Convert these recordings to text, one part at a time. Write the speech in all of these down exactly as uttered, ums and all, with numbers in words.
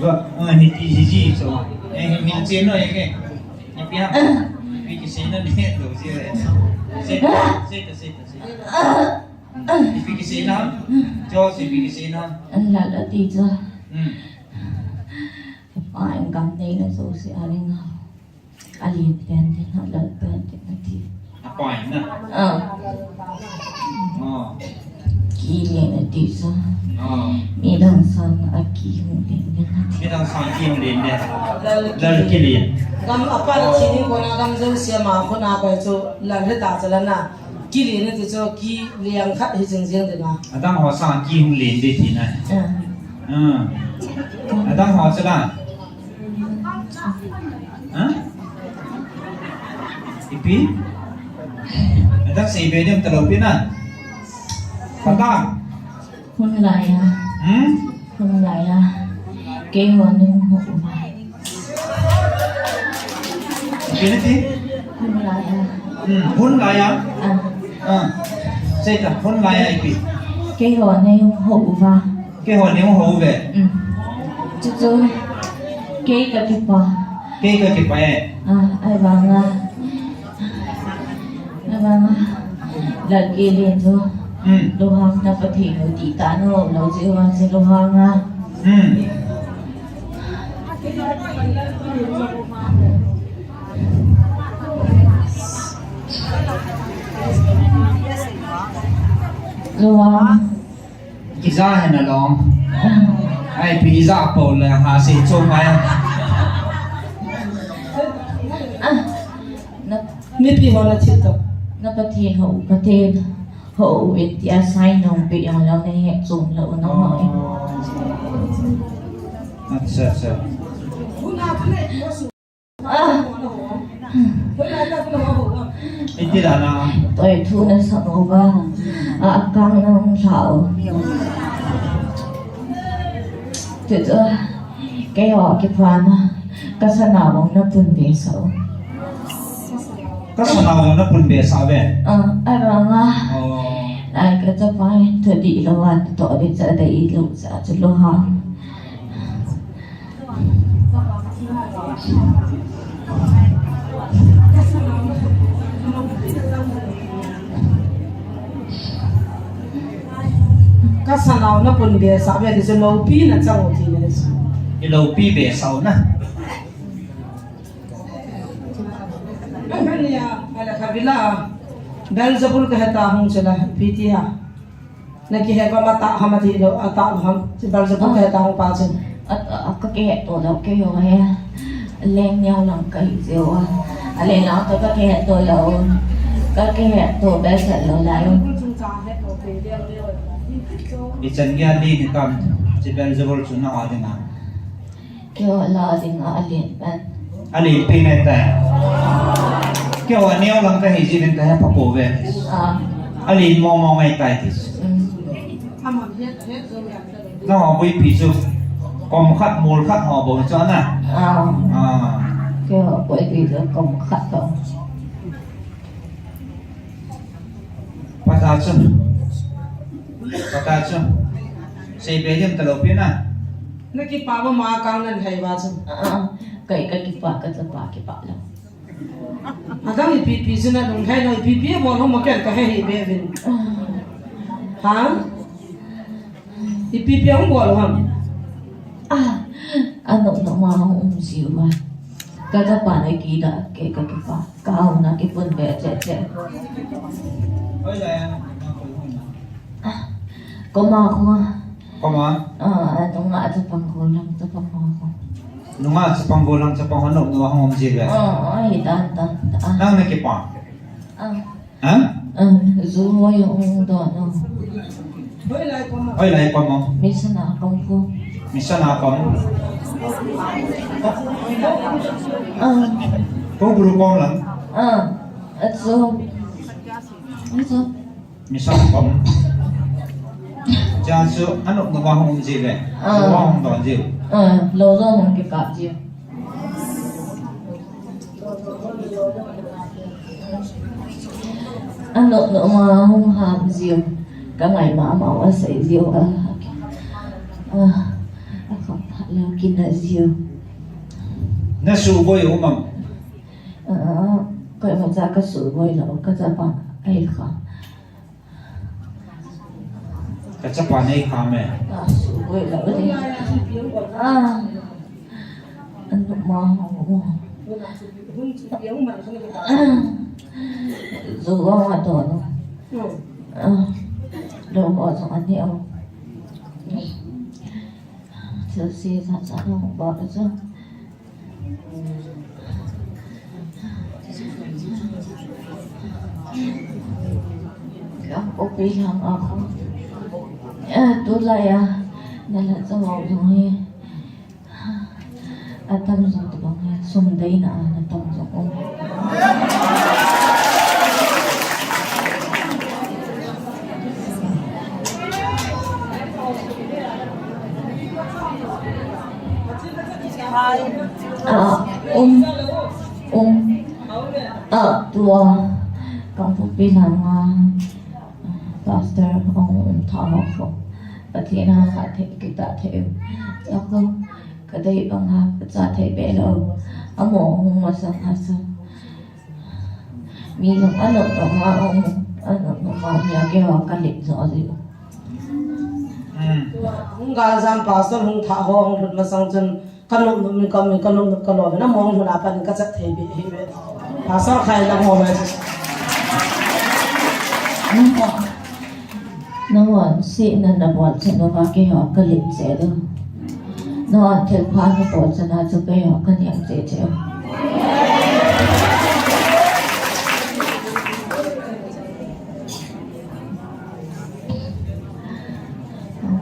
Ah, hiti jiji so. Eh, mi che no, eh, ke. Ipi ham? Ipi kisei na ni, to si, eh. Sei ta, sei ta, sei ta, sei ta. Ipi kisei na? Jo, ipi kisei na? An la la ti jo. Hmm. Pa in kam nei na so si a ring a. A lien pen tin, a lal pen tin ati. A pai na. Ah. Ah. Ki lien ati sa. Ah. Midang sang a ki hung lien din ati. Midang sang ki hung lien din. Lal ki lien. Gam a pa la thi ding kona gam jouse a ma kona koi chu lal he ta cha la na. Ki lien ati chu ki liang khat hi jing jing ding a. Adang ho sang ki hung lien din ti na. Ah. Ah. Adang ho cha la. Ha? Ipi? Adak sei be diam talo pi na. Pata. Hun lai a. Hmm? Hun lai a. Keiho nei hung hou uva. Ipi na ti? Hun lai a. Hmm, hun lai a. Ah. Ah. Sei ta, hun lai a ipi. Keiho nei hung hou uva. Keiho nei hung hou uve. Um. Chuchu, kei kakipah. Kei kakipah e. Ah, ahivanga. Ahivanga. Lal kei lien chu. Um. Lunghang na Pathen u ti ta nu, lou ji uva chu lunghang a. Um. Lunghang. Ija hena long. Ai, pi ija po le ha se cho mai. Ah, na, mipi ho na thil to. Na Pathen ho, Pathen ho, in tia sai nong pe yang lo nei he chom lo na ho. Acha, acha. Ah. Iti la na. Toi thu na sa mo ba. A kang na hung sa o. Te to. Keiho kipana. Ka sa na mong na pun be sa o. Ka sa na mong na pun be sa ve. Ah, aranga. Oh. Ai ka cha pai to di lo wa to di cha dei lo cha chu lo ha. Ka sanau na pun be sa be ti chu loupi na chang u ti ne. I loupi be sau na. Ahania, ala kavila. Beelzebul ka heta hung chula piti ha. Na kihe va ma ta ham ati lo, a ta lo ham. Chi Beelzebul ka heta hung pa chu. A, a, ka kihe to lo, keiho he. Leng neo lang ka hi jeh a. A leng lang to ka kihe to lo. Ka kihe to be sa lo lai. I chan gei a lien hi tam, chi Beelzebul chu na a ding a. Keiho la ding a, a lien pen. A lien pen ngai tai. Keiho neo lang ka hi jeh in ka he pha pouve. Ah. A lien mong mong ngai tai ti. Mm. Nangho boipi chu kom khat mol khat ho bou chu na. Ah. Ah. Keiho boipi chu kom khat bou. Pata chu. Pata chu. Sei be diam talo pi na. Na kipah ba ma kang nan hai ba chu. Ah, ah. Kei ka kipah, ka chapa kipah lou. Adang ipi pi chu na lunghei lou, ipi pi bol hom ma ken ka he hi be vin. Ah. Ha? Ipi pi hung bol ham. Ah, anop nop ma hung um jiu va. Ka chapa na kila, kei ka kipah. Ka auna kipun be che che. Ah, koma koma. Koma? Ah, nunga chapang gollhang chapang ho ko. Nunga chapang gollhang chapang ho nop nop a hung um jiu ve. Ah, ai, dan dan. Ah. Nang na kipah. Ah. Ha? Ah, ju hoi hung don o. Hoilai pam o. Mission a pang ko. Mission a pang. Ah. Ko guru pam lang. Ah, achu. Achu. Mission a pang. Cha chu anop nop a hung um jiu ve. Ah. Lou a hung don jiu. Ah, lou jong hung kikap jiu. Anop nop ma hung ham jiu. Ka ngai mama u asei jiu a. Ah. Kha phat leh kina jiu. Na suboi u mam? Ah, ka imacha ka suboi lou, ka chapa ahi kha. Ka chapa nei kha me? Ka suboi lou di. Ah. Anu ma ho. Ah. Zu wa ma to no. Ah. Lo ho zo ani o. Chelsea sa sa no ba ka sa. Ka ko pi lang ako. Eh, tulai a. Nala sa wa jong he. Atam jong to bang he. Sum dei na a, atam jong o. Ah, um, um. Ah, tua. Kangpokpi langa, pastor ahung um tha ho kho. Pathen a kha thei, kita thei. Ako, ka dei banga, ka cha thei be lou. Amo hung masang asa. Mi jong anop nop ma um, anop nop ma um ya keiho ka lip jo ji. Hmm. Hung gal jam pastor hung tha ho hung lut masang chun ka nop nop mi ka mi ka nop nop ka lo na mo hung na pan ka chat thei be hi be. Pastor khai la mo mai. Nangho, nangho, sihna nabol chan uva keiho ka lip che do. Nangho, thilpha nabol chan a chu keiho ka niam che che.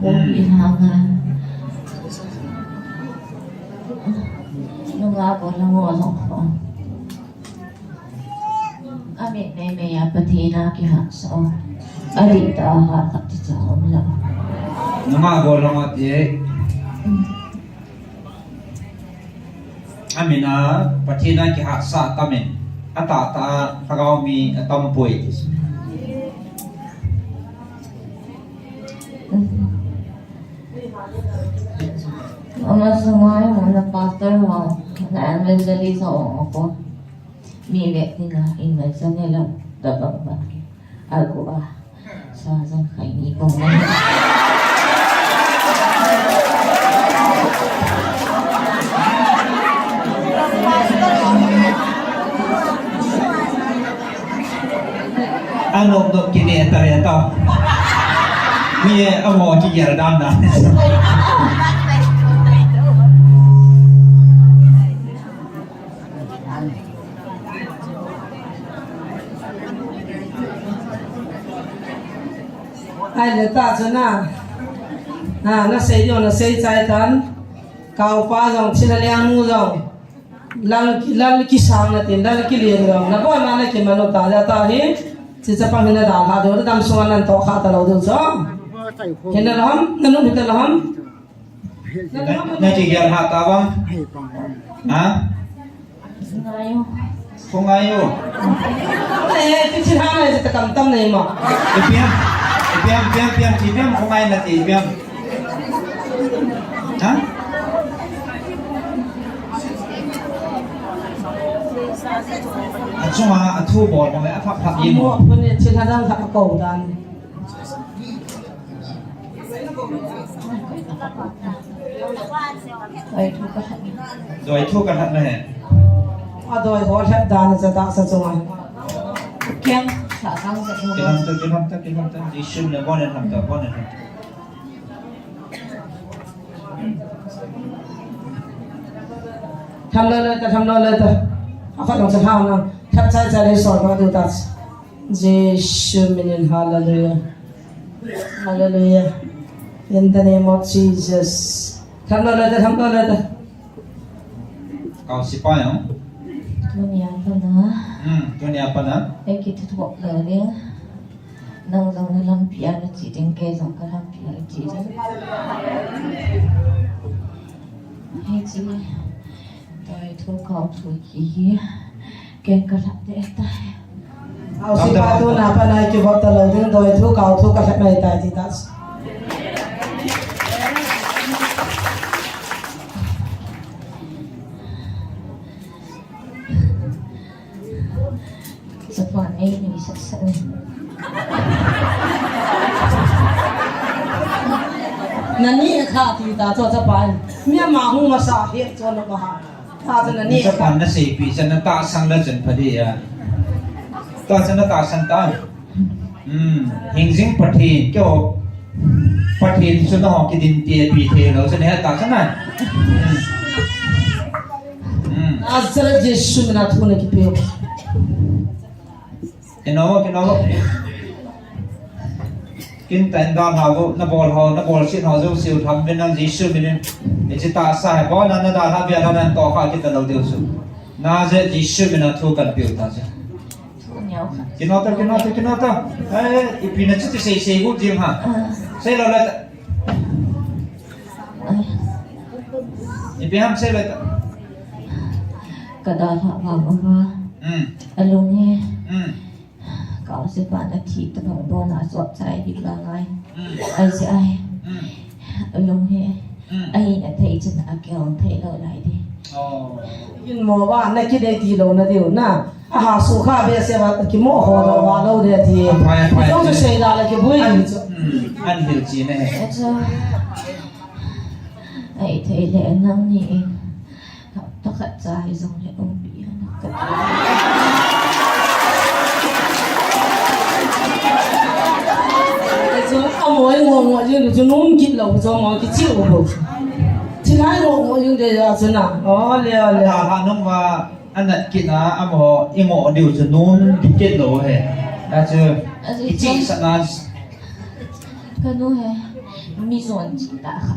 Hung in hanga. Nunga bol nangho jong kho. Amin mei mei a Pathen a kihahsa o. Adih tah a hat khat ti cha um lou. Nunga bol nangho ti e. Amin a Pathen a kihahsa tamin. Atahtah a lhagao mi atam poi ti. Ama sungai mo na pastor ho, na evangelist ho ko. Mi le ni na in na sa ne la da bang bang. Agu a. Sa jang khai ni ko na. Anop nop kine ta ya ta. Mi e amo kigel dan na. Ai le ta chana. Na, na sei jo, na sei chai tan. Kau pa jong, Chin Aliang nu jong. Lal, lal kisang na tin, lal kilen lo. Na bol na na kiman lo ta, ja ta hi. Chi chapang hin na dalha deu, dam sunga nan toh kha ta lou deu cho. Hin na lam, na num hin na lam. Na, na kigel ha ta bang. Ha? Ko ngai u. Ko ngai u. Eh, ti chi ha na ta kam tam nei mo. Ipiam, ipiam, ipiam, ipiam, ipiam, ko ngai na ti ipiam. Ha? Achunga athu bol bang le aphak phak yin. Mo phun ni thil hadang khat ko dan. Doi thu ka lhat. Doi thu ka lhat na he. A doi ho lhat dan sa ta sa chunga. Kiang sa sang sa. Kilang ta, kilang ta, kilang ta. Di shun le bon le ham ta, bon le ham ta. Tham loi loi ta, tham loi loi ta. Apat jong sa tham na. Thap chai chai le sol ba du ta. Jesu minin, hallelujah. Hallelujah. In the name of Jesus. Tham loi loi ta, tham loi loi ta. Kau sipai jong. Tunia pana. Hmm, tunia pana. Ei kithutup lou ding. Nang jong na lampi a na che ding, kei jong ka lampi a che ding. Hiche doi thu kau thu kihi. Ken ka lhat ding tai. Au si pa tu na pa nai kivop ta lou ding, doi thu kau thu ka lhat mai tai ti ta. Nani kha ti ta cho cha pai. Mi ama hung masa he cho lo ha. Ta cha nani. Cha pan na sei pi cha na ta sang la chen pha di ya. Ta cha na ta sang ta. Hmm, hingjing Pathen kyo. Pathen chu na ho kidin ti pi the lo cha ne ta cha na. Hmm. Hmm. Nazareth Jesu mina thu na kipe. Kino, kino. Kin tan dan ha vo, na bol ho, na bol sin ho, jo siu tham bin nang Jesu minin. Ichi ta sa he, bo na na dan ha bia na nan to kha kita lo diu su. Na je Jesu mina thu kan piu ta je. Thu niau kha. Kino ta, kino ta, kino ta. Eh, ipi na chuti sei sei gu jing ha. Ah. Sei lo le ta. Ai. Ipi ham sei le ta. Ka dalha vang uva. Hmm. Alung he. Hmm. Ka u se pa na thi ta bang bo na sop chai di la ngai. Hmm. Ai se ai. Hmm. Alung he. Hmm. Ai na thei chen a keo thei lo lai di. Oh. In mo ba na ki dei ti lo na diu na. A ha su kha be se ba ki mo ho lo ba lo de ti. Aphai, aphai. Song se sei la la ki bui ni chu. Hmm. An hil chi ne. Acha. Ai thei le nang ni in. Hapta khat cha hi jong le um pi hana ka ti. Ka chu a moi ngo ngo jing chu nung kit lo chu mo ki chi u bo. Chi lai ngo ngo jing de ya chu na. O le o le. Ha ha nung ma anat kit na a mo i ngo diu chu nung kit lo he. A chu i chi sa na. Ka nu he, mi jon chi ta kha.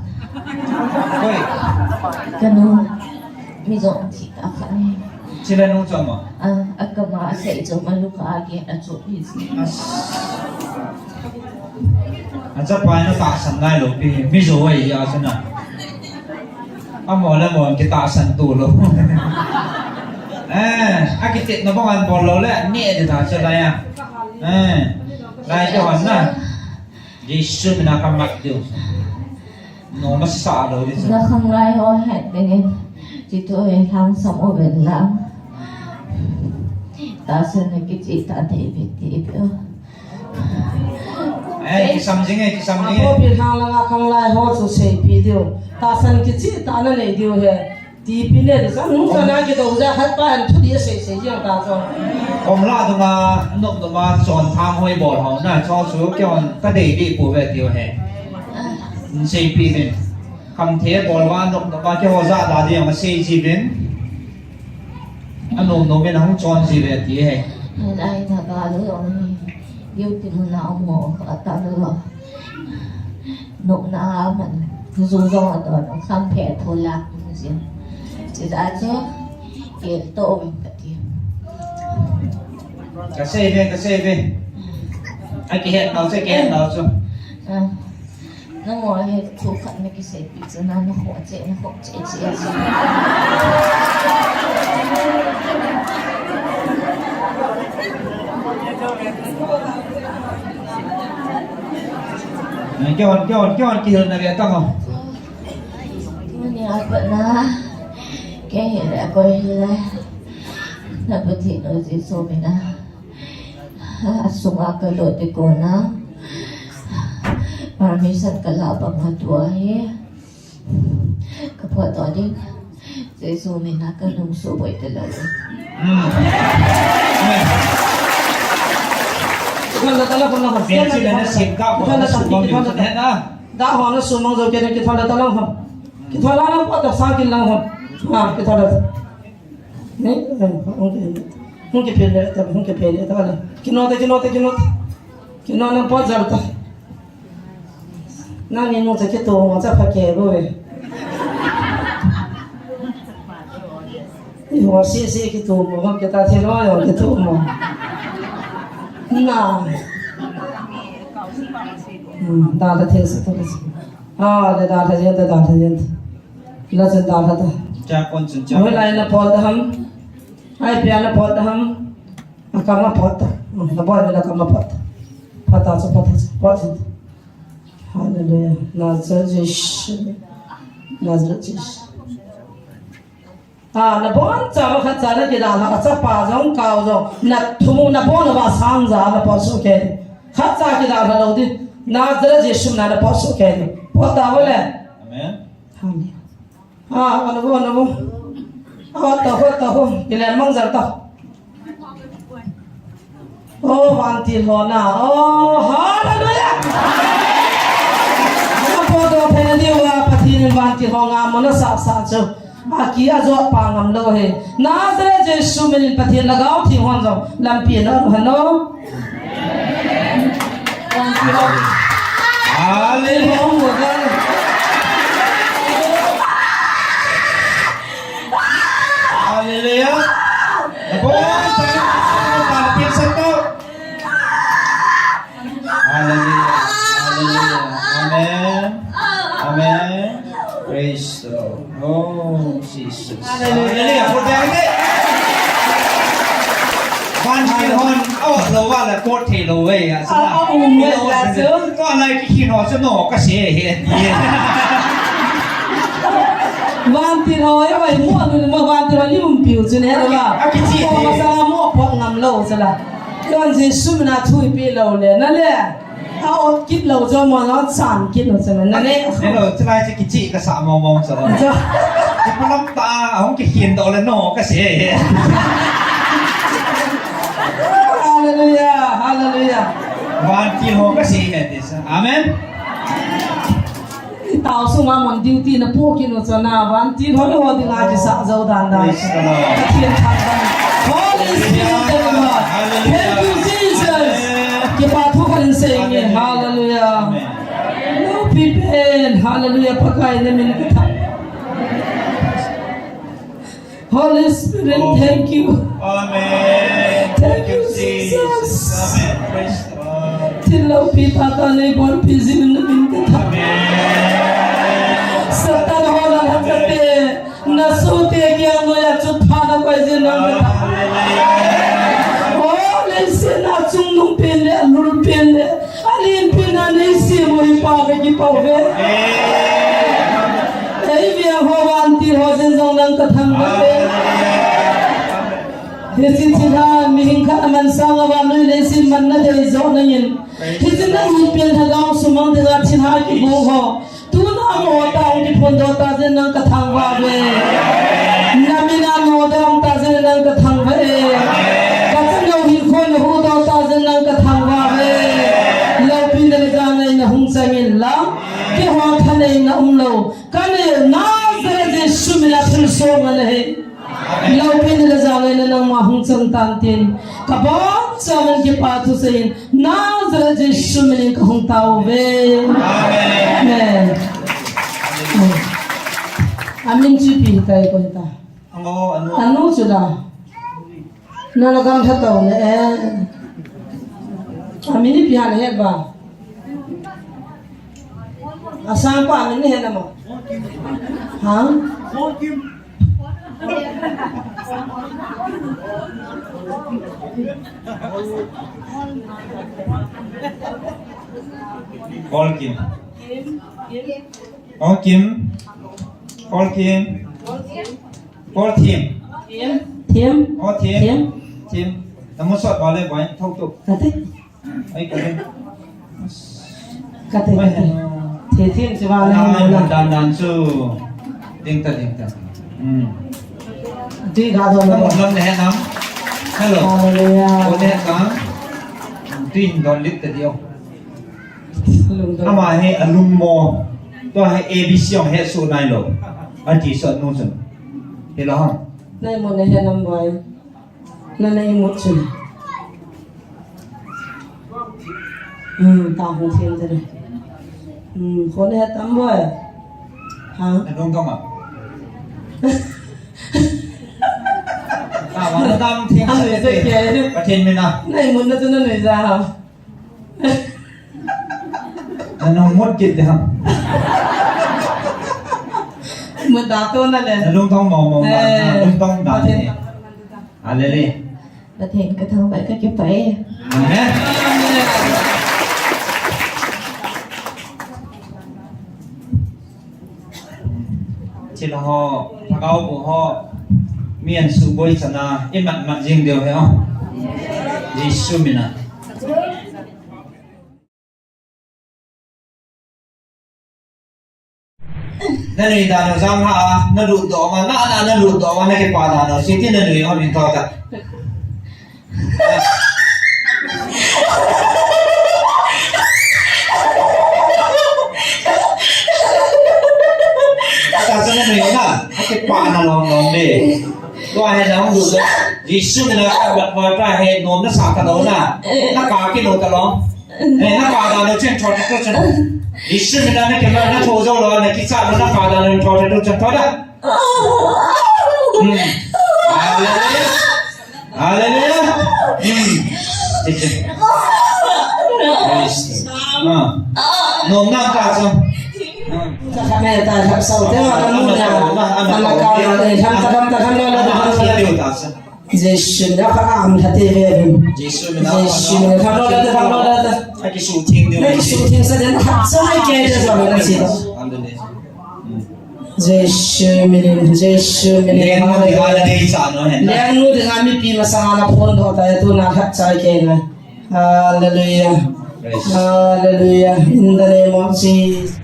Koi? Ka nu, mi jon chi ta kha ni. Chila nu chama? Ah, a kama a sei chama lu ka age a chu hi si. As. A chapa na ta san nai lo pi, mi jo ai ya sana. Amo le mo kita san tu lo. Eh, a kitit na bang an bol lo le, ni e ta cha da ya. Eh, lai ke hon na. Jesu mina ka mat diu. No masa lo di sa. Na khanglai ho het bengin. Chitu e hang sam o ben la. Ta sa na kichi ta te bi ti bi o. Eh, kisam jing e, kisam jing e. Apo pi hang la nga khanglai ho chu sei pi diu. Ta san kichi ta na nei diu he. Ti pi ne, sa nung sa na ki do ja khat pa an thu di sei sei jeng ta cho. Kom la dunga, nok dunga, chon thang hoi bol hau na, cho su ki hon ka dei di pu ve tiu he. N sei pi vin. Kam the bol va nok dunga ki ho ja da di ang sei ji vin. A nom nom vin hung chon ji ve ti he. An ai na ba lo yong ni. Yu ti mu na mo ka ta lo. Nopna a man, zu zong a ton, kham phe tho lak mu zin. Chi ta chu, kel to um ka ti. Ka sei ve, ka sei ve. A kihet nau chu, kihet nau chu. Ah. Nangho hi thu khat na kisei pi chu na, na kho che, na kho che che. Kihon, kihon, kihon, kihil na ve tang o. Tuni a pat na, kei hi le, koi hi le, na Pathen u Jesu mina. A sunga ka lut ding kona. Permission ka la bang a tua hi. Ka phot to ding. Jesu mina ka nung su boi te lo. Hmm. Amen. Kithon da tala kon na kon. Bel chi le na sim ka ko na su bang yu sa na. Da ho na su mang zo ke na kithon da tala kon. Kithon la na pot ta sa kin lang kon. Ha, kithon da. Ni, eh, hung ki, hung kiphel le, ta, hung kiphel le, ta le. Kino te, kino te, kino te. Kino nang pot jal ta. Nang ni nung cha kito mo cha pha ke bo ve. I ho si si kito mo, hung kita the lo yo kito mo. Na. Hmm, da da the sa ta le. Ah, da da the, da da the. La chen dalha ta. Cha kon chen cha. Hoi lai na pot ta ham. Ai pia na pot ta ham. A kama pot ta. Na boi na kama pot ta. Phat ta cha, phat ta cha. Pot ta. Hallelujah. Nazareth Jesu. Nazareth Jesu. A, nabonchauva khatcha nakidalha, achapa jong, kau jong, nathum u nabon uva sang ja napot soh kei ding. Khatcha kidalha lou ding. Nazareth Jesu mina napot soh kei ding. Pot tauvo le. Amen. Amen. A, ana vo, ana vo. A, tao, tao. Kilen mang jal tao. O, vantil ho na. O, hallelujah. Ana potdoh theina diuva Pathen in vantil ho ngam mo nasah sah chu. Aki ajot pah ngam lou ahi. Nazareth Jesu minin Pathen Lhagao Theng hon jong lampi ana ong hen o. Hallelujah. Hallelujah. Hallelujah. Hallelujah. Amen. Amen. Praise the Lord. Oh, Jesus. Hallelujah. Hallelujah. Vantil hon, oh, lou va la pot thei lou ve ya. A, a, um, ve la chu. Ko lai ki hin ho chu no ka se he. Vantil ho e, vai mu anu ma vantil ho ni um piu chu ne la. A, ki chi. Ko ma sa mu pot ngam lou chu la. Kon Jesu mina thui pi lou le na le. A ot kit lou chu mo, no, chan kit lou chu na ne. Hello, chulai chu kichi kasa mong mong chu. Chu. Kipalam ta, ahung kikhen doh le no ka se. Hallelujah, hallelujah. Vantil ho ka se he ti sa. Amen. Itao sunga mon duty na pu kinu chana vantil ho le ho dinga kisa jou dan dan. Praise the Lord. Pathen thangvah. Holy Spirit of God. Hallelujah. Thank you, Jesus. Amen. Kipa thu kan sei nge. Hallelujah. Hallelujah. Amen. Lou pi pen. Hallelujah. Pakai na min ka thang. Holy Spirit, oh, thank you. Amen. Thank you, Jesus. Amen. Praise the Lord. Thil loupi tah tah nei bolpi jing in na min ka thangvah. Amen. Satan ho na lhachate, na sohte kiang noiya chutpha na koi jing in na min ka thangvah. Hallelujah. Oh, leiset a chungnung pen le, alul pen le. Alenpen a nei sem u hi Pa ka kipah uve. Ei veng ho vantil ho jeng jong nang ka thangvah e. Hiche thilha mihing khat aman sanga vannoi leiset manna dei joh nangin. Hiche na itpen lhagao sumang dinga thilha kibol ho. Tuna mo ta hung kiphondoh ta jeh in nang ka thangvah uve. Na min a nodoh ta jeh in nang ka thangvah e. Ka chanu hinkho na huhdoh ta jeh in nang ka thangvah uve. Loupina le jangaina hung chang in lang. Keiho thaneina umlou. Ka nei Nazareth Jesu min a thilsoh ngal ahi. Loupina le jangaina nangma hung chang tan tin. Ka boncha min kipa thu seiyin. Nazareth Jesu min in ka hung tao uve. Amen. Amen. Amin chu ipi hitai koi ta. Anu, anu. Anu chu la. Na la gam tha tao le e. Amin ipi ham na het ba. Asang pa amin na het na mo. Ha? Paul Kim. Paul Kim. Paul Kim. Paul Thim. Thim. Oh, Thim. Thim. Thim. Namu sot ba le boy. Thok tu. Kati. Ai, kati. Kati, kati. The Thim si ba le. Ai, dan dan chu. Ding ta, ding ta. Hmm. Tui ga don. Namu lam le nam. Hello. Hallelujah. Ko le nam. Tui don lit ta dio. Lungdon. Ama hi alungmo. Tua hi A B C jong hesoh nailou. Ati sot nu chun. Hilou ham. Nai mo na he nam boy. Na na imut chun. Hmm, ta hung thim te. Hmm, ko na he tam boy. Ha? Na dong kam a. Ta ma na tam thim. Pathen min a. Nai mo na tu na nai ja ha. Nanung mut kit ding ham. Mut da to na le. Nalungthim mong mong da, eh, nalungthim da. Pathen. Hallelujah. Pathen ka thangvah ka kipah e. Amen. Chila ho, thagau bu ho. Mi an suboi chana, i mat mat jing deu he o. Jesu mina. Na nui dan u jam ha, na lut doh ma, na, na, na lut doh ma, na kipah dan u, siti na nui o, min thou ta. Ata sa na nui na, na kipah na lom lom le. Tua he na hung lut doh. Jesu mina ka bat bat pa he nom na sa ka lo na. Na ka ki lo ka lo. Eh, na ka dan u chen thot thot chen. Jesu mina na ke na tho jo lo na ki cha lo na ka dan u thot thot chen thot da. Hmm. Hallelujah. Hallelujah. Hmm. Chen chen. Praise the Lord. Ah. Nom na ka cha. Hmm. Ta kha me ta kha sau te wa na mu na. Na ka ya te tham ta tham ta tham la la ta tham la la. Jesu mina ka am tha te ve. Jesu mina ka. Jesu mina ka lo la ta tham la la ta. Aki su thing de. Aki su thing sa den ha sa ai ke de sa na si. Hallelujah. Jesu minin, Jesu minin. Lengnu dinga la dei cha no hen. Lengnu dinga mipi masanga na phondoh ta ya tu na khat cha kei na. Hallelujah. Praise. Hallelujah. In the name of Jesus.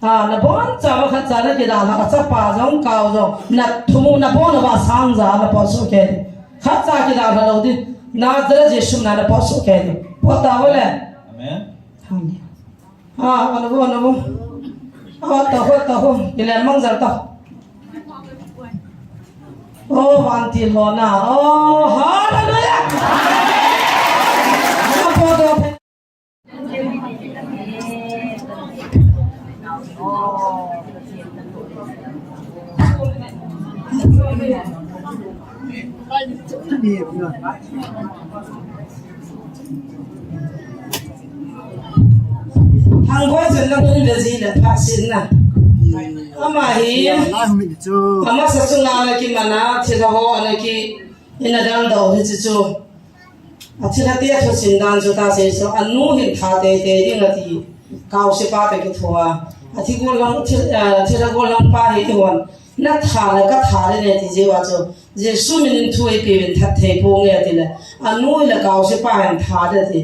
Ah, na boncha va khat cha na kidalha, a chapa jong, kau jong, na thumu, na bon va sang ja na pot soh kei. Khat cha kidalha lou di. Nazareth Jesu mina na pot soh kei. Pot tau le. Amen. Amen. Ah, anu, anu. Ah, tahu, tahu. Ilen mang jal tahu. Oh, vantil ho na. Oh, hallelujah. Thangvah chen na hun ve ji le pha sin na. Ama hi. Ama sa chu na na ki mana thil ho na ki ina dang do hi chu chu. A thilha te a thusim dan chu ta sei so, a nu hin tha teitei ding a ti, kaose pa te kithoa. A thi gol lang, thi, a, thilha gol lang pa hi ti hon, na tha le ka tha le ne ti jeh a chu, Jesu minin thu ei pe uvin that thei ponge a ti le, a nu le kaose pa hin tha de ti.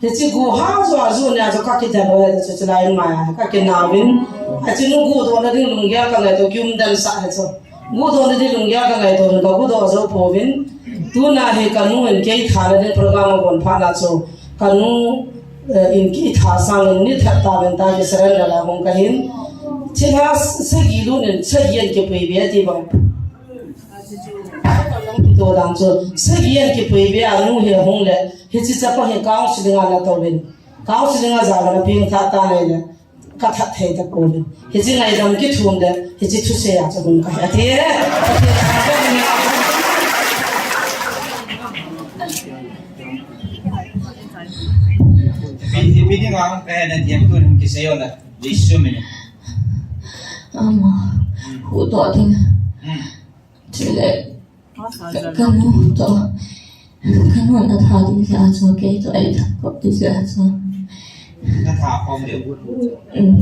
Hichi gu ha jo a ju ne a chu ka kidel uve ti chu, chulai in mai a, ka kinau vin. A chi nu gu do na ding lunggel ka ngai to kium dan sa he chu. Gu do na ding lunggel ka ngai to ka gu do jo pouvin. Tuna hi ka nu in kei tha na ding program a gon pha na chu. Ka nu, eh, in kei tha sang in ni that ta ven ta ki surrender la hung ka hin. Thilha sagi lu nin sagi an kipui be ti bang. To dang chu sagi an kipui be a nu hi hung le. Hichi chapa hi counseling a na to vin. Counseling a ja na ping tha ta nei le. Ka that thei ta pouvin. Hichi ngaidam kithum le. Hichi thusei a chu hung ka he. Ati e. Ipi, ipi dinga hung ka he na ti em tu kisei o la. Jesu minin. Ama. Hmm. Hu to ding. Hmm. Chule. Ka, ka nu to. Ka nu na tha ding jeh a chu, kei to ei tha khom ding jeh a chu. Na tha khom ding. Mm.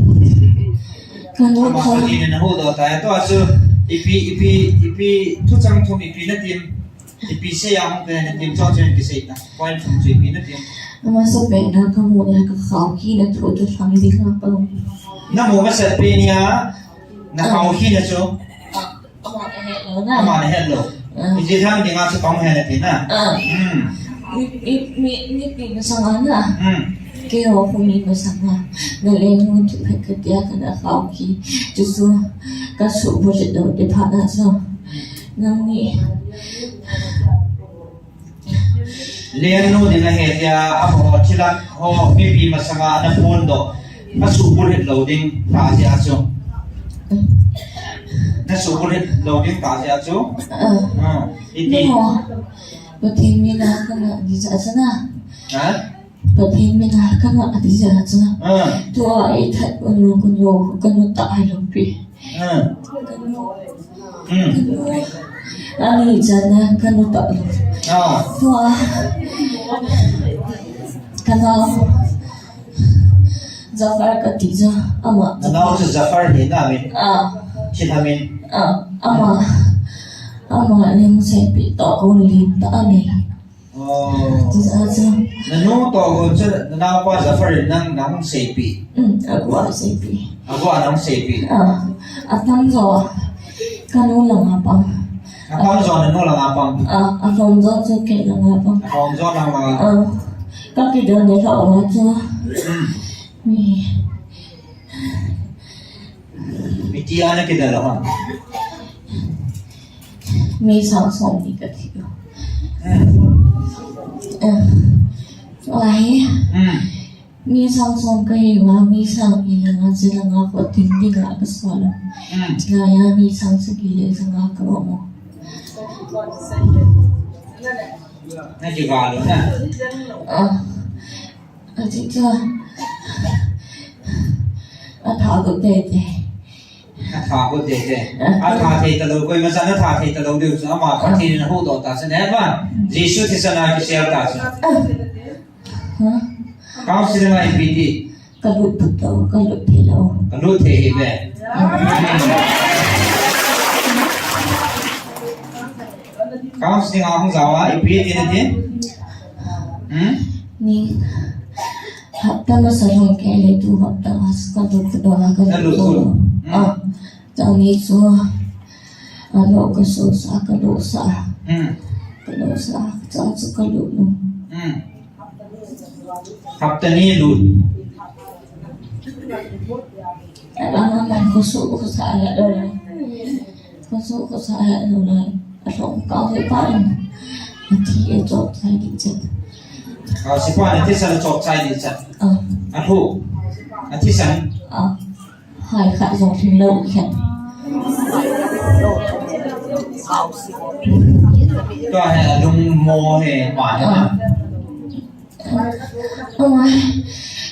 Ka nu ama to. Kali na hu do ta to a chu. Ipi, ipi, ipi, thuchang thum ipi na tim. Ipi sei a hung pe na tim cho chen kisei ta. Point thum chu ipi na tim. Ama sa pe na ka mu na ka khao ki na thu tu tham ding ha pa. Na mu ma sa pe ni a. Na khao ki na chu. Ama na het lou na. Ama na het lou. Ah. Iti thang dinga chu kong het na ti na. Ah. Hmm. Mi, mi, mi, mipi masanga na. Hmm. Keiho khu mi masanga. Na leng mun chu phet ka tia ka na khao ki. Chu chu ka su bu le do de pha na chu. Nang ni. Lengnu ding ahi tia, amaho thilha ho mipi masanga ana phondoh. Na subulhit lou ding tah jeh a chu. Na subulhit lou ding tah jeh a chu. Ah. Ah, iti. Namo. Pathen mina ka ngah ding jeh a chu na. Ha? Pathen mina ka ngah ding jeh a chu. Ah. Tua i that u nu ka nu, ka nu tah ahi lou pi. Ah. Ka nu. Hmm. Ka nu. Ani chan a ka nu tah lou. Ah. Tua. Ka nao. Jafar ka ti chu ama. Na nao chu Jafar hi na mi. Ah. Thilha min. Ah, ama. Ama lim sepi to ko lim ta ani. Oh. Ti sa sa. Nanu to ko chu nanaopa Zafar in nang nahung sepi. Hmm, aguh a sepi. Aguh a nahung sepi. Ah, atam jo. Kanu langa pang. Atam jo nanu langa pang. Ah, atam jo chu kei langa pang. Atam jo langa. Ah, kakidel ni lou chu. Hmm. Mi. Miti ana kidel ham? Mi sang som ni kathi. Hmm. Eh. Lai. Hmm. Mi sang som kahi uva, mi sang ni langa, chi langa ko tin dinga kasol. Hmm. Lai a mi sang sagi le langa ka um. Na kival u na. Ah. Achi chu. Atha ko tete. Atha ko tete. Atha thei talou, koima chan atha thei talou diu chu, ama Pathen in ahuhdoh ta chu, neh ma. Jesu thisan a kisel ta chu. Huh? Counseling a ipi ti. Kalut put lou, kalut thei lou. Kalut thei hi ve. Counseling a hung jao a, ipi ti nati? Hmm? Ni, hapta masa jong kei le tu hapta mas kalut put lou, kalut put lou. Hmm. Ah, jani chu, alo kasosa, kalosa. Hmm. Kalosa, cha chu kalut lou. Hmm. Hapta ni lut. Alanga man kosuh kosa ahet lou lai. Kosuh kosa ahet lou lai. Alhom kau hepa in. Athi achop chai ding chet. Kau sipa in athisan achop chai ding chet. Ah. Alhu. Athisan. Ah. Hai khat jong lhing lou khen. Tua hi alungmo hi pa hi. Ah. Oi,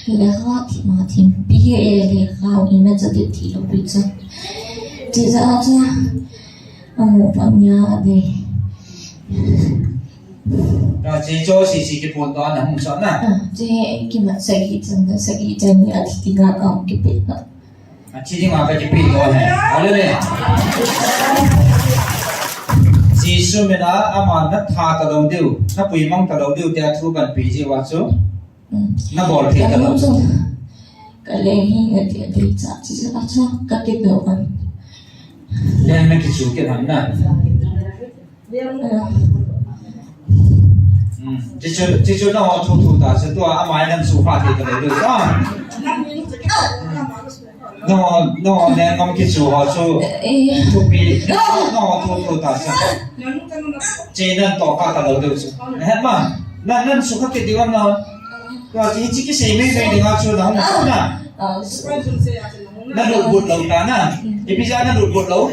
lekha thi ma thim pi e, lekha u ima cha de thi lou pi cha. Chi cha cha. Amu pa nia de. Tua chi cho si si kipon to na hung sa na. Ah, chi kimat sagi chan da, sagi chan ni athi ti nga ka hung kipe na. Athi dinga kakipeh lou ahi. Hallelujah. Jesu mina ama natha talou diu, napuimang talou diu tia thu kahin pe jiu va chu. Hmm. Nabol thei talou. Kaleng hi ati ati cha chi cha chu kati pe wan. Leng nakichu kit ham na. Hmm. Chichu, chichu nangho thu thu ta, chu tua amai nan su pha thei ta le lu sa. Nangho, nangho ne ngam kichu ho chu. Thupi, nangho thu thu ta sa. Che nan to ka ta lo deu chu. He ma, nan, nan su kha kit diu am na. Tua chi chi kisei mei mei ding a chu na hung na. Na lut but lou ta na. Ipi ja na lut but lou.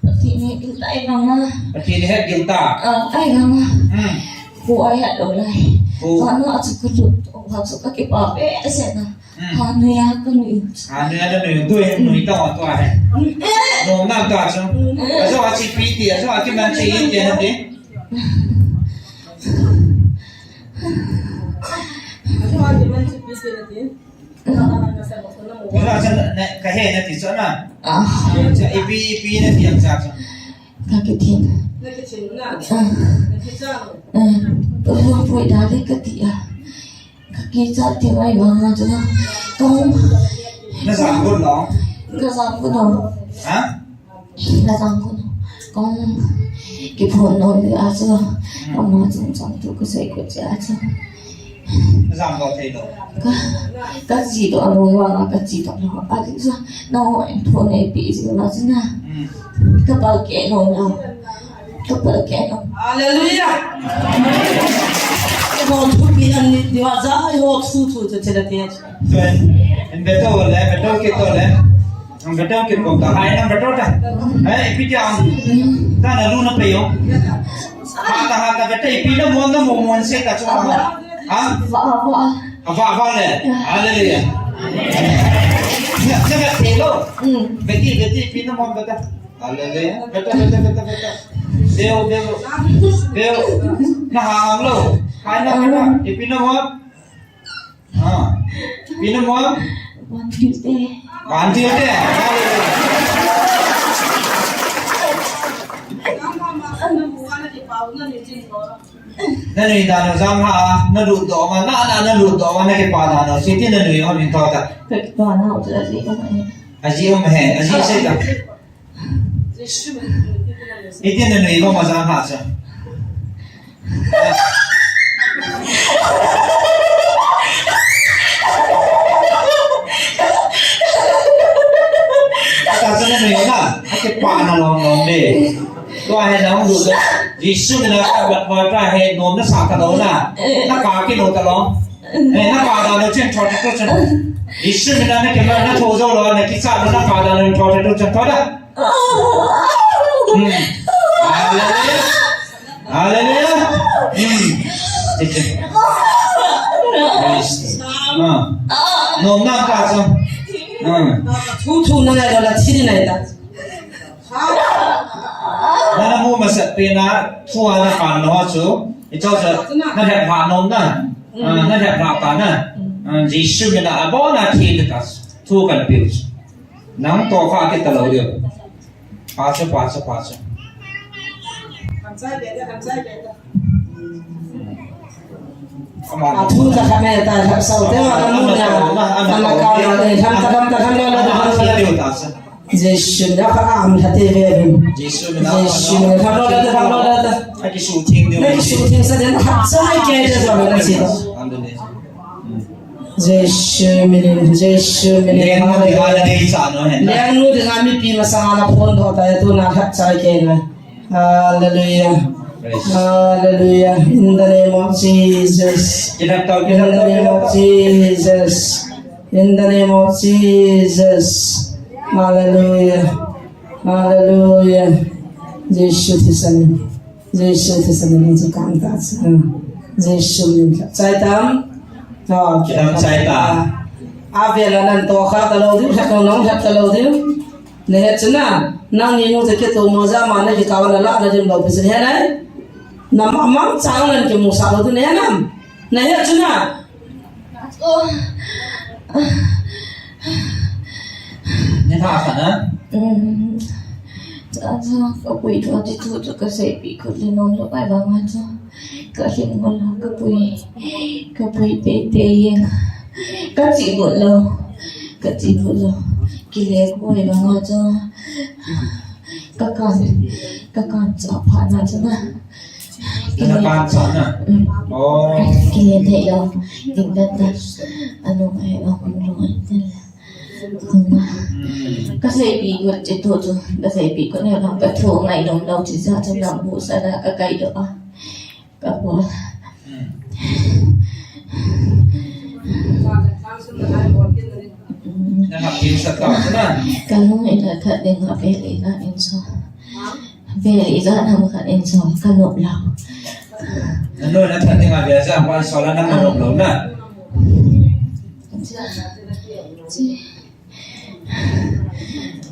Pathen in het gil ta, ei vang a. Pathen in het gil ta. Ah, ei vang a. Hmm. Khu a het lou lai. Khu. Vang a chu ka lut, vang chu ka kipa behseh na. Hmm. Ha noiya ka nui. Ha noiya ka nui, tu hin nui ta wa tu a he. Eh. Nom na ta chu. Eh. Ajo a chi pi ti, ajo a kiman chi ti na ti. Ajo a kiman chi pi ti na ti. Ila cha na, ka he na ti cha na. Ah. Cha ipi, ipi na ti am cha cha. Ka kithin. Na kithin na. Ah. Na kithin. Ah. Pui da le ka ti a. Ka kicha ti mai vang na cha. Ka hung. Na sa ko lo. Ka sa ko lo. Ha? Ka jam ko, kong kiphon nom le a chu, ama chungchang thu kasei ko che a chu. Jam lo thei lo. Ka, kache doh lou vang a kache doh lou. A chu, nangho in phone neipe jing a chu na. Hmm. Ka palkeh nom lou. Ka palkeh nom. Hallelujah. Keiho thupi an ni diu a ja, keiho su thu chu che la te. Tun, in beto le, beto kit to le. Ang beto kit ko ta, hai nang beto ta. Hai, ipi ti ang. Ta na lu na pe yo. Ha ta, ha ta, beto ipi na mo na mo mo se ta chu. Ha? Va, va. Va, va le. Hallelujah. Ya, ya beto lo. Mm. Beti, beti, ipi na mo beto. Hallelujah. Beto, beto, beto, beto. Deo, deo. Deo. Na ha ang lo. Hai na, hai na. Ipi na mo. Ha. Ipi na mo? Vantil te. Vantil te. Nanui dan u jang ha, nalut doh ma, na, na, nalut doh ma, nakipa dan u, iti nanui ma min thou ta. Kakipa nau chu ajeh um ahi. Ajeh um ahi, ajeh sei ta. Iti nanui ma ma jang ha chu. Ata chu nanui na, akipa na long long de. Tua hi nahung lut doh. Jesu mina kabat va ta hi nom nasah talou na. Naka kilou talou. Eh, naka dan u chen thot thot chen. Jesu mina nakima nathou jou lou, nakicha lou, naka dan u thot thot chen thot da. Hmm. Hallelujah. Hallelujah. Hmm. Chen chen. Praise. Ah. Nom na ka chu. Ah. Thu thu na ngai lou la thi ni nai ta. Nana mu masat pen a thu a napan nau chu, hichu chu, nalhep lha nom na, ah, nalhep lha ta na, ah, Jesu mina abon a thi ta, thu kana peh u chu. Nang toh kha kit talou diu. Pha chu, pha chu, pha chu. Ama thu ta kha me ta lhep sao te ma na mu na, ama ka na, eh, tham ta, tham ta, tham ta, tham ta, tham ta. Jesu mina kha am lha te ve vin. Jesu mina kha. Jesu mina kha lo da, kha lo da. Aki shooting de. Aki shooting sa den kha sa ai ke de zo na si. Jesu mina, Jesu mina. Lengnu dinga na dei cha no hen. Lengnu dinga mipi masanga na phondoh ta tu na khat cha ke na. Hallelujah. Praise. Hallelujah. In the name of Jesus. In the name of Jesus. In the name of Jesus. Hallelujah. Hallelujah. Jesu thisan. Jesu thisan ni chu kan ta. Jesu min chai tam. Oh, chai ta. Avela nan toh kha talou diu, kha talou, kha talou diu. Nahet chu na, nangni nu te kitoh mo jama nakikah a nalah nadim lou pi chu nahet nai. Nam amang chang nan kimusah lou diu nahet nam. Nahet chu na. Nitha khat na? Um, cha cha, kapui tho ti thu chu kaseipeh kit le nom lou ahivanga chu. Ka lhing ngol a kapui, kapui teitei jeng. Kache got lou, kache got lou. Kile koi vanga chu. Kakan, kakan cha phat na chu na. Kakan cha na. Mm. Oh. Kile thei lou. Ding dan dan. Anu ai lou, anu ai. Kaseipeh got ti thu chu, kaseipeh got ne lang kathu ngai nom lou ti cha chu lam bu sa na kakai doh a. Ka bol. Hmm. Na ngap kin sa ta na. Ka lung in a that ding a vel in a in so. Vel in a nam khat in so ka nop lou. Na nu na that ding a vel sa man so la na nop lou na. Chi.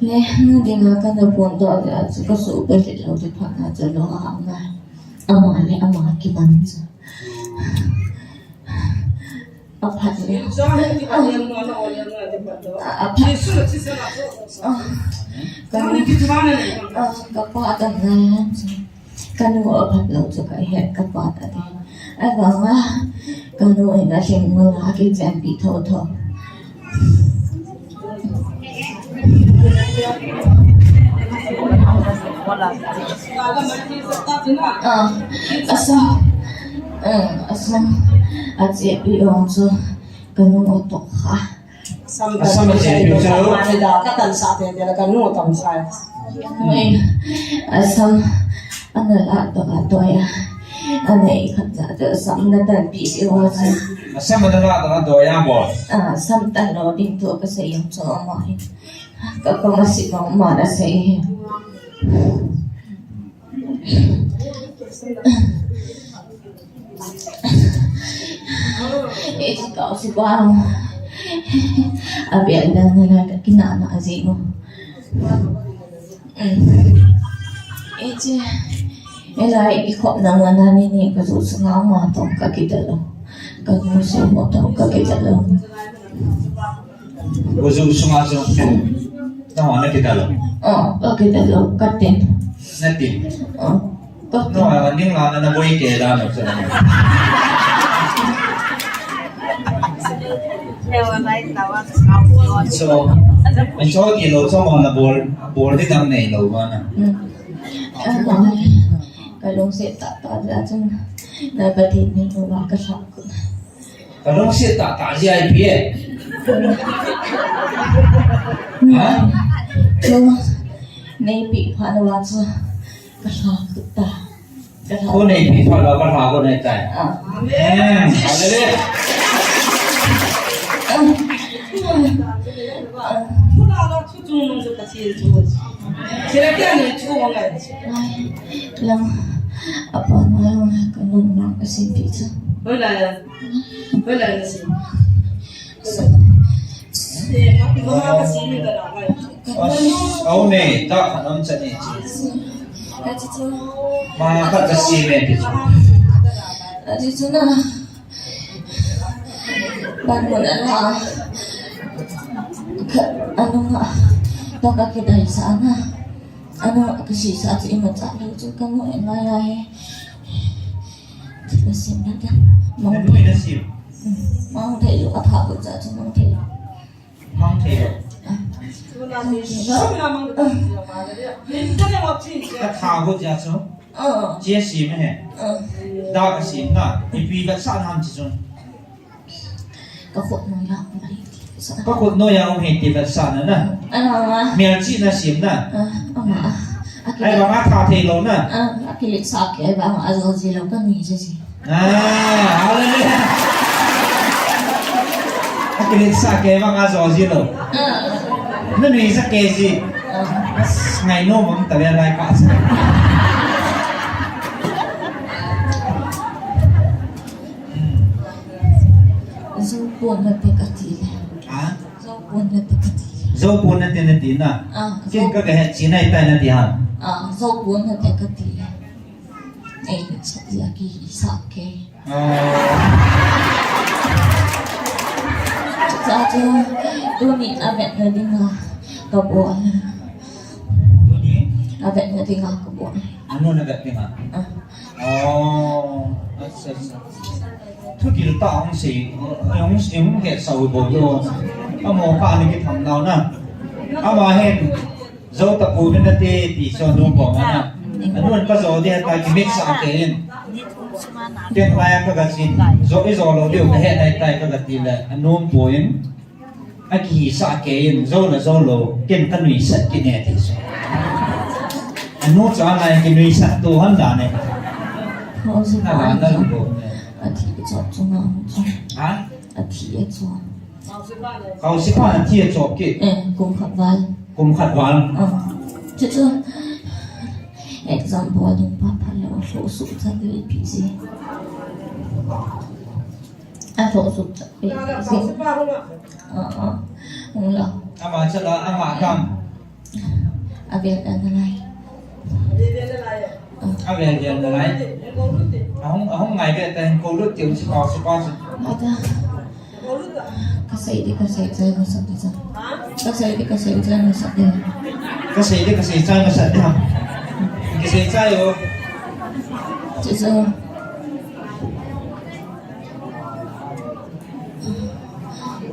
Le, nu dinga kana phondoh le, a chu kasuh peh lou ti phat na chu lo a nga. Ama le ama kiman chu. Aphat le. A, aphat. Ka, a, kapa ta ngai chu. Kanu aphat lou chu kahet, kapa ta ding. Ahivanga, kanu in alhing ngol a kichenpi thotho. Ah, asam, eh, asam, achepi ong chu, kanu atoh kha. Asam, asam achepi chu. Mani da katan sa te te la kanu tam sa. Asam, ana la to a to ya. Ana i khat ja to asam na tan pi si wa sa. Asam ana la to a to ya mo. Ah, asam tan lo ding to kasei jong chu ama hi. Ka, ka masi ma ma na sei hi. Iti kau si bang. Abi ada na na ka kina na aji mo. Iti. Elai i khop na ma na ni ni ka ju sunga ma tong ka kidalo. Ka ju su mo tong ka kidalo. Ka ju sunga chu. Tama na kidalo. Oh, ka kidalo, ka tin. Na tin. Oh. No, a ning la na na boi ke la no. So, so ti lo so mo na bol, bol di dam nei lo ba na. Ka lungset tah tah jeh chun na ba ti ni ko ba ka sa ko. Ka lungset tah tah jeh a ipi e. Ha? Chu neipi phat na va chu ka lha ta. Ka lha. Ko neipi phat na va ka lha ko nei tai. Ah. Amen. Hallelujah. Ah. Ai, lang, apa mai ka nun ma ka sin pi chu. Hoilai a. Hoilai a si. Au ne, ta khanam chani chi. Ma ka ka si ne ti chu. Ati chu na. Ban mun ala. Ka, anunga. To ka kidai sa na. Anunga ka si sa chi ma cha ni chu ka nu en lai lai. Ka si na ta. Mang thei. Mang thei lo, a tha ko cha chu mang thei lo. Mang thei lo. Ka tha ko cha chu. Chia si ma he. Da ka si na. Ipi ka sa na ham chi chu. Ka khut noi a um hei ti vetsahna na. Melchihna simna. Ahivanga tha thei lou na. Akiletsah kei vanga ajou ji lou ka nui ji. Ah, hallelujah. Akiletsah kei vanga ajou ji lou. Na nui sa kei ji. Ngai nom ang tavel lai ka sa. Zoupon nate kati le. Ha? Zoupon nate kati le. Zoupon nate nati na. Ah, kin ka ka het chinai tai nati ha. Ah, zoupon nate kati le. Ei, sa ya ki sa ke. Oh. Sa chu, tuni a vet na ding ha. Ka bol. Tuni? A vet na ding ha ka bol. Anu na vet ding ha. Ah. Oh, acha, acha. Thudil tah hung sei, hung, hung hetsah u bou lo. Amaho kha ni kitham nau na. Ama hin, jou tapou vin nate ti chu anu bou na. Anu in ka jou ding ahitai kimit sah kei in. Ken lai a ka ga chin. Jou i jou lou diu ka het ahitai ka ga ti le. Anu bou in. Akihisah kei in, jou le jou lou, ken ka nuisat kit e ti chu. Anu chu angai kinuisat to han dan e. Hausi pa na la na chu. Lo bo ne. Athi chop chu nga chu. Ha? Athi e chu. Hausi pa athi chop kit. Eh, kum khat val. Kum khat val. Ah. Chu chu. Exam bol ding pa pa le o so su cha de pi ji. A thoh suk tak pe. Ah, ah. Hung la. Ama chala, ama kam. A vel a na lai. A vel vel na lai. Ahung, ahung ngai ve ta hin ko lut tiu chi pa, chi pa chi. Ada. Ka sei di ka sei chai na sak di cha. Ka sei di ka sei chai na sak di. Ka sei di ka sei chai na sak di ha. Ka sei chai o. Chi cha.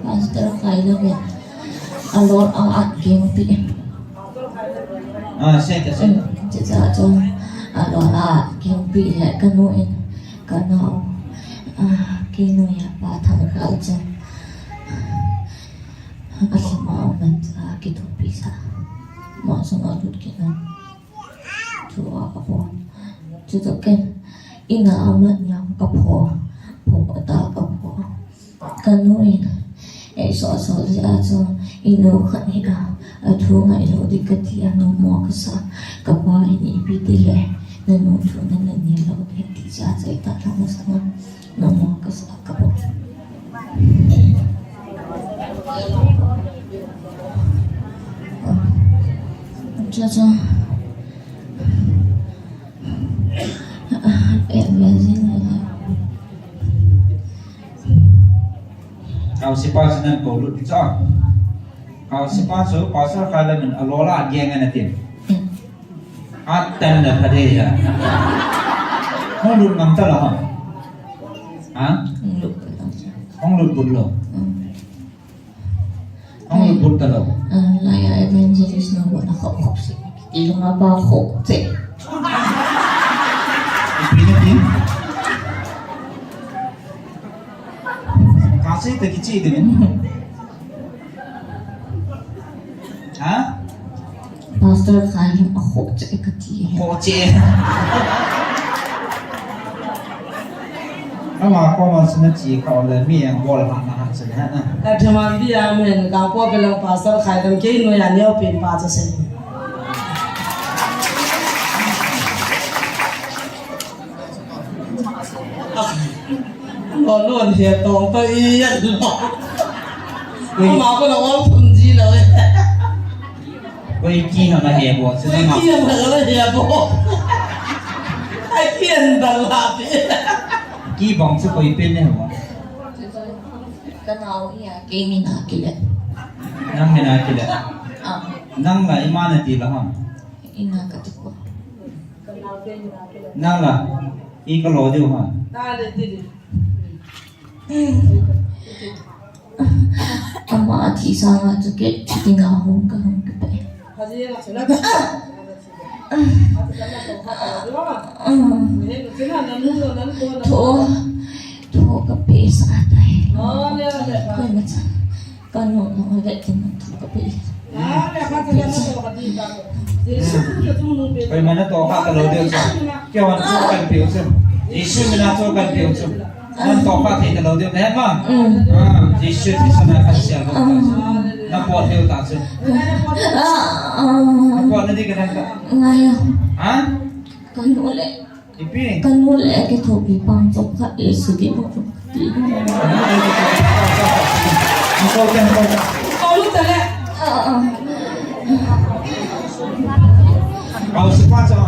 Pastor Khailal in alol a at kingpi. Ah, sei ta, sei ta. Chuche chu alol a at kingpi le kanu in kanao. Ah, kinu ya pa thang kal chu. Asima uman cha kithupi sa. Ma sung a lut kina. Thu a ka pho. Chutoh ken, ina amat nyam ka pho. Pho ata ka pho. Kanu in, ei so so jia chu, inu khat hi a, athu ngai lou di kati a, nomo kasa. Kapa in ipi ti le, nanu thu nana ne lou di ti cha chai ta thang sa. Nomo kasa ka pho. Cha cha. Eh, imagine. Kau sipa sinan ko lut cha. Kau sipa so pasal kada men alola geng ana tin. Atan la phade ya. Hung lut ngam ta la ha. Ha? Hung lut lut. Hung lut lut lo. Hmm. Hung lut lut ta lo. Ah, la ya evangelist na bo na khop khop se. Ti lo ma ba khop se. Ipi na ti? Kasei ta kichi de. Ha? Pastor Khai, a khop che kati. Khop che. Ama ko ma sina chi ka le mi ang bol ha na ha sina ha. Ka thama bi amen ka ko ka lang Pastor Khai dam ke no ya neo pin pa cha se. Lo lo he tong to i ya lo. Ui. Ama ko lo ol phun ji lo. Koi ki ha ma he bo, koi ki ha ma lo he bo. Ai ki an ba la pe. Ki bang chu koi pen ne bo. Ka nao i a ke mi na ki le. Nang mi na ki le. Ah. Nang la i ma na ti la ha. I na ka ti ko. Nang la, i ka lo diu ha. Ama a thi sanga chu ke, thi dinga hung ka hung ka pe. Tho, tho ka pe sa tai. Koi ma cha. Ka nu na ve tin na thu ka pe. Koi ma na to kha ka lo diu chu. Kei wan chu kan piu chu. Jesu mina chu kan piu chu. Nan to kha thei ka lo diu na ma. Mm. Ah, Jesu Krista na kan sia lo. Mm. Na po diu ta chu. Ah, ah. Na po na di ka na ta. Ngai. Ha? Ka nu le. Ipi? Ka nu le ke thopi pang chop khat e su di mo. Kalu tale. Ah, ah. Kau sipa cha.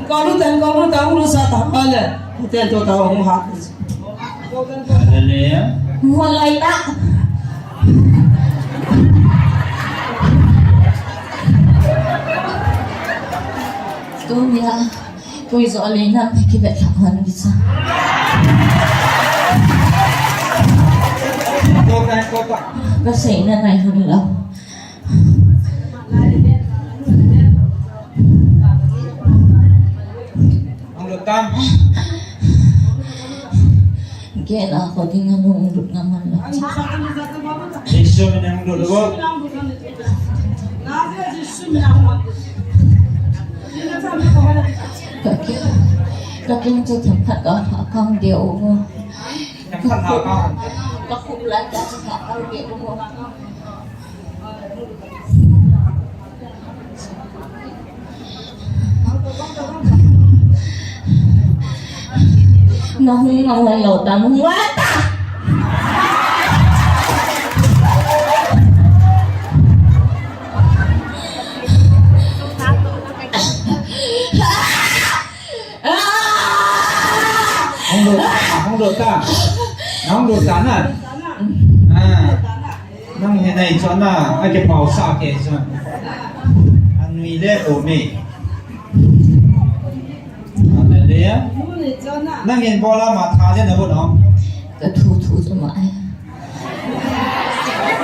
Kalu tan, kalu tan, kalu sa ta pale. Ten to ta hung ha. Hallelujah. Mo lai ta. Tunia. Koi jo le na ki vet la han ki sa. Ko ka, ko ka. Ka sei na nai hun la. Ang lutang. Ke la ko ding ang lut na man la. Jesu min ang lut lo. Ka kin, ka kin chu themkhat ka ha kang de o. Themkhat ha kang. Ka khup lai ka chu ha kang de o. Na hung ngam lo ta, hung ngam ta. Hung lut, hung lut ta. Hung lut ta na. Ah. Nang hi nei chon na, a kipau sa ke chon. Anui le ko me. Hallelujah. Nang in bola ma tha le na bo no. Ka thu thu chu ma ai.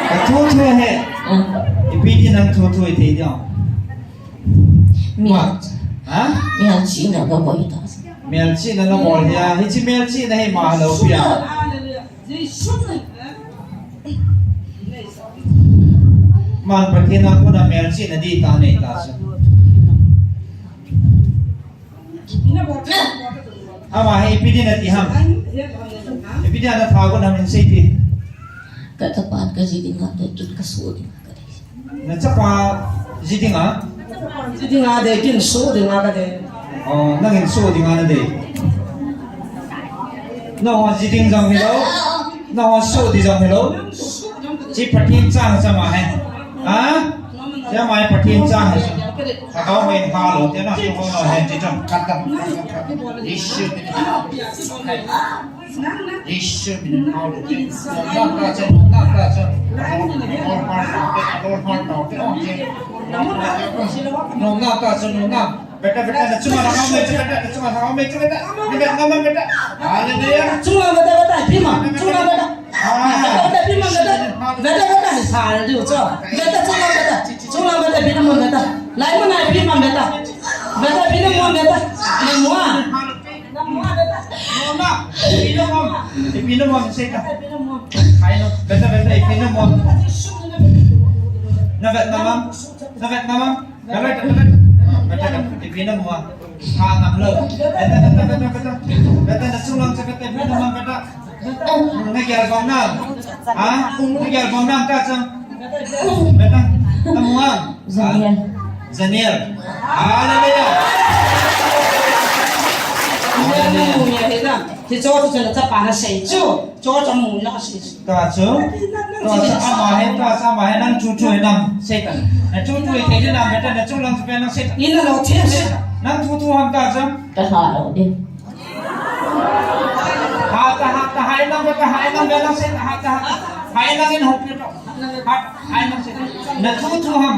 Ka thu thu he. Ah. Ipi ti nang thu thu i thei diu. Mi. Ma. Ha? Melchihna ka bol ta. Melchihna na bol hia. Hichi melchihna hi ma lo pia. Man Pathen a kona melchihna di ta nei ta chu. Ama hi ipi din ati ham. Ipi din a tha gon ham in sei ti. Ka chapa ka ji dinga, ka kin ka so dinga ka dei. Na chapa ji dinga? Ji dinga dei, kin so dinga ka dei. Oh, nang in so dinga na dei. Na ho ji ding jong hilou. Na ho so di jong hilou. Chi Pathen chang chang ma hai. Ha? Chi ma Pathen chang hai. Ka kau mai ha lo, te na so ho lo hai, chi chang kat kat. Issue. Isu min pau lu te. Nong na ta cha, nong na ta cha. Nong na ta cha, nong na. Beta, beta, na chunga na ngam le, beta, na chunga na ngam le, beta. Ni beta, ngam, beta. Hallelujah. Chunga beta, beta, pima, chunga beta. Ah. Beta, pima, beta. Beta, beta, sa le du cho. Beta, chunga beta. Chunga beta, pina mo beta. Lai mo na pima beta. Beta, pina mo beta. Ni mo. Nona, ipi na mo, ipi na mo, sei ta. Hai no, beta, beta, ipi na mo. Na vet na mo, na vet na mo. Na vet, na vet. Beta, beta, ipi na mo. Ha, ngam lou. Beta, beta, beta, beta. Beta, na sung lang sa beta, ipi na mo, beta. Na gel bong nam. Ha? Na gel bong nam ka sa. Beta, na mo. Zaniel. Zaniel. Hallelujah. Hallelujah. Hicho chu chun chapa na sei chu. Cho cho mu na sei chu. Ta chu. Ta chu ama he, ta chu ama he nang chu chu he nam sei ta. Na chu chu he te nam he ta na chu lang chu pe nang sei ta. Ina lo che sei. Nang chu chu ham ta chu. Ka ha lo de. Ha ta ha ta hai nang ka hai nang be nang sei ta ha ta ha. Hai nang in hok pe to. Ha hai nang sei ta. Na chu chu ham.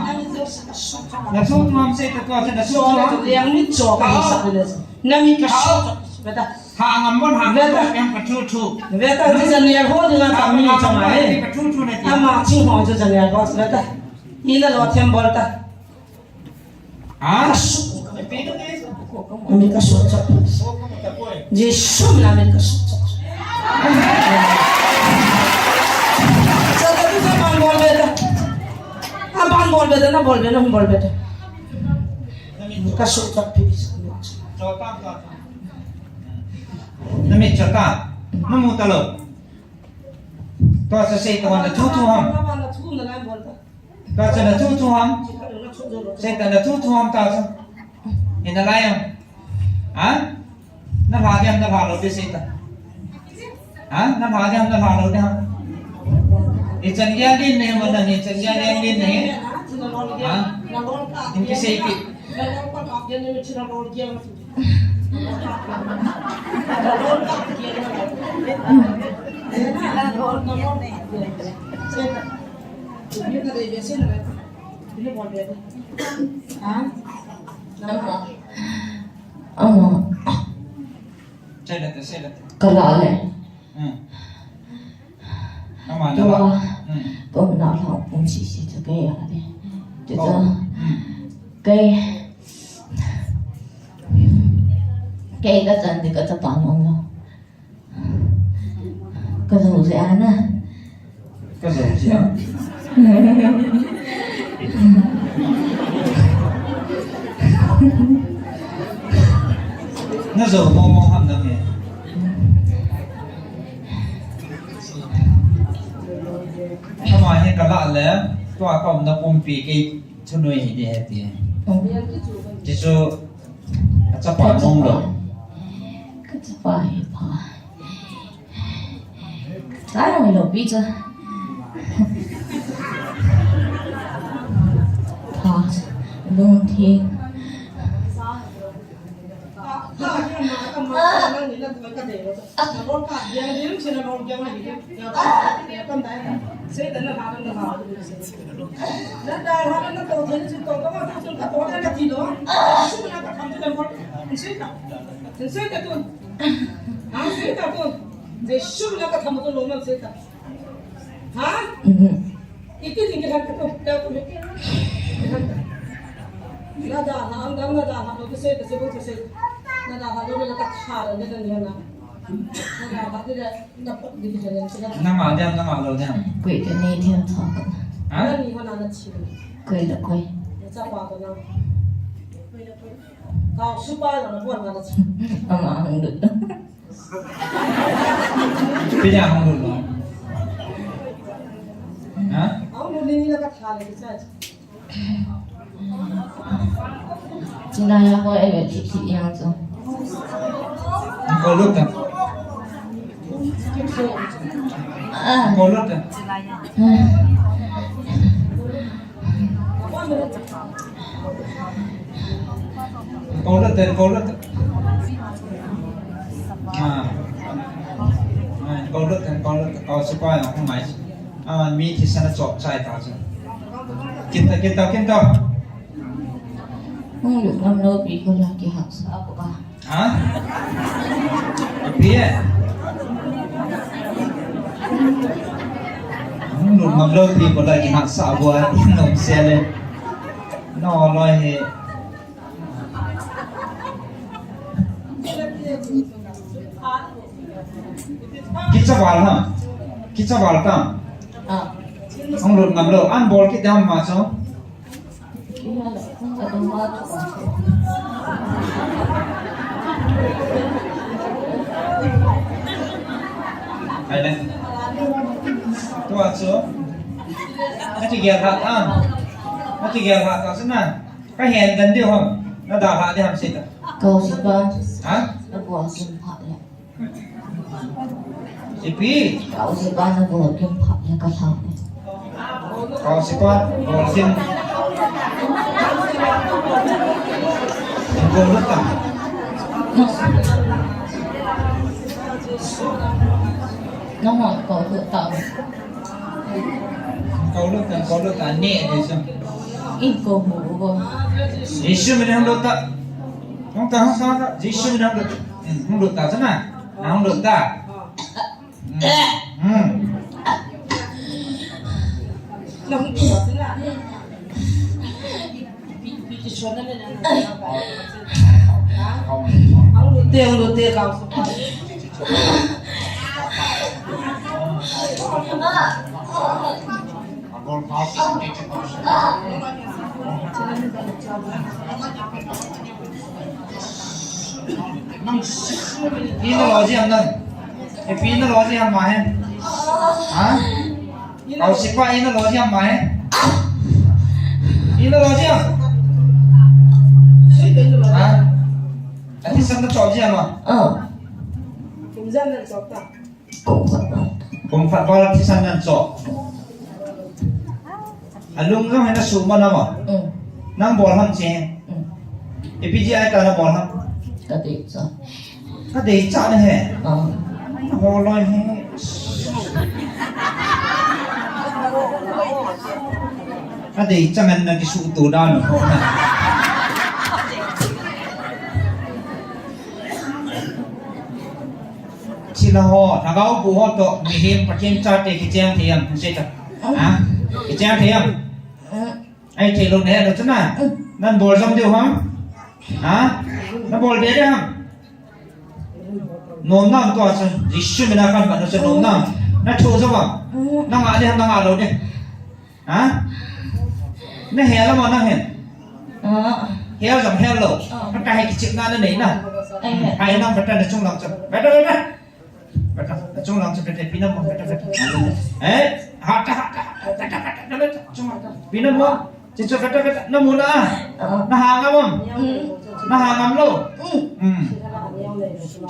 Na chu chu ham sei ta chu na chu chu ham. Liang ni cho ka sa le. Na mi ka so. Beta. Ha ngam bon ha. Beta. Yang ka chu chu. Beta, ti jan ya ho dinga ta mi cha ma he. Ka chu chu ne ti. Ama chi ho chu jan ya ho beta. Ina lo them bol ta. Ha? Ka su. Mi ka su cha. Jesu na mi ka su cha. Cha ta tu ka ban bol beta. A ban bol beta, na bol beta, na bol beta. Ka su cha pi. Cho ta ta. Na mit cho ta. Na mu ta lou. Tua chu sei ta na thu thu ham. Tua chu na thu thu ham. Sei ta na thu thu ham ta chu. Ina lai ham. Ha? Na pha diam na pha lou de sei ta. Ha? Na pha diam na pha lou de ham. I chan gel din ne ma na ni chan gel din ne. Ha? In ki sei ki. Ama. Ama. Kala le. Hmm. Ama na. Tua. Hmm. Ko na la pum si si ta ke ya de. Ti ta. Hmm. Kei, kei ka chan di ka chapa mong lou. Ka jou jeh a na. Ka jou jeh a. Na jou mong mong ham na me. Ama hi ka la le, tua ka um na pumpi kei. Thunoi hi di he ti. Ti chu, a chapa mong lou. Ka chapa hi pha. Ka ngai lou pi chu. Pha. Lung thim. Ha? Mhm. Iti ding kihan ka tu, ka tu me. Kihan ka. Na dalha, ang dang na dalha, lo tu sei, tu sei, tu sei. Na dalha, lo na ka tha, lo na ni na. Na dalha, tu na, na pot di kihan na sila. Na ma diam, na ma lou diam. Koi ka ni diam tha. Ha? Na ni ho na na chi. Koi la koi. Na cha pa ko na. Koi la koi. Ka su pa la na bon na na chi. Ama ang du. Pina hong lut lo. Ha? Chilai a ko e thi thi yang chu. Ko lut ta. Ah. Ko lut ta. Ko lut ta, ko lut ta. Ah. Kau sipai na hung mai. Ah, mi thisan a chop chai ta chu. Kin ta, kin ta, kin ta. Hung lut ngam lou pi ko la kihahsa ko a. Ha? Pi e. Hung lut ngam lou pi ko la kihahsa ko a. Nom se le. No loi he. Kicha val ha. Kicha val ta. Ah. Hung lut ngam lou. An bol kit dam ma chu. Hai le. Tua chu. Aki gel ha ta. Aki gel ha ta chu na. Ka hen dan diu ham. Na dalha ding ham sei ta. Kau sipa. Ha? Na bol kim pha le. Ipi? Kau sipa na bol kim pha le ka lha le. Kau sipa, bol kim. Bol lut ta. Nang hon kau lut ta. Kau lut ta, kau lut ta, ne, ne, sa. In ko mu ko. Jesu min hung lut ta. Hung ta, hung ta, ta. Jesu min hung lut. Hmm, hung lut ta, sa na. Na hung lut ta. Hmm. Hmm. Pi na lo ji ham nang. E pi na lo ji ham ma he. Ha? Kau sipa i na lo ji ham ma he. I na lo ji ham. Ha? A thisan na chop ji ham ma. Ah. Kum khat val thisan nan chop. Alung jong hi na suh man ama. Mm. Nang bol ham che. Mm. Ipi jeh a ta na bol ham. Ka dei cha. Ka dei cha na he. Ah. Ho loi he. Ka dei cha ngan na kisuh to dan. Chila ho, lhagao bu ho toh, mihem Pathen chate kicheng thei am, sei ta. Ha? Kicheng thei am? Ei thei lou ne, lou chuna. Nan bol jom diu ham? Ha? Na bol be diu ham? Nom nam tua chu, Jesu mina kan pan chu nom nam. Na thu jom am? Na ngah diu ham, na ngah lou diu. Ha? Na hel ama na hel. Ah. Hel jong hel lou. Ah. Ka he kichepna na nei na. Ai he. Hai na beta na chunglang chu. Beta, beta. Beta, na chunglang chu beta, pi na mo, beta, beta. Eh, ha ta, ha ta, ha ta, beta, beta, beta, chunglang. Pi na mo. Chi chu beta, beta. Na mu na. Ah. Na ha ngam am? Mm. Na ha ngam lou. Mm. Mm.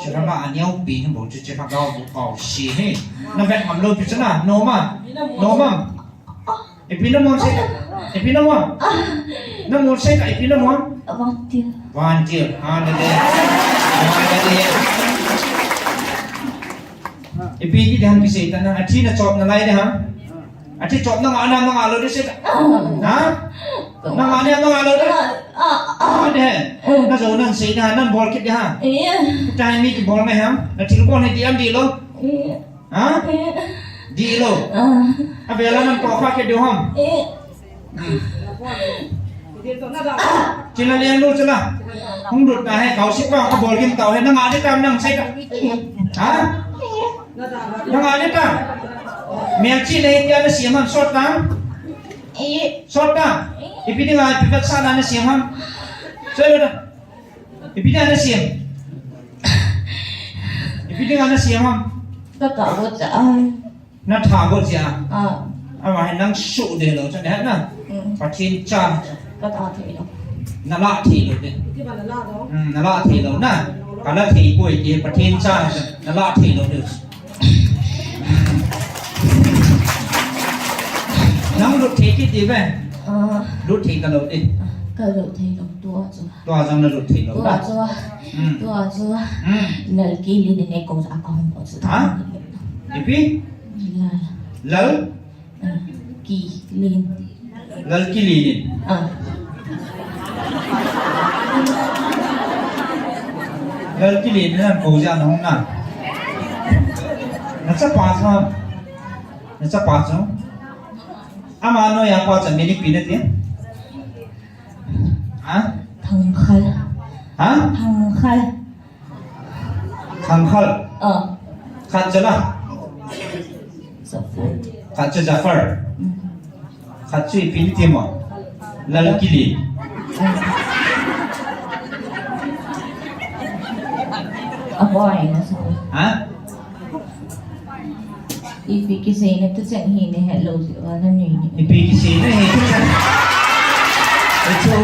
Chi ka ma a niau pi ni bo chu chi ka ga bo pau si he. Na bet ngam lou pi chu na. No ma. No ma. Ipi na mon sei ta? Ipi na mon? Na mon sei ta, ipi na mon? Vantil. Vantil. Hallelujah. Hallelujah. Ipi ti dan kisei ta na, athi na chop na lai de ha? Athi chop na ngah na, na ngah lou de sei ta. Ha? Na ngah na, na ngah lou de. Ah, de. Na jo nan sei na, nan bol kit de ha. Time mi kibol ngai ha. Na thil bol ngai ti am di lou. Ha? Di lou. Ah. A vela nan ko kha ke diu ham. Eh. Hmm. Chila leng lou chila. Hung lut ta he kau si pa ka bol gin tau he na ngah ni tam nang sei ka. Ha? Na ngah ni tam. Mel chi le tia na siam ham sot tam. Eh. Sot tam. Ipi dinga ipi vet sa na na siam ham. Sei lou da. Ipi dinga na siam? Ipi dinga na siam ham? Ka tah got cha ai. Na tah got cha. Ah. Ama hin nang su de lou cha ne na. Mm. Pathen cha. Ka tah thei lou. Na lah thei lou de. Hmm, na lah thei lou na. Ka lah thei poi de Pathen cha. Na lah thei lou de. Nang lut thei kit di ve. Ah. Lut thei ta lou di. Ka lut thei lou tua chu. Tua jong na lut thei lou. Tua chu. Hmm. Tua chu. Hmm. Nalki li ni ne ko a ko ko chu. Ha? Ipi? Lal. Lal? Ah, Kilin. Lal Kilin in. Ah. Lal Kilin in nang kou jia nahung na. Nachapa chu. Nachapa chu. Ama noiya pa chu min ipi nati? Ha? Thangkhal. Ha? Thangkhal. Thangkhal. Ah. Khat chu la. Jafar. Khat chu Jafar. Mm. Khat chu ipi nati mo? Lal Kilin. Mm. Apo ai na sa. Ha? Ipi kiseina tu chang hi nahet lou jeh uva nanui ni. Ipi kiseina hi tu chang. Echo.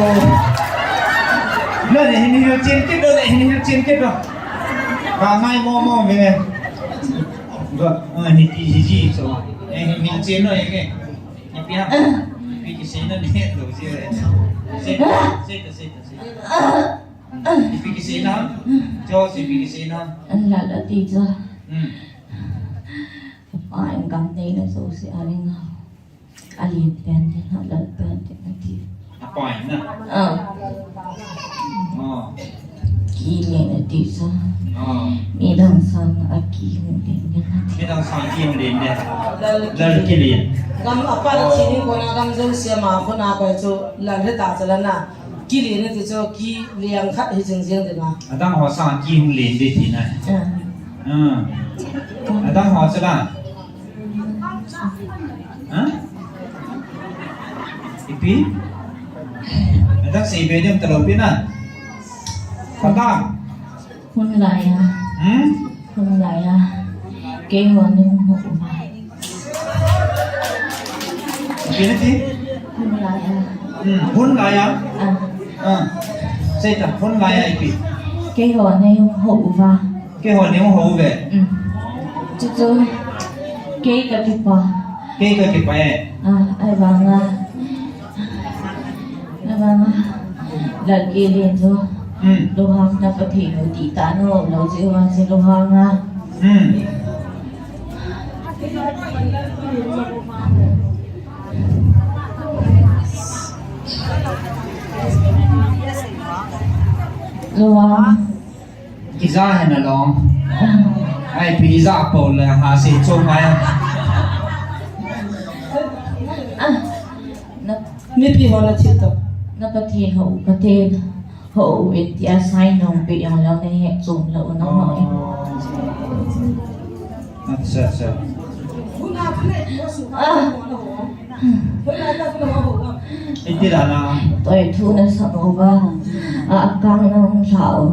Lo ne hin hil chen kit lo, ne hin hil chen kit lo. Ka ngai mo mo ve. Go, ah, ni ti ji ji so. Eh, hin hil chen lo ye ke. Ipi ha. Ipi kiseina nahet lou jeh uva. Se, se, se, se. Ipi kiseina. Jo, ipi kiseina. An la la ti jo. Hmm. Apa in gam neina jouse a ring a. Alen pen tin, alal pen tin ati. Apa in na? Ah. Ah. Ki len ati sa. Ah. Midang sang a ki hung len din ati. Midang sang ki hung len din. Lal Kilin. Gam apa na chini kona gam jouse ma kona ko chu lal he ta chala na. Kilin ati chu ki liang khat hi jing jing din a. Adang ho sang ki hung len din ti na. Ah. Ah. Adang ho chala. Ha? Ipi? Adang sei be ding talou pi na. Pata. Hun lai a. Hmm? Hun lai a. Keiho nei hung hou uva. Ipi nati? Hun lai a. Hmm, hun lai a. Ah. Ah. Sei ta, hun lai a ipi. Keiho nei hung hou uva. Keiho nei hung hou uve. Mm. Chuchu, kei kakipah. Kei kakipah e. Ah, ahivanga. Ahivanga. Lal Kilin chu. Mm. Lunghang na Pathen u ti ta nalou jeh uva chu lunghang a. Mm. Lunghang. Kija hena long. Ai, pi ija po le ha se cho mai. Ah, na mipi ho na thil to. Na Pathen ho, Pathen ho, in tia sai nong pe yang lang na he chom lo na ho. Acha, acha. Ah. Iti la na. Toi thu na sa uva. A, akang na hung sa u.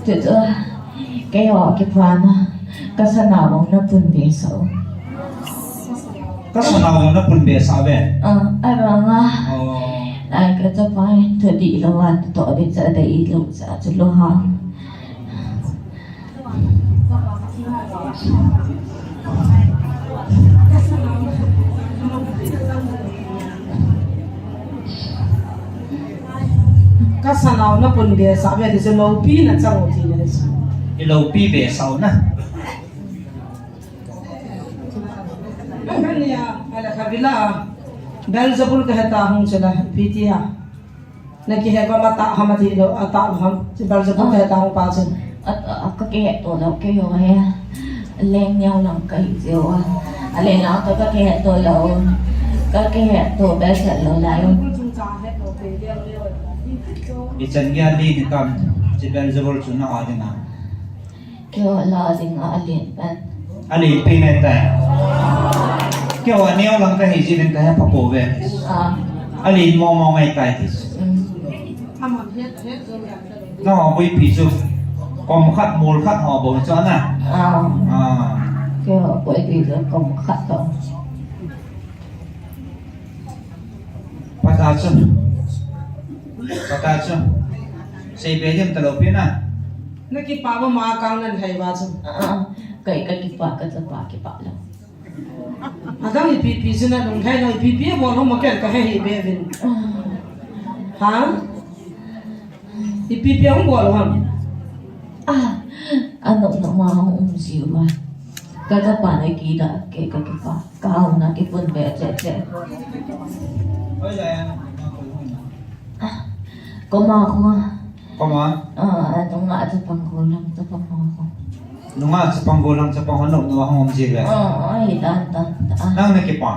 Chuchu, keiho kipana. Ka sanau na pun be sa u. Ka sanau na pun be sa ve. Ah, ahivanga. Oh. Lai ka chapa, thu dih lou a, to dih cha dih lou cha chu lo ha. Ka sanau na pun be sa ve ti chu loupi na chang u ti na. I loupi be sau na. Kania, ala kavila. Belzebul ka heta hung chula, P T A. Na kihe va mata ham ati lou, ata lou ham. Chi Belzebul ka heta hung pa chu. A, a, ka kihe to lou, keiho he. Leng neo lang ka hi jeh uva. A leng lang to ka kihe to lou. Ka kihe to be sa lou lai. I chan gei a li ni tam, chi Belzebul chu na a ding a. Keiho la ding a alen pen. Alen pen ngai tai. Keiho neo lang ka hi jeh in ka he pha pouve. Ah. Alen mo mo ngai tai ti. Mm. Nangho boipi chu kom khat mol khat ho bou chu na. Ah. Ah. Keiho boipi chu kom khat to. Pata chu. Pata chu. Sei be ding talou pi na. Na kipah ma ma kang nan hai ba chu. Ah, ah. Kei ka kipah, ka chapa kipah lou. Adang ipi pi chu na lung hai lou, ipi pi bol ho ma ken ka he hi be vin. Ah. Ha? Ipi pi hung bol ho. Ah. Anop nop ma hung um jiu va. Ka chapa na kida ke ka kipa. Ka hung na kipun be che che. Koma ko. Koma? Ah, nunga chapang ko lang chapang ko. Nunga chapang ko lang chapang anop nop ma hung um jiu ve. Ah, ai dan dan. Ah. Nang na kipa.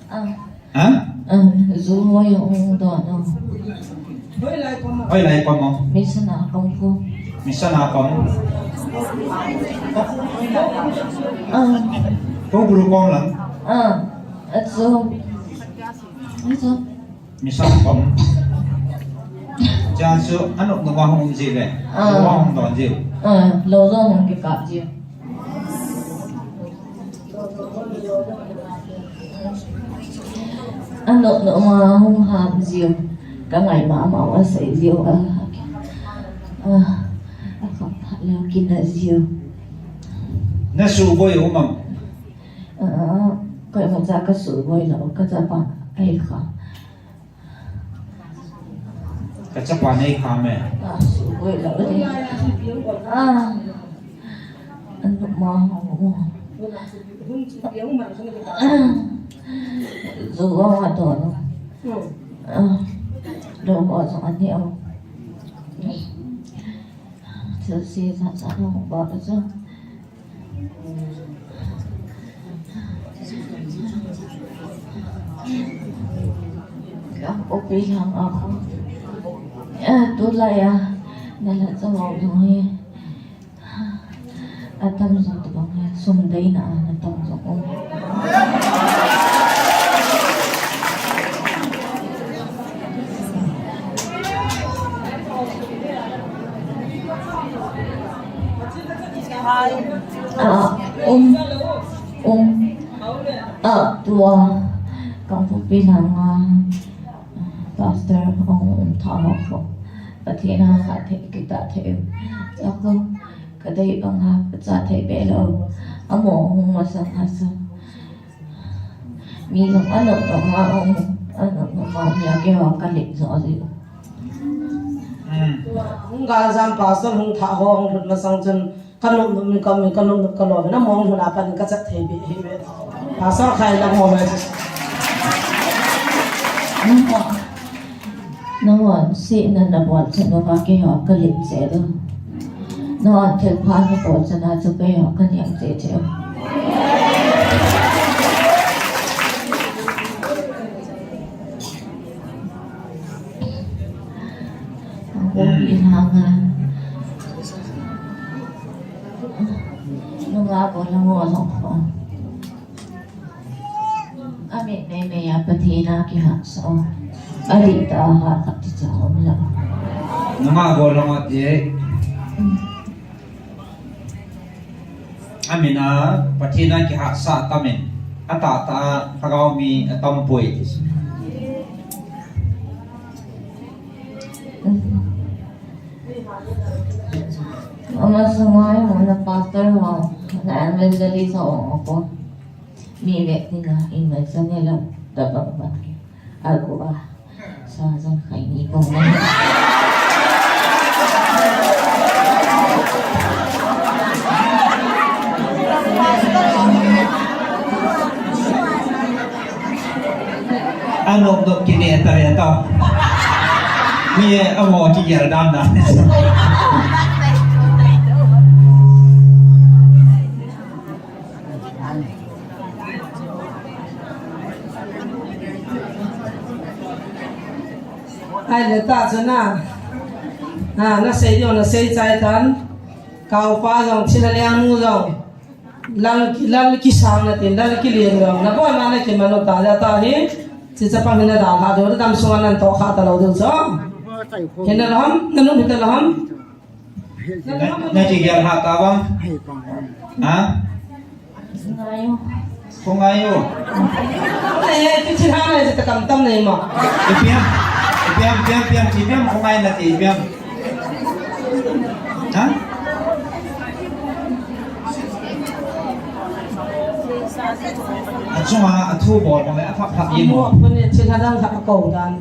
Ah. Ha? Ah, ju hoi hung don o. Hoilai pam o. Mission a pang ko. Mission a pang. Ah. Ko guru pam lang. Ah, achu. Achu. Mission a pang. Jan su anop nop ma hung um jiu ve. Ah. Ju hung don jiu. Ah, lou jong hung kikap jiu. Anop nop ma hung ham jiu. Ka ngai mama u asei jiu a. A, a kap phat leh kina jiu. Na suboi u mam? A, koima cha ka suboi lou, ka chapa ahi kha. Ka chapa nei kha me. Ah, suboi lou ni. Ah. Anop ma ho. Ah. Ju ho a to no. Ah. Lo ho jong ani o. Chu si sa sa lo ba ka chu. Ka upi lang ako. Eh, tulai a. Nala sa wau jong hi. Atam jong tabang hi. Sum dei na a, natam jong um. Ah, um, um. Ah, tua. Kangpokpi langa, ah, pastor hung um tha ho ko. Pathen a kha thei, kita thei. Ako, ka dei banga, ka cha thei be lou. Amo hung masang hasa. Mi jong anop nop ma um, anop nop ma um ya keiho ka lip jo ji. Hmm. Hung gal jam pastor hung tha ho hung lhut masang chun ka nop nop mi ka mi ka nop nop ka lo na mong lhut a pan ka chat thei be hi be. Pastor khai la mo be. Nangho sihna nabol chan uva keiho ka lip che u. Nangho thilpha nabol chan a chu keiho ka niam che che u. Hung in hanga. Nunga bol nangho jong ko. Amit meimei a Pathen a kihahsah o. Adih tah a hat khat ti cha um lou. Nunga bol nangho ti. Amin a Pathen a kihahsah tamin. Atahtah a lhagao mi atam poi ti. Ama sungai mo na pastor ho, na evangelist ho ko. Mi vek ni na, in vek sa nila, da bang bang. Agu a, sa jang khai ni ko mo. Anop nop kine ta ve ta. Mi amo kigel dan dan. Ai le ta chana. Ah, na sei jo, na sei chai tan. Kau pa jong, Chin Liang nu jong. Lal, lal kisang na tin, lal kilen jong. Na ko ma na kiman lo ta ja ta hi. Chi chapang hi na da ha do, dam sunga nan to kha ta lo do jong. Hi na lam, na nu hi ta lam. Na, na kigel ha ta bang. Ha? Ko ngai u. Ko ngai u. Ai, ai, tu chi ha na ta kam tam nei ma. Ipiam, ipiam, ipiam, ipiam, ipiam, ko ngai na ti ipiam. Ha? Achunga, athu bol ko le, aphap phap imo. Mo, ko ne chi ha dang ha ko dan.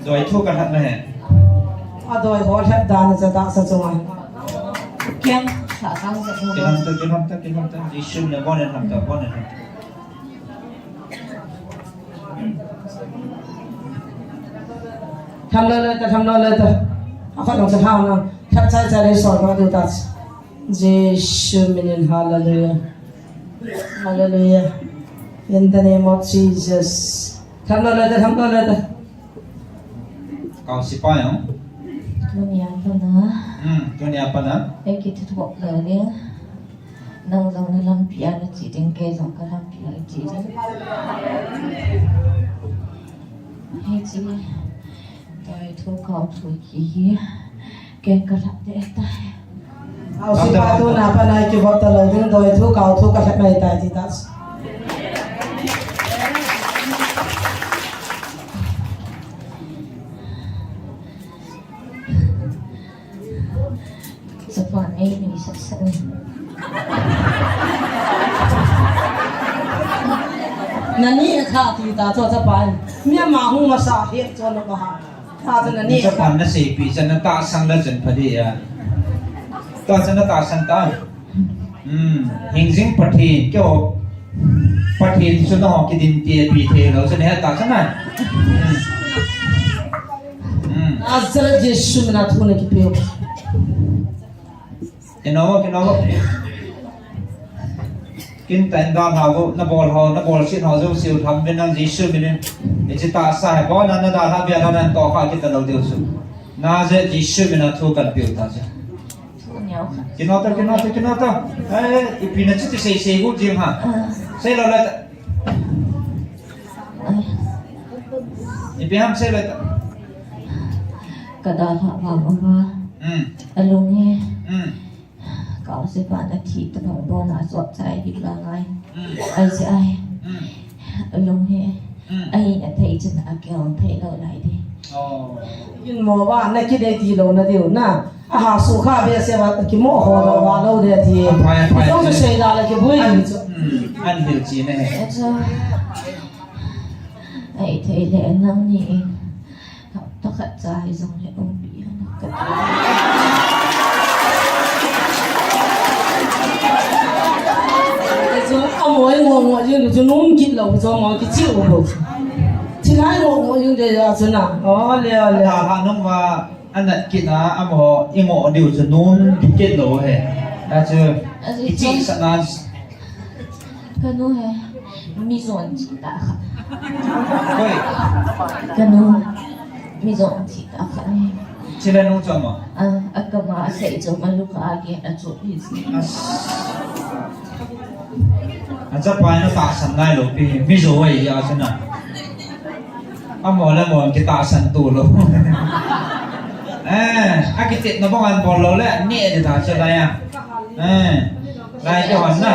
Doi thu ka lhat na he. A doi ho lhat dan cha ta sa chunga. Kiang sa sang sa. Kilam ta, kilam ta, kilam ta. Jisu na bon ham ta, bon ham ta. Tham lo le ta, tham lo le ta. A khat nong sa tham na. Khat chai chai le so ma du ta. Jisu minin, hallelujah. Hallelujah. In the name of Jesus. Tham lo le ta, tham lo le ta. Kau sipai ang. Tunia pana. Hmm, tunia pana. Ei kiti thok le le. Nang jong na lampi a na chi ding, kei jong ka lampi a chi ding. Hei chi. Doi thu kau thu ki hi. Kei ka lhat de ta. Au si pa tu na pa nai ki vot ta lo ding, doi thu kau thu ka lhat mai ta ti ta. Chapa nei nei sa sa. Nani a kha ti ta cho chapa. Mi ama hu ma sa he cho na ba ha. Ta cho nani. Chapa na sei pi cha na ta sang la chen pha di ya. Ta cha na ta sang ta. Hmm, hingjing Pathen kyo. Pathen chu na ho kidin ti pi the lo cha na he ta cha na. Hmm. Hmm. Nazareth Jesu mina thu na ki pe. Kinovo, kinovo. Kin ta in dan havo, na bol ho, na bol sin ho, jo siu tham vin nang Jesu minin. Ichi ta sa he, bo na na da ha bia na na to kha kita lo diu su. Na je Jesu mina thu kan piu ta je. Kino ta, kino ta, kino ta. Eh, ipi na chi ti sei sei gu jing ha. Sei lo la ta. Ipi ham sei lo ta. Ka da ha va ma ma. Hmm. A lung he. Hmm. Kau se pa na thi ta bang bo na sop chai hi la ngai. Hmm. Ai se ai. Hmm. A lung he. Hmm. Ai na thei chen a keu thei lo lai de. Oh. Yin mo ba na ki de ti lo na diu na. A ha su kha be se ba ki mo ho lo ba lo de ti. Phai, phai. Jong se sei da la ki bui ni chu. Hmm. An hil chi ne. Acha. Ai thei le nang ni. Hapta khat cha hi jong le um pi hana ka ti. Jong a moi ngo ngo jing chu nung kit lo jong mo ki chi u bo. Chi lai ngo ngo jing de ya chu na. O le o le. Ta ha nung ma anat kit na a mo i ngo diu chu nung kit lo he. A chu i chi sa na. Ka nu he, mi jon chi ta kha. Hoi. Ka nu, mi jon chi ta kha he. Chila nu chama? Ah, a kama a sei chama lu ka a ke a chu hi si. As. A chapa na ta san nai lo pi, mi jo ai ya sana. Amo le mo kitahsan tu lo. Eh, a kitit na bang an bol lo le, ni e ta che la ya. Eh, lai ke wan na.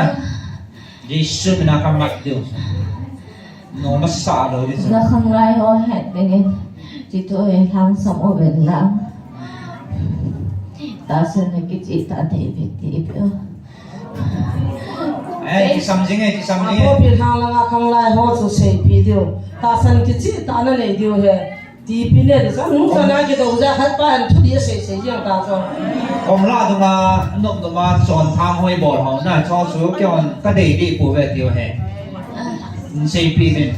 Jesu mina ka mat diu. No masa lo di. Na khang lai ho het dingin. Ti tu e hang sam o ben la. Tahsan na kiti ta te be ti pe. Eh, kisam jing e, kisam jing e. Apo pi hang langa khang lai ho chu sei pi diu. Tahsan kichi ta na nei diu he. Ti pi ne sa nu sa na ki do ja khat pa an thu di sei sei jing ta cho. Kom la du ma, nok du ma, chon tham hoi bol ho na cho su ki hon ka dei di pu ve diu he. Sei pi din.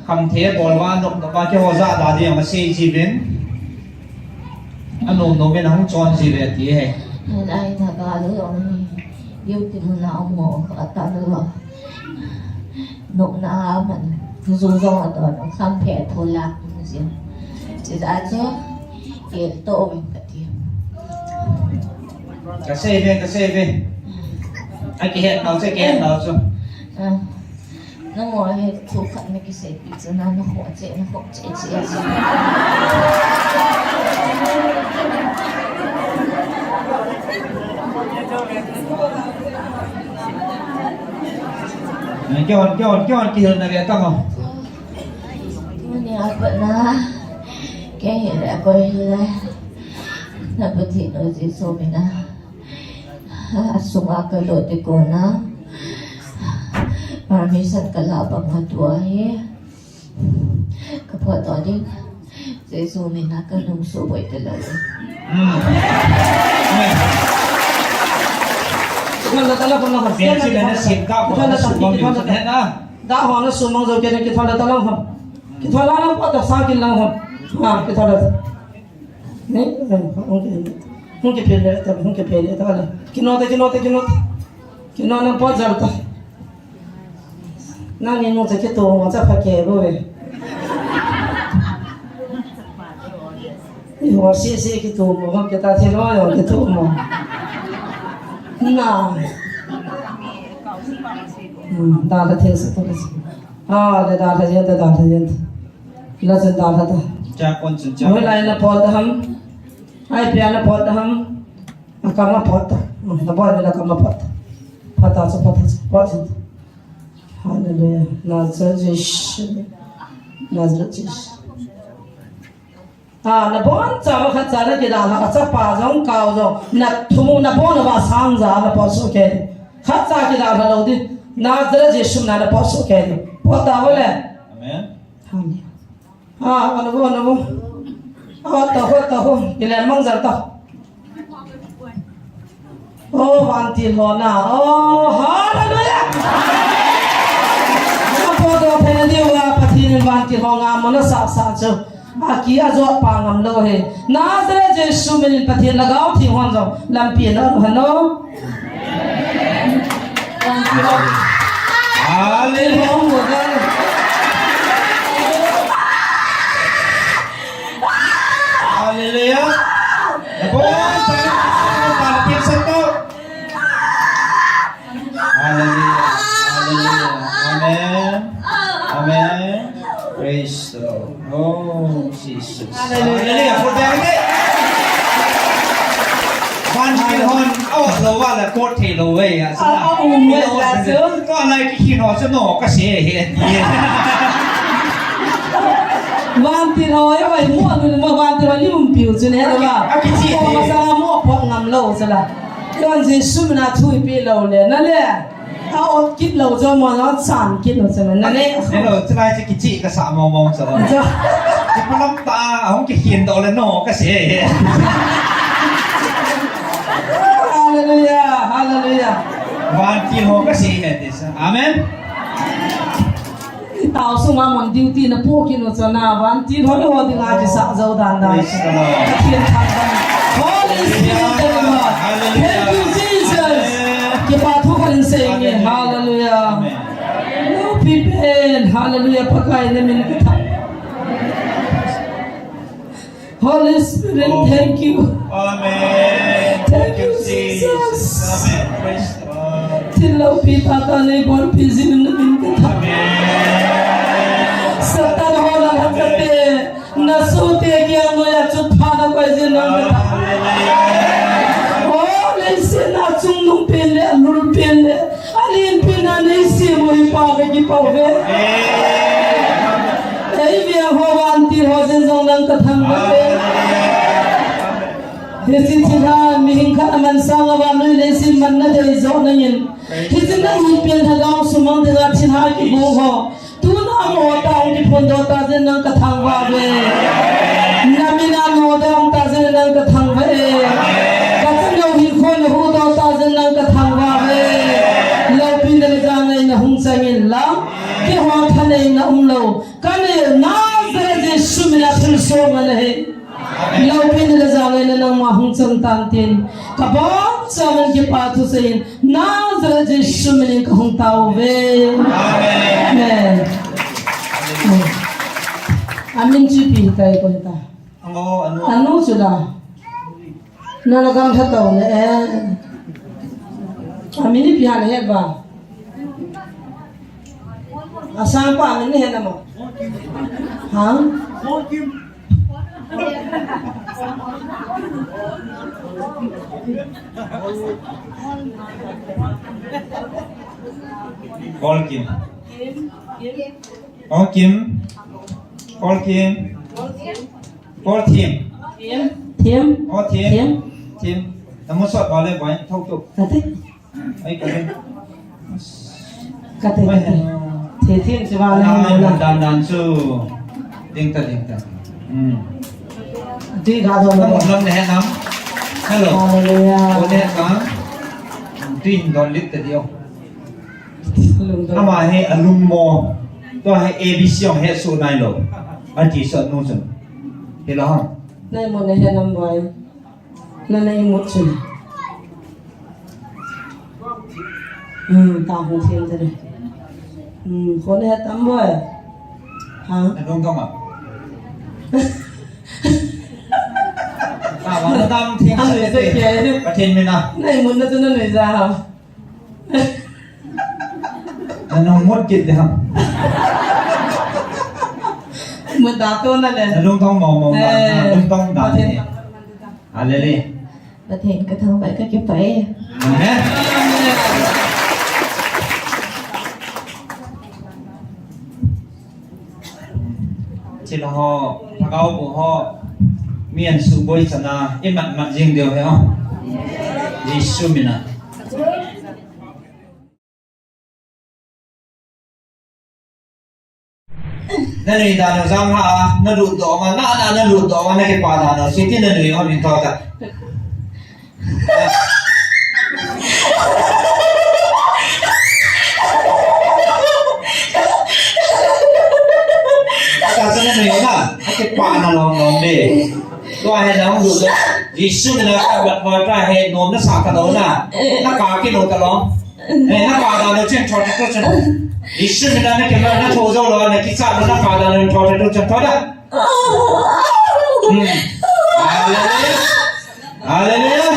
Kham the bol va nok du ma ki ho ja da di ma sei ji vin. A nom nom in a hung chon ji ve ti he. Hen ai na ga lo yong ni. Yu ti mu na mo ka ta lo. Nom na a man. Zu zong a to no kham phe tho la mu ji. Chi da chu. Ke to um ka ti. Ka sei ve, ka sei ve. A ki het nau che, ki het nau chu. Ah. Nangho hi thu khat na kiseipi chu na, na khoh cheh, na khoh cheh cheh a chu. Kihon, kihon, kihon, kihil na ve tang o. Tuni a pat na, kei hi le, koi hi le, na Pathen u Jesu min a. A sunga ka lut ding kona permission ka la bang a tua hi. Ka phot to ding. Jesu min a ka lung su boi ta lo. Hmm. Amen. Kithon la ta la khon la khon. Kithon la ta, kithon la ta, kithon la ta. Da ho na sumang jo kei, kithon la ta la khon. Kithon la la phot ta sa kin la khon. Ha, kithon la ta. Ni, eh, hung ki, hung ki phel le ta, hung ki phel le ta la. Kino ta, kino ta, kino ta. Kino na phot jal ta. Nangni nung cha kitomo cha pha kei bou ve. Eiho sese kitomo, hung kita thilo ho kitomo. Na. Hmm, dalha thei sa to. Ah, le dalha jeng ta, dalha jeng ta. La chun dalha ta. Cha kon chun cha. Hoilai na phot ham. Ai pia na phot ham. Akam a phot ta. Hmm, na bol na kam a phot ta. Phot ta chu, phot ta chu. Phot chu. Hallelujah. Nazareth Jesu. Nazareth Jesu. Ah, na boncha uva khatcha na kidalha, achapa jong, kau jong, na thumu, na bon uva sangja na phot soh kei. Khatcha kidalha lou ding. Nazareth Jesu min a na phot soh kei. Phot tauve le. Amen. Amen. Ah, anu bo, anu bo. Ah, ta ho, ta ho. Kile mang jal ta. Oh, vantil ho na. Oh, hallelujah. Ka phot doh theina diuva Pathen in vantil ho ngam mo na sah sah chu. Aki ajot pa ngam lou ahi. Nazareth Jesu min in Pathen Lhagao Theng hon jong lampi ana ong hen o. Vantil ho. Hallelujah. Hallelujah. Hallelujah. Hallelujah. Amen. Amen. Praise the Lord. Oh, Jesus. Hallelujah. Hallelujah. Vantil hon, oh, lo wa la kot thei lo ve ya. Ah, ah, um, yes, that's true. Ko lai ki hin ho chu no ka se he. Vantil ho, eh, vai mu anu ma vantil ho ni um piu chu ne ba. Aki, aki chi. Ko ma sa mu phot ngam lou chu la. Kon Jesu min a thui pi lou le na le. A ot kit lou jo mo na chan kit lou chu na le. Hello, chu lai chu kichi ka sa mo mo chu. Jo. Chu palam ta, a hung ki hin do le no ka se. Hallelujah, hallelujah. Vantil ho ka se he ti sa. Amen. I tao sunga mun duty na po kinu chana vantil ho le ho dinga kisah jou dan dan. Praise the Lord. Pathen thangvah. Holy Spirit, hallelujah. Hallelujah. Thank you, Jesus. Amen. Kipa thu khat in seinge. Hallelujah. Hallelujah. Amen. Lopi pen. Hallelujah. Pakai na min ka thang. Holy Spirit, oh, thank you. Amen. Thank you, Jesus. Amen. Praise the Lord. Thil loupi tah tah nei bolpi jing in na min ka thang. Amen. Satan ho na lhakhat te, na sohte kiang noiya chutpha na koi jing in na min ka thang. Hallelujah. Oh, leiset a chungnung pen le, alul pen le, alen pen a nei sem u hi Pa ka kipah uve. Amen. Ei veng ho vantil ho jeng jong nang ka thangvah e. Hiche thilha mihing khat aman sang a vannoi leiset manna dei joh nangin. Hiche nang in pen lhagao sumang dinga thilha kigong ho. Tuna mo ta hung kiphondoh ta jeng nang ka thangvah uve. Na min a nodoh ta jeng nang ka thangvah e. Ka chanu hinkho na huhdoh ta jeng nang ka thangvah uve. Loupina le jangaina hung chang in lang. Keiho thaneina umlou. Ka neo Nazareth Jesu min a thilsoh ngen ahi. Loupina le jangaina nangma hung chang tan tin. Ka bang chaman kipa thu seiyin Nazareth Jesu min in ka hung tao uve. Amen. Amen. Amin chu ipi hitai koi ta. Anu, anu. Anu chu la. Nana gamlha tao ne, eh. Amin ipi ham nahet uva? Asangpa amin nahet namo? Ha? Kolkim. Kolkim. Kolkim. Kolthim. Thim. Oh, Thim. Thim. Thim. Namu sot ba le bai thok tuk. Kati. Ai, kati. Kati, kati. Thim, Thim, si ba le. Ai, dan dan chu. Ding ta, ding ta. Hmm. Ti ga do. Namun lam ne nam. Hello. Hallelujah. Ko ne nam. Tin don lit ta dio. Lung do. Ama hi alung mo. Tua hi A B C ong hi su nai lo. Ati sa nu sun. Ti la ha. Nai mo ne nam boy. Nana imut chun. Hmm, ta hung thim ta le. Hmm, khon he tam boy. Ha? Na dong dong a. Ta wa na tam thim. Pathen mina. Na imut na tu na nui ja ha. Na nung mut kit de ham. Mut da to na le. Na lung tong mo mo na, eh, na lung tong da ne. Hallelujah. Pathen ka thangvah ka kipah e. Amen. Chila ho, thagau bu ho, mi an su boi chana, i mat mat jing deu he ho. Jesu mina. Na nui dan u jang ha, na lut doh ma, na, na, na lut doh ma, na kipah dan u, siti na nui hon in thou ta. Ka sa na nui na, na kipah na lom lom de. Tua hi na hung lut doh. Jesu mina ka bat ma ka hi nom na sa ka doh na. Na ka ki lo ka lom. Eh, na ka dan u chen thou ta tu chen. Jesu mina na kima na thou jou lo, na kicha lo na ka dan u chen thou ta tu chen thou ta. Hmm. Hallelujah. Hallelujah.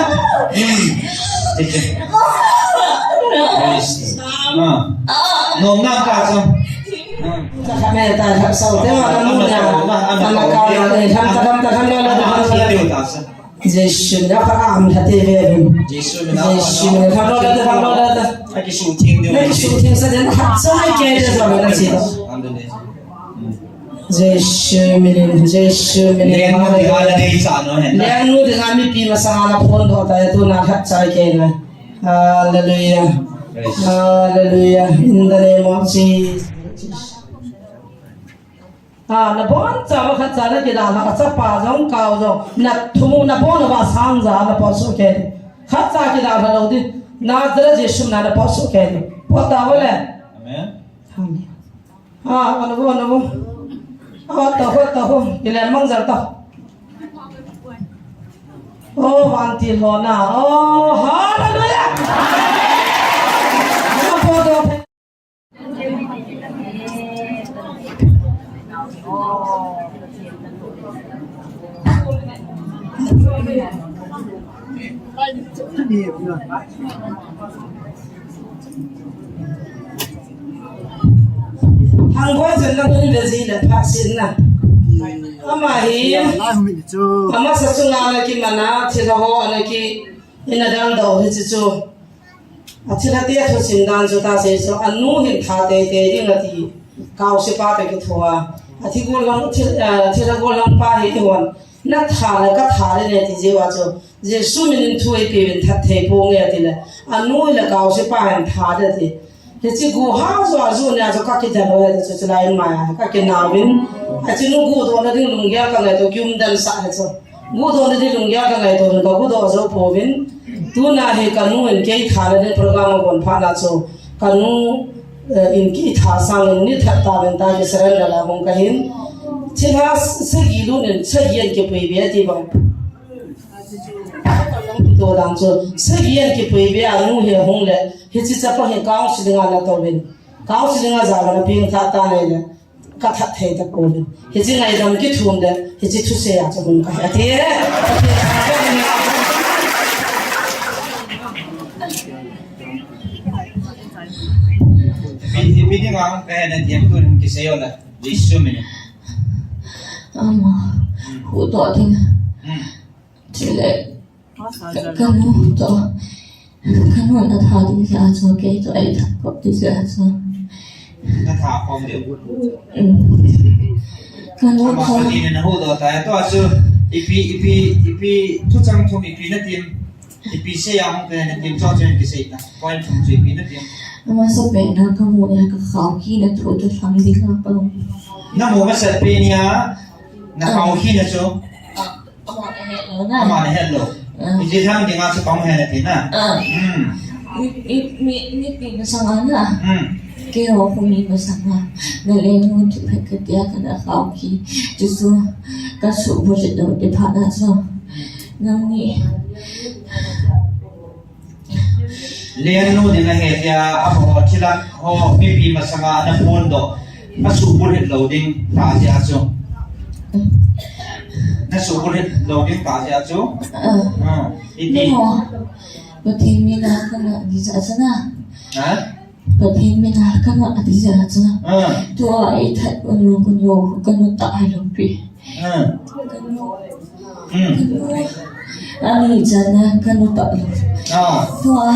Hmm. Chen chen. Praise. Ah. Nom na ka sa. Hmm. Sa ka me ta sa te wa na mu na. Ana ka na, eh, tham ta, tham ta, tham ta, tham ta, tham ta. Jesu mina ka am lha te ve vin. Jesu mina. Jesu mina. Thang lo le, thang lo le. Aki su thing de. Aki su thing sa den ha sa ai ke de sa na si. Jesu mina, Jesu mina. Lengnu dinga la dei sa no hen. Lengnu dinga mipi masanga na phone doh ta tu na khat sa ai ke na. Hallelujah. Praise. Hallelujah. In the name of Jesus. Ah, na boncha uva khatcha na kidalha, achapa jong, kau jong, na thumu, na bon uva sangja na potsuh kei ding. Khatcha kidalha lou ding. Nazareth Jesu mina na potsuh kei ding. Pot tauvo le. Amen. Amen. Ah, anu, anu. Ah, tauvo, tauvo. Kile mang jal tau. Oh, vantil ho na. Oh, hallelujah. Na pot tauvo. Thangvah jen na hun ve ji le phat sin na. Ama hi. Amasa chunga ana kimana, thilha ho ana ki, ina dang dou hi chu chu. Athilha te thusim dan chu ta sei chu, anu hin tha teitei ding ati, kaosepa toh kithoa. Athi gollhang, athi, ah, athilha gollhang pa hi kihon, na tha le ka tha le ne ti jeh uva chu, Jesu minin thu eipeuvin that thei ponge ati le, anu le kaosepa hin tha le ati. Hiche guha jo a ju nia chu ka kidel lou ati chu, chulai in maiya ka kinaovin. Achinu guhdohna ding lunggel ka ngaito, kiumden sah hi chu. Guhdohna ding lunggel ka ngaito, ka guhdoh jou pouvin. Tuna hi kanu in kei thana ding program abon phat na chu, kanu, eh, in kei tha sangin ni that tauvin ta ki surrender la hung kahin. Thilha sagi lut in sagi an kipui be ti bang. To dang chu sagi an kipui be a nu hi hung le, hiche chapa hi counseling a na touvin. Counseling a jal a na peng tha ta nei le. Ka that thei ta pouvin. Hiche ngaidam kithum le, hiche thusei a chu hung kahi ati e. Ipi, ipi dinga hung kahi na diam tu hin kisei o la, Jesu minin. Ama, huhdoh ding. Hmm. Chule, Ka, kanu toh, kanu na tha ding jeh a chu, kei toh ei tha khop ding jeh a chu. Na tha khom ding. Um. Kanu toh. Ama toh ni na huhdoh ta, toh chu, ipi, ipi, ipi, thuchang thum ipi na tim, ipi sei a hung pe na tim, chu chu kisei ta, point thum chu ipi na tim. Amasa pen na kamu le ka khao kit na thu ta thang ding a pa. Namu masat pen nia, na kau hi na chu. Ah, ama na het lou na. Ama na het lou. Ah. Iti tham dinga chu kong he na ti na. Ah. Hmm. Mi, mi, mi, mipi masanga na. Hmm. Keiho khu mi masanga. Na leng mun chu phet ka tia ka na kau hi. Chu chu ka subulhit lou ti phat na chu. Nang ni. Lengnu ding ahi tia, amaho thilha ho mipi masanga ana phondoh, nasubulhit lou ding tah jeh a chu. Nasubulhit lou ding tah jeh a chu. Ah. Ah, iti. Namo, Pathen mina kana ding jeh a chu na. Ha? Pathen mina kana ding jeh a chu. Ah. Tua ei that unu kunu kanu ta ai lou pi. Ah. Kanu. Hmm. Kanu. Ani chana kanu ta lou. Ah. Tua.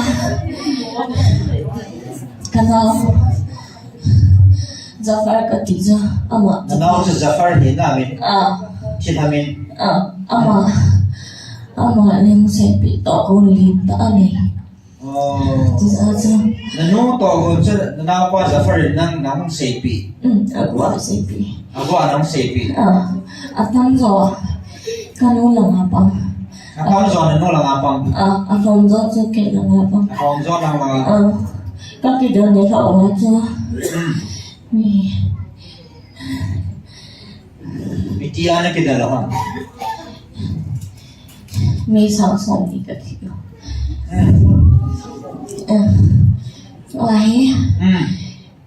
Kana. Jafar kati ja ama. Nao chu Jafar ni na min. Ah. China min. Ah. Ama. Ama ni musepi to ko ni ta ani. Oh. Ti jeh a chu. Nanu toh gon chu, nanaopa Jafar in nang, nahung seipeh. Um, agu a seipeh. Agu a nahung seipeh. Ah, atamjo, kanu langa pang. Atamjo nanu langa pang. Ah, alhomjo chu kei langa pang. Alhomjo nang langa. Ah, kakidel ni lhah uva chu. Um. Mi. Iti a nakidel u ham? Mi sang som ni kathi u. Hmm. Eh, ahi. Hmm.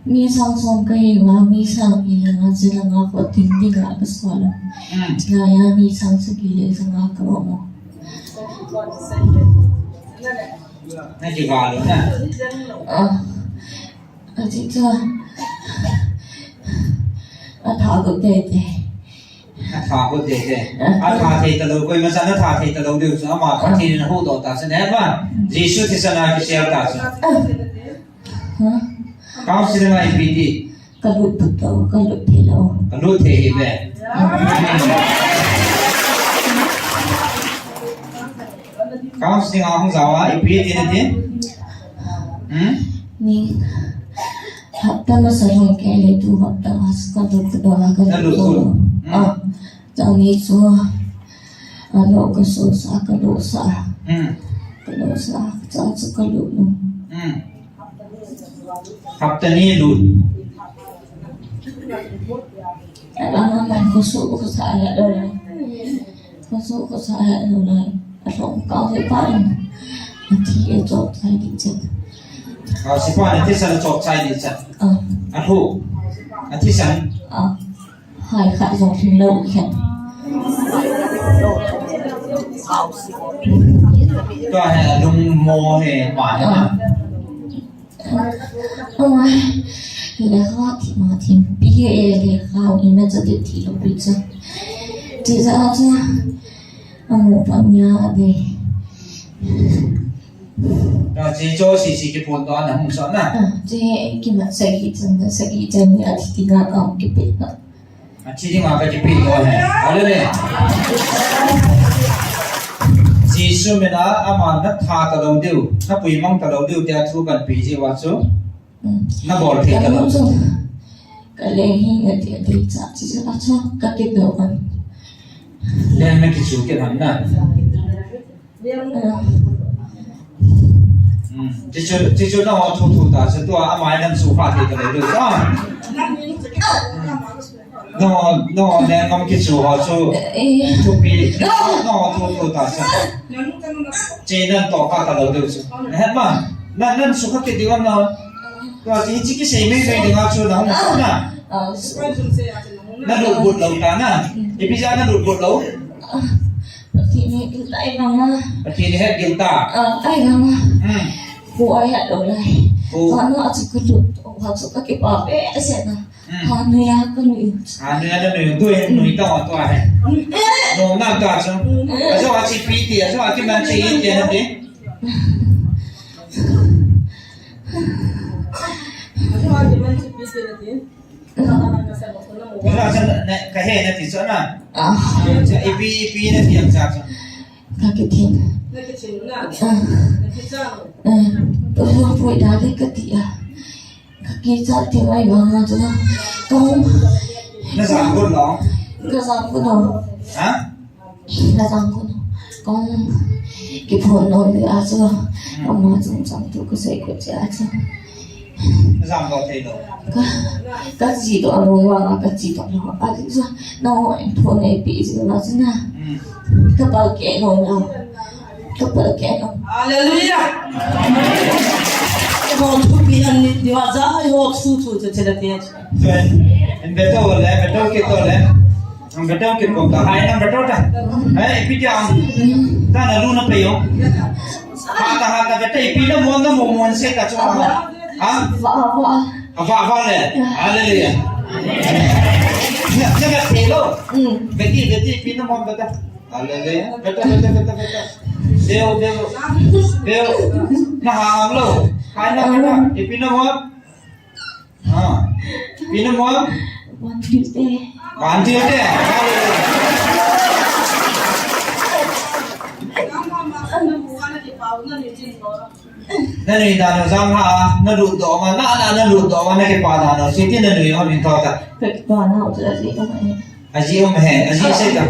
Mi sang som kahi uva, mi sang ni langa, chi langa, ko tin dinga kasol u. Hmm. Chulaiya mi sang sagi le sanga ka um u. Nakival u na. Ah. Aji chu. Atha got tei tei. Atha got tei tei. Ah. Atha thei talou, koima chan atha thei talou diu chu ama Pathen in ahuhdoh ta chu, neh ba? Jesu thisan a kisel ta chu. Ah. Ha? Counselling a ipi ti. Kalut put lou, kalut thei lou. Kalut thei hi ve. Ah. Counselling a hung jao a, ipi ti nati? Hmm? Ni, hapta masa jong kei le tu hapta masa ka lut ka dola ka lut. Na lut tu. Hmm. Ah, jani chu, alo ka so sa ka lo sa. Hmm. Ka lo sa, ka cha chu ka lo lo. Hmm. Hapta ni lut. Alang alang ko su ko sa ya lo. Ko su ko sa ya lo lai. Alhom kau se pa in. Athi e chok chai di chet. Kau se pa in athi san chok chai di chet. Ah. Alhu. Athi san. Ah. Hai khat jong thim lou khen. Tua hi alung mo hi pa na. Oi, lekha thi ma thim pi he lekha ina cha de thi lou pi cha. Ti ja cha. Amu pa nia de. Tua chi cho si si kiphondoh na hung sa na. Ah, chi kimat sagi chan na sagi chan ni athi ti nga ka hung kipe na. Athi dinga kakipeh lou ahi. Hallelujah. Jesu mina ama natha talou diu, napuimang talou diu tia thu kanpe jeh uva chu. Hmm. Nabol thei talou. Ka leng hi nati ati cha chi cha chu kakipeh u kan. Leng nakichu kit ham na. Hmm. Tichu, tichu nangho thu thu ta, sa tua ama in nang sukha thei talou diu. Ah. Nangho, nangho lengam kichu ho chu. Eh. Thupi. Nangho thu thu ta sa. Che nang tohkha talou diu chu. Nahet ma? Nang, nang sukha kit diu ham na. Tua ti chi kisei mei mei dinga chu nahung sa na. Ah. Nalut but lou ta na. Ipi jeh a nalut but lou. Ah. Pathen in ahet gil ta. Ah, ahet gil ta. Hmm. Ko ahet lou lai. Ko. Vana chu kalut, vana chu kakipah behseh na. Hmm. Hanoi a kanui. Hanoi a nanui, tu hin nui ta tua he. Eh. Nom na ta chu. Eh. Ajo a chi pi ti, ajo a kiman chi in ti na ti. Ajo a kiman chi pi ti na ti. Ila chan na, kahe nati chu na. Ah. Ipi, ipi nati am cha chu. Kakithin. Ah. Ah. Pui, pui da le kati a. Kakichat ti mai vang a chu na. Kahung. Najang got lou? Kajang got lou. Ha? Najang got lou. Kong kiphone lou ni a chu. Ama chungchang thu kasei got che a chu. Najang got thei lou. Ka, kache doh lou vang a kache doh lou. A chu nangho in phone neipe jing lou chu na. Hmm. Kapal keh nom lou. Kapal keh nom. Hallelujah. Ho thupi an ni diu a ja, ho thu thu che che la te. Ven, in beto le, beto kito le. Ang beto kit kom ta, hai nang beto ta. Eh, ipi ti ang. Ta na lu na pe yo. Ha ta, ha ta, beto ipi na mo na mo mo se ta chu. Ha? Va, va. Ha, va, va le. Hallelujah. Na, na beto lo. Mm. Beti, beti, ipi na mo beto. Hallelujah. Beto, beto, beto, beto. Deo, deo. Deo. Na ha ang lo. Hai na beto. Ipi na mo. Ha. Ipi na mo? Vantil te. Vantil te. Nanui dan u jang ha, nalut doh ma, na, na, nalut doh ma, nakipa dan u, siti nanui ho min thou ta. Kakipa nau chu ajeh um e. Ajeh um e, ajeh sei ta.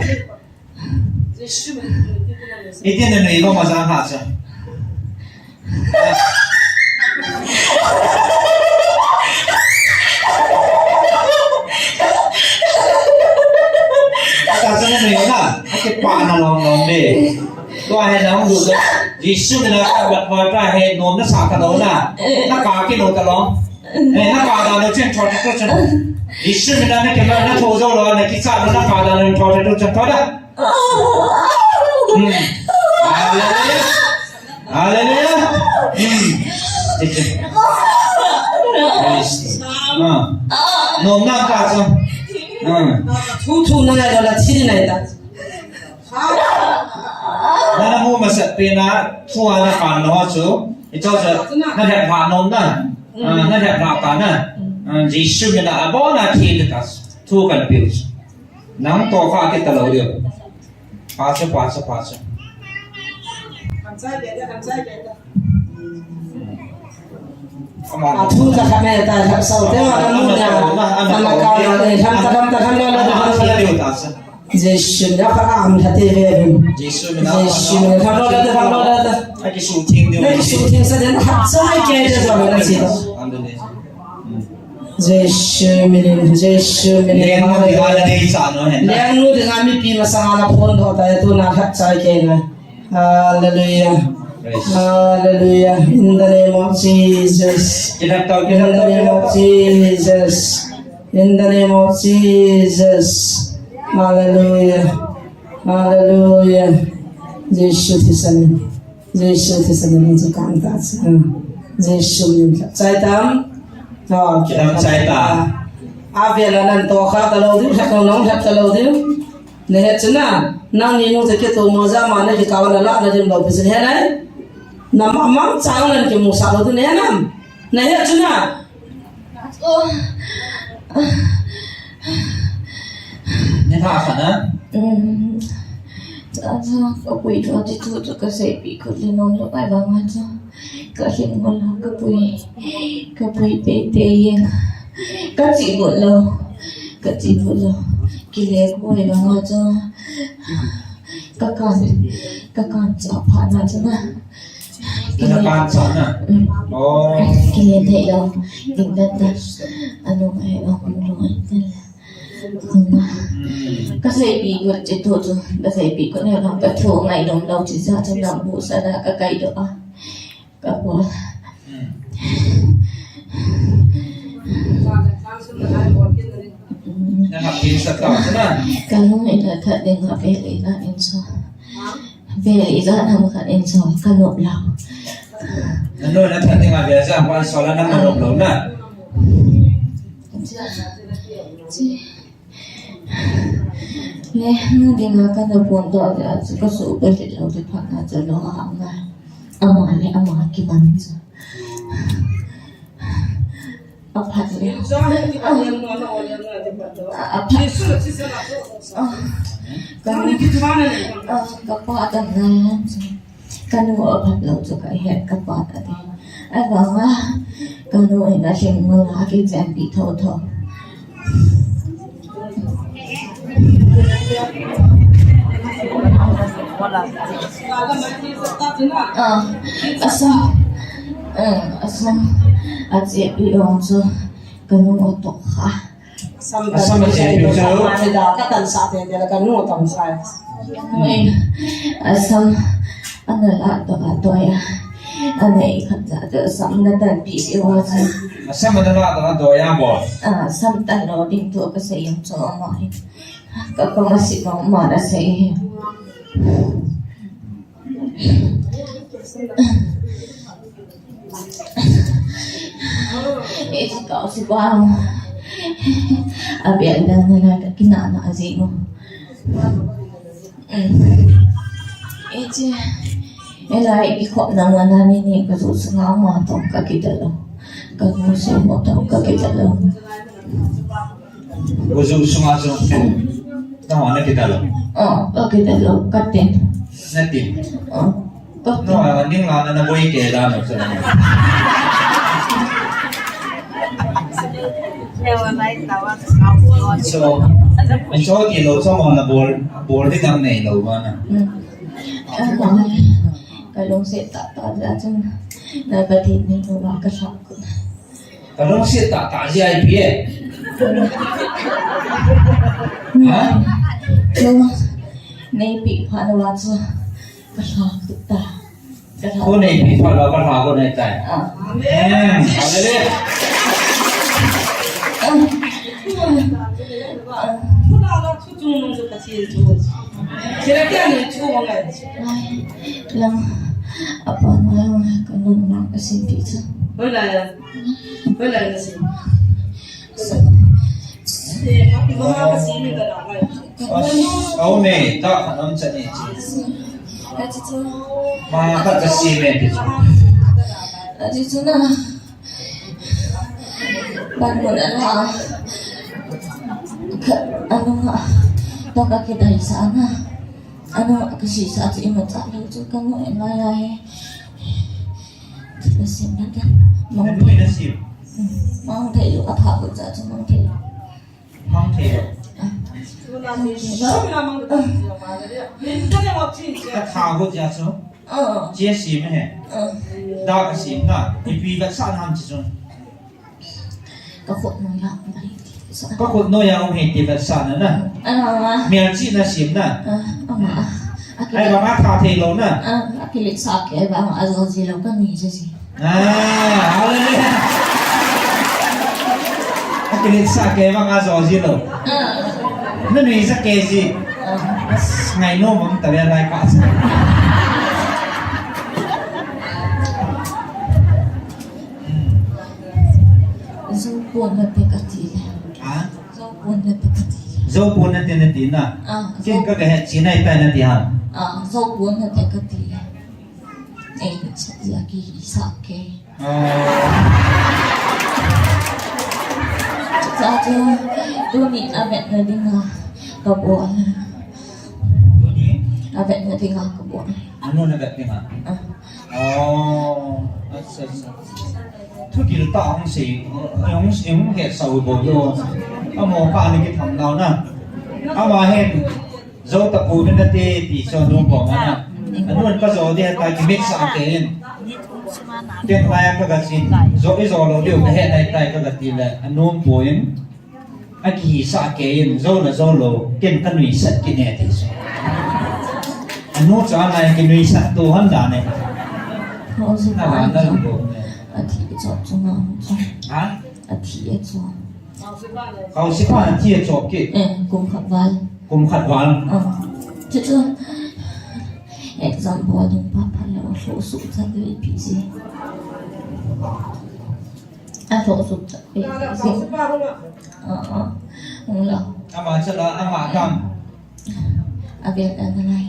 Iti nanui vang ma jang ha chu. Ata chu nanui na, akipa na lom lom de. Tua hi nahung lut doh. Jesu mina kabat mo ta hi nom nasah talou na. Naka kilou talou. Eh, naka dan u chen thou thou chen. Jesu mina nakima nathou jou lou, nakicha lou, naka dan u thou thou chen thou da. Hmm. Hallelujah. Hallelujah. Hmm. Praise. Ah. Nom na ka chu. Ah. Thu thu na la la thi na ta. Nana mu masat pen a thu ana kan lou chu. Icho chu nalhep lha nom na. Ah, nalhep lha ta na. Ah, Jesu mina abon a thi ta. Thu kan piu chu. Nang toh kha kit talou diu. Pha chu, pha chu, pha chu. Ama. A thu ta kha me ta, lhap sao te, ana mu na, ana ka, eh, lham ta, lham ta, lham lo, lo, lo, lo. Jesu, ya pa am lha te ve. Jesu, Jesu, lham lo, lo, lo, lham lo, lo, lo. Aki shooting diu. Aki shooting sa den, lhap sai ke de, so na si. Jesu minin, Jesu minin. Lengnu dinga la dei sa no hen. Lengnu dinga mipi masanga na phone doh ta, tu na khat chai ke na. Hallelujah. Praise. Hallelujah. In the name of Jesus. In the name of Jesus. In the name of Jesus. Hallelujah. Hallelujah. Jesu thisan. Jesu thisan in chu kan ta chu. Jesu min chai tam. Oh, chai ta. Avel a nan toh kha talou diu, lhap talou, lhap talou diu. Nahet chu na, nangni nu te kitoh mo jama nakikao na la na dim lou pi chu nahe nai. Nam amang chang nan kimusah lou diu nahe nam. Nahet chu na. Ni ha kha na? Um, cha cha, kapui tho ti thu chu kaseipi kut le nom lou ai vang a chu. Kalhing ngol a kapui, kapui tei tei jeng. Kache got lou, kache got lou. Kile koi vang a chu. Kakan, kakan cha pha na chu na. Kakan cha na? Um. Oh. Kile thei lou. Ding dan dan. Anu ai anu ai dan. Kaseipi got che tu chu, kaseipi got ne bang ka thu ngai nom lou chi sa chu nam bu sa na kakai doh a. Ka bol. Na ngap in sa ta na. Ka lung in a that ding a vel in a in so. Vel in a nam khat in so, ka nop lou. Na nu na that ding a vel sa, wan so la na nop lou na. Chi, chi. Le, nu dinga kana phone doh le, a chu kasuh peh lou le phat na chu lou a nga. Ama le ama kiman chu. Aphat le. A, aphat. A, ka, a, kapa dan na. Kanu aphat lou chu kahet, kapa ta de. Ahivanga, kanu in alhing ngol a kichenpi tho tho. Ah, asam. Eh, asam. Achepi jong chu kanu atoh kha. Asam achepi chu. Mani da katansah tete le kanu atoh kha. Asam ana la toh atoh a. Ana ikhat ja chu asam na tanpi diu chu. Asam ana la toh atoh a bol. Ah, asam tan lou ding thu kasei jong chu ama hi. Ka, ka masi ma, ma na sei. Iti ka si ba. Abi alang na na ka kina na azi mo. Iti. Elai i khop na ma na ni ni ka zu sunga ma tong ka kidalo. Ka zu su ma tong ka kidalo. Ka zu sunga chu. Nangho na kidalo. Oh, ka kidalo, ka tin. Na tin. Oh, ka tin. Nangho, ning la na na boi ke da no chu. So, an cho ti lo, so mo na bol, bol di dang nei lo ba na. Hmm. Ah, ka lungset tah tah jeh chun, na ka tin ni no ba ka lhap ko. Ka lungset tah tah jeh a ipi e. Ha? Chu, neipi phat uva chu, ka lha kut ta. Ka lha. Ko neipi phat uva ka lha ko nei tai. Ah. Amen. Hallelujah. Ah. Ah. Ai, lang, apa na lang, ka nun na ka sin ti chu. Hoilai a? Hoilai na sin? Au me, ta khat am cha ni chi. Achi chu. Ma khat ka si me ti chu. Achi chu na. Ban mun ana. Ka, anunga. To ka kidai sa na. Anunga ka si sa chu ima cha le chu ka mu en lai lai. Ka si na ka. Mang. Ka si. Mang thei lu a pha ko cha chu mang thei. Mang thei lo. Ka tha ho jeh chu. Ah. Chia sim he. Ah. Da ka sim na. Ipi vetsahna ham chi chu. Ka khut noiya um ahi ti vetsahna. Ka khut noiya um ahi ti vetsahna na. Ah. Melchihna sim na. Ah, ama. Ahivanga tha thei lo na. Ah, akiletsah kei vang ajo ji lo ka nui ji ji. Ah, hallelujah. Akiletsah kei vang ajo ji lo. Ah. Na nui sa kei ji. Ah. Ngai nom um ta le lai ka sa. Zo pon na te ka ti le. Ha? Zo pon na te ka ti le. Zo pon na te na ti na. Ah, ken zo ka ka he chi nai tai na ti ha. Ah, zo pon na te ka ti le. Ei, sa, sa ki, sa ke. Oh. Sa chu, tuni a vetna dinga ka bol. Tuni? A vetna dinga ka bol. Anu na vet dinga? Ah. Oh, acha, acha. Thudil tah hung sei, hung, hung hetsah u bou lo. Amaho kha ana kitham nau na. Ama hin. Zo tapouvin nate ti chu anu bol ana. Anu in ka jo ding ahitai, kimitsah kei in. Ken lai a ka ga chin. Jo i jo lou diu ka he nai tai ka ga ti le. Anu in poi in. Akihisah kei in, jo na jo lou, ken ka nuisat kit e ti chu. Anu chu ana kinuisat to han dan e. Hausi na pa la na chu. Lo ne. Athi chop chu nga chu. Ha? Athi e chu. Hausi pa athi e chop kit. Eh, kum khat val. Kum khat val. Ah. Chu chu. Exam bol ding pa pha lo lo su cha le pi ji. A tho suk ta. Eh, si. Ah, ah. Hung la. Ama chala, ama dam. A vel a na lai.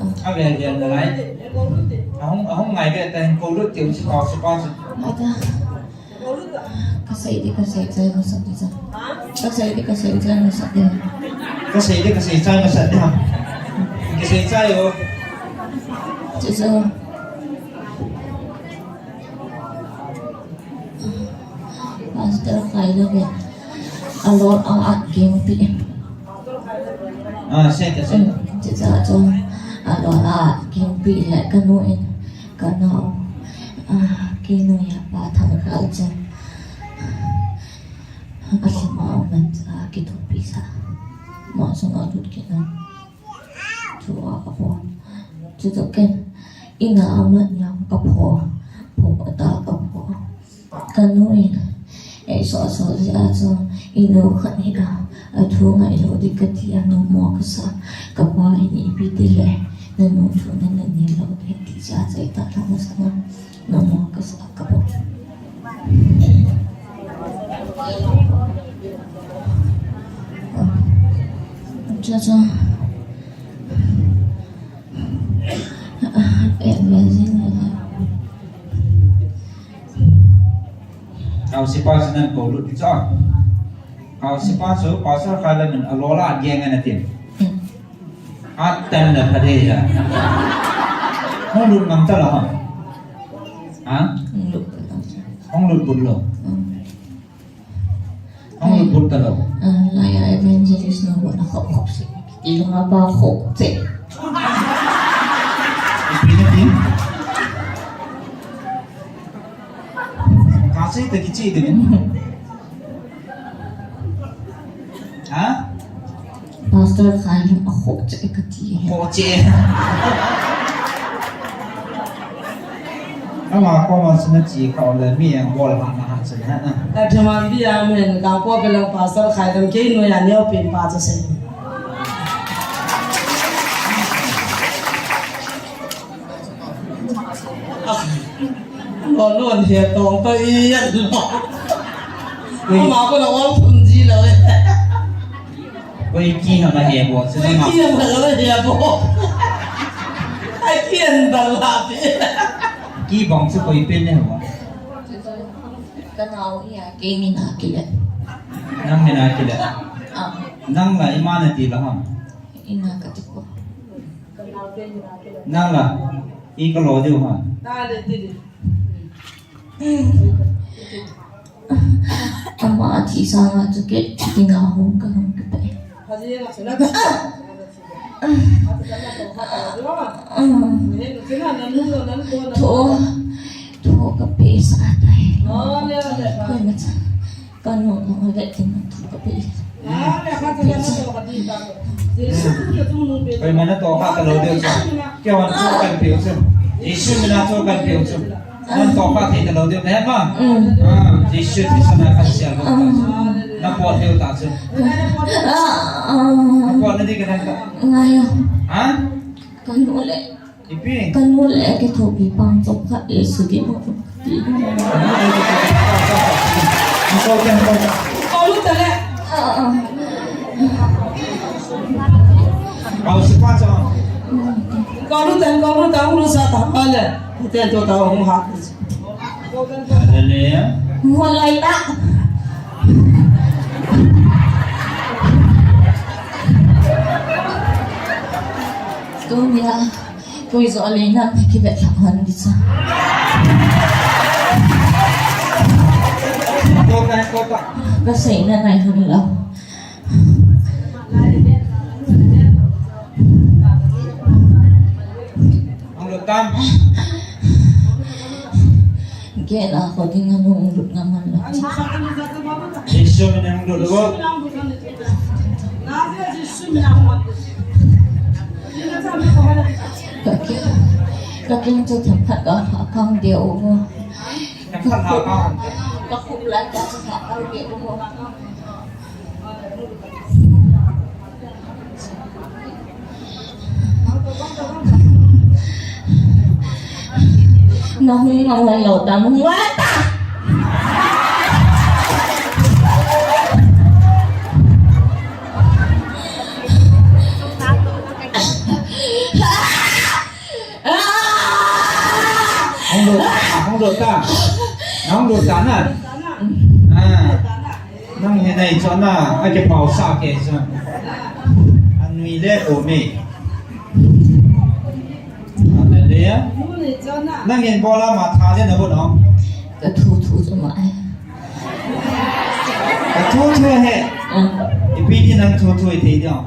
Ah. A vel a na lai. Ahung, ahung ngai ve ta hin ko lut tiu si pa, si pa si. Ai ta. Ka sei di ka sei chai masat di cha. Ka sei di ka sei chai masat di. Ka sei di ka sei chai masat di ha. Ka sei chai o. Chu chu. Pastor Khailove. A Lord a at keng pi. Ah, senta, senta. Chuche chu, alo a, kingpi le kanu in, kanao, ah, kinu ya pa thang kal chu. Asima uman, ah, kithopi sa. Ma sung a lut kinan. Chu a, a pon. Chuche ken, ina amat yang ka pho. Pho ta ka pho. Kanu in, ei so so jia chu, inu khat hi a, athu ngai lou ding kati a, nomo kasa, kapa in ipi ti le, nanu thu nana nei lou ding ti jia chai ta la masa na, nomo kasa kapa. Cha cha. Eh, amazing. Hausipa chu nan ko lut chu. Hausipa chu Pastor Khaidam in alola geng ana tin. Hmm. Atan la phade ya. Hung lut ngam ta la ha. Ha? Hung lut. Hung lut but lou. Hmm. Hung lut but ta lou. Ah, la ya evangelist no ba na khop khop se. Ti lo ba khop se. Ipi na tin? Ka sei ta kichi de min. Ha? Pastor Khaidam a khoh che kati. Khoh che. Ama koma sina chi kha le mi ang bol ha na ha sina ha. Ka thema bi amen ka ko pe lang Pastor Khaidam ke no ya neo pin pa cha sei. Lo lo he tong to i ya lo. Ui. Ama ko lo ong thum ji lo. Ui, ki ha ma he bo, ui, ki ha ma lo he bo. Ai ki an ba la pi. Ki bang chu koi pen ne ho. Ka nao hi a, kei min a kile. Nang min a kile. Ah. Nang la i ma na ti la ha. Ina ka ti ko. Nang la, i ka lo diu ha. Ama a thi sanga chu ke, ti nga hung ka hung ka pe. Tho, tho ka pe sa tai. Koi ma cha. Ka nu, nu le tin tu ka pi. Koi ma na to kha ka lo deu cha. Kei hon to kan piu chu. Jesu mina to kan piu chu. Nan to kha thei ka lo deu ne ma. Mm. Ah, Jesu Krista na kan sia lo. Mm. Na po deu ta chu. Ah, ah. Na po na di ka na ta. Ngai yo. Ha? Ka nu le. Ipi? Ka nu le kithopi pang chop khat e su di mo ti. Ko lu ta le. Ah, ah. Hausipa cha. Ko lu ta, ko lu ta, lu sa ta pa le. Te to ta hung ha. Hallelujah. Mo lai ta. Ko mi la. Koi jo le nan ki vet la han di sa. Kota, kota. Ka sei na nai hun la. Ang lutan. Ke la ko ding anu lut nga man la. Jesu min ang lut lo. Ka ke, ka ke chu themkhat ka ha kang de o. Themkhat ha kang. Ka khup lai ka chu ha kang de o. Na hung ngam hung lo ta, hung lo ta. Hung lo, hung lo ta. Na hung lo ta na. Ah. Nang hi nei chona, a kipau sa ke chu. Anui le ko me. Hallelujah. Nang in bola ma tha le na bo no. Ka thu thu chu ma ai. Ka thu thu he. Mm. Ipi ti nang thu thu i thei ding.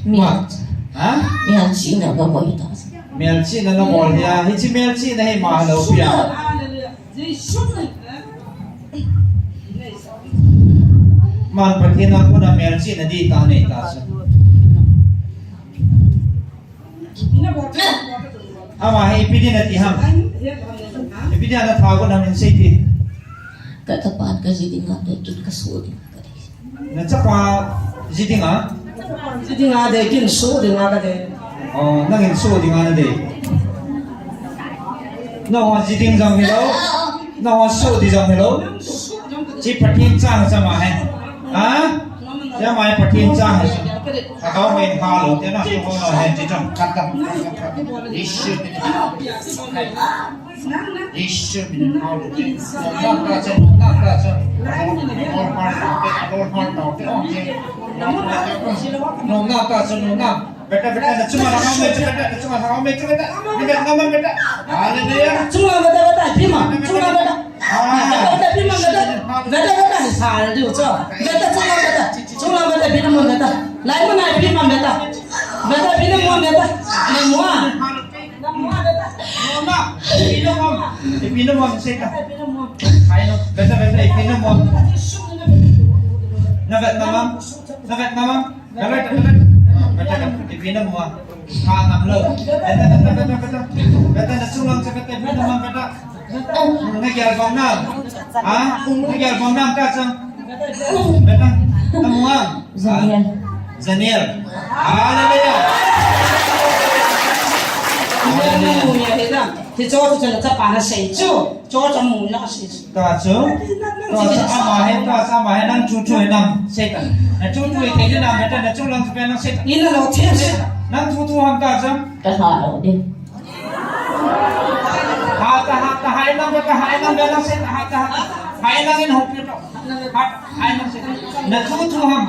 Mel. Ha? Melchihna ka bol ta. Melchihna na bol hia. Hiche melchihna hi ima lou pia. Aman Pathen a kona melchihna ding tah nei ta chu. Ama hi ipi din ati ham? Ipi din ana tha got ham in sei ti. Ka chapa ka ji dinga, ka ji dinga ka dei. Na chapa ji dinga? Ji dinga dei, kin su dinga ka dei. Oh, nangin su dinga na dei. Nangho ji ding jong hilou. Nangho su ding jong hilou. Chi Pathen chang chama he. Ha? Chama he Pathen chang he. Ka kau men ha lo, te na ko lo he, chi chang khat ta. Issue. Issue min kau lo. Nong na ta cha, nong na ta cha. Nong na ta cha, nong na. Beta, beta, na chunga na ngam, beta, beta, na chunga na ngam, beta, beta. Ni beta ngam, beta. Hallelujah. Chunga beta, beta, ipi ma, chunga beta. Ah. Beta, beta, ipi ma beta. Beta, beta, sa, hallelujah. Beta, chunga beta. Chunga beta, ipi na mo beta. Lai mo na ipi ma beta. Beta, ipi na mo beta. Na mo a. Na mo a beta. Mo na. Ipi na mo. Ipi na mo, sei ta. Ipi na mo. Hai no. Beta, beta, ipi na mo. Na beta, na ngam. Na beta, na ngam. Beta, beta, beta. Beta, beta, ipi na mo. Ha, ngam lou. Beta, beta, beta, beta. Beta, na chunga lang cha, beta, ipi na mo, beta. Na gel bang nam. Ha? Na gel bang nam ta chang. Beta, na mo a. Janiel. Janiel. Hallelujah. Hallelujah. Ti cho chu na chapa na sei chu. Cho chu mu na sei chu. Ta chu. Ta chu ama he, ta chu ama he, nang chu chu he nam sei ta. Na chu chu he thei nam, beta, na chu lang chu beta nang sei ta. Ina lo che sei ta. Nang chu chu ham ta chu. Ka ha lo din. Ha ta, ha ta, hai lang, beta, hai lang, beta, sei ta, ha ta, ha ta. Hai lang in hop ta. Ha, hai lang sei ta. Na chu chu ham.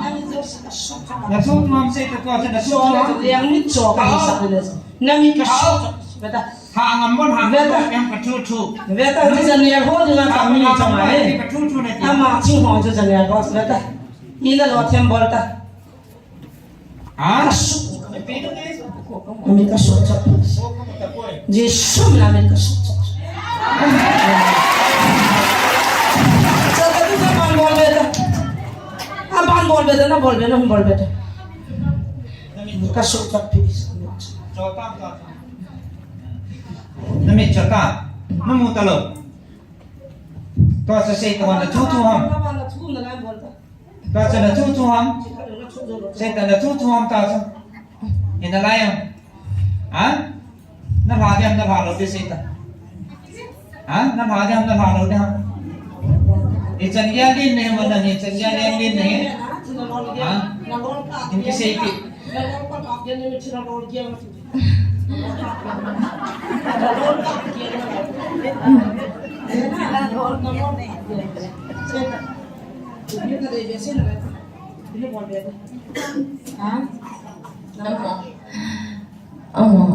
Na chu chu ham sei ta, chu na chu chu ham. Liang mi cho ka hi sa le. Na mi ka so. Beta. Ha ngam bon ha. Beta. Yang ka chu chu. Beta, ti Janiel ho dinga ka mi chama e. Ka chu chu ne ti. Ama chu ho chu Janiel ho, beta. Ina lo them bol ta. Ha? Ka su. Ami ka su cha. Jesu min a min ka su cha. Cha ta tu ka ban bol beta. A ban bol beta, na bol beta, na bol beta. Ka su cha pi. Na mi cha ta. Na mu ta lo. Ta sa sei ta wan na chu chu ham. Ta cha na chu chu ham. Sei ta na chu chu ham ta cha. Ina lai ham. Ha? Na lha ding ham, na lha lou ding sei ta. Ha? Na lha ding ham, na lha lou ding ham. I chan gel din ne mo na ni, chan gel din ne. Ha? In kisei ti. Ama. Ama.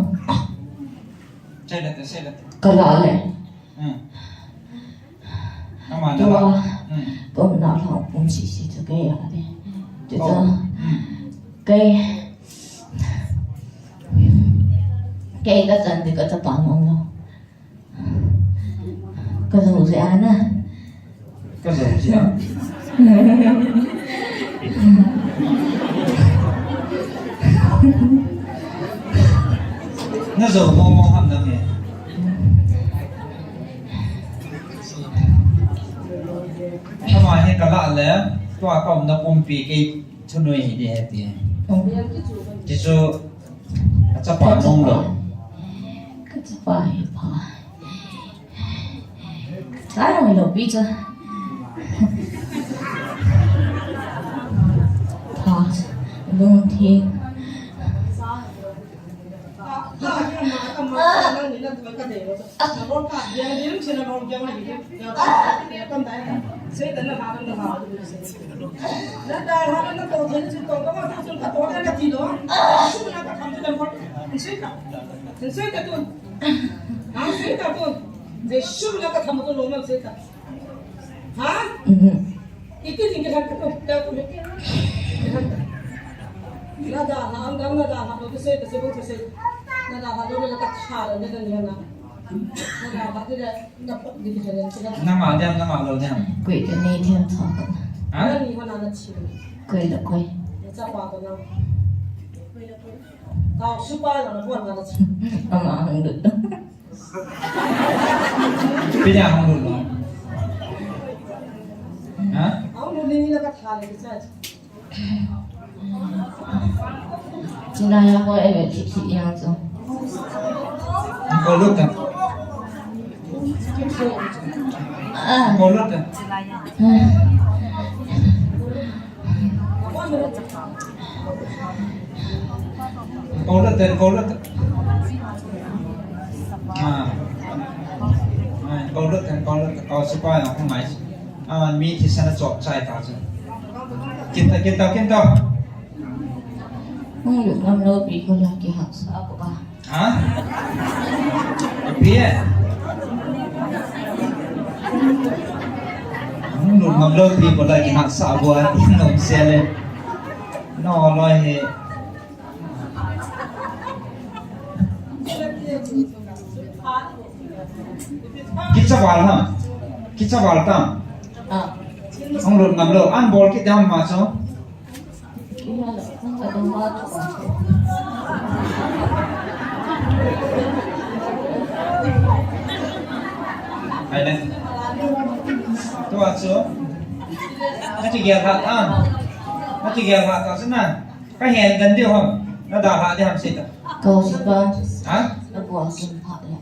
Kala le. Hmm. Ama na. Tua. Hmm. Ko na lo pum si si tu ke ya de. Tu ta. Hmm. Ke. Ke ka chan de ka ta pa no no. Ka zo jeh a na. Ka zo jeh a. Na zo mo mo ham na me. Ama hi ka la le, tua ka um na pumpi kei thunoi hi di he ti. Ti chu, a chapa nung lo. Ka chapa hi pa. Ai, ang ilopi cha. Pa, lungthim. Ha? Mhm. Iti tinggi han ka tu, ta tu. Na dalha, ang dang na dalha, no, kasi, kasi, kasi, na dalha, no, na kathala, na dalha, na. Na dalha, di na, na, di na, na, na. Nang a diam, nang a lo diam. Koi ka nei diam tha ka. Ha? Na ni ho na na chi. Koi la koi. Na cha pa ko na. Koi la koi. Kau su pa la na ko na na chi. Ama ang lut. Pia hong lut lo. Ha? Hong lut ni na kathala, kasi. Chilai a ho ele thi thi yang chu. Ko lut ta. Ah. Ko lut ta. Ko lut ta, ko lut ta. Ah. Ah, ko lut ta, ko lut ta, ko sipai ang mai. Ah, mi thisan a chop chai ta chu. Kin ta, kin ta, kin ta. Hung lut ngam lou pi ko la kihahsa a ko ba. Ha? Pi e. Hung lut ngam lou pi ko la kihahsa a ko a, nom se le. No, loi he. Kicha val ha. Kicha val ta. Ah. Hung lut ngam lou. An bol kit dam ma chu. Ai le. Tua chu. Ati gel ha ta. Ati gel ha ta chu na. Ka hen kan diu ham. Na dalha diu ham sei ta. Kau sipa. Ha? Na bol kim pha le.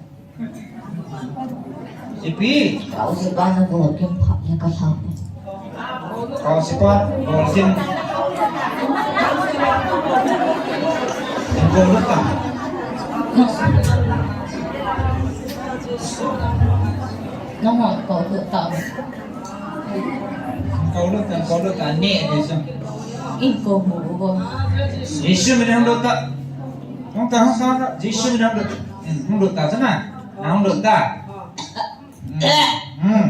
Ipi. Kau sipa na bol kim pha le ka lha. Kau sipa bol kim. Bol ta. Na ma kau ta. Kau lut ta, kau lut ta, ne, Jesu. In ko mu ko. Jesu min hung lut ta. Hung ta, hung ta, hung ta. Jesu min hung lut ta. Hmm, hung lut ta, sana. Na hung lut ta. Hmm. Hmm.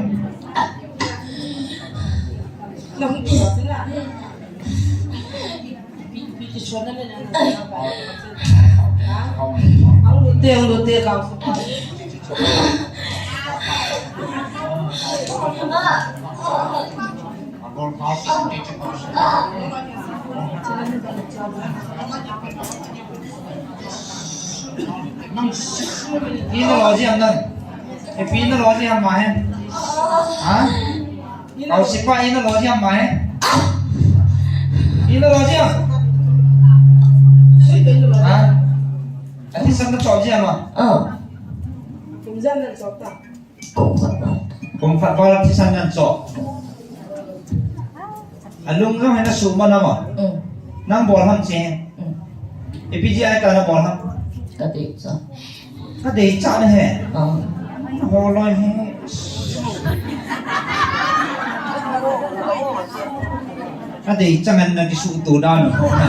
Ina lo ji am nang. Ipi ina lo ji am ma he. Ha? Kau sipa ina lo ji am ma he. Ina lo ji am. Ha? Athisan na cho ji am ma. Oh. Kum khat val thisan nan cho. Alung jong hena suma nama. Mm. Nang bol ham che. Mm. Ipi ji ai ta na bol ham. Ka dei cha. Ka dei cha na he. Ah. Ho loi he. Ka dei cha ngan na kisu tu dan ho na.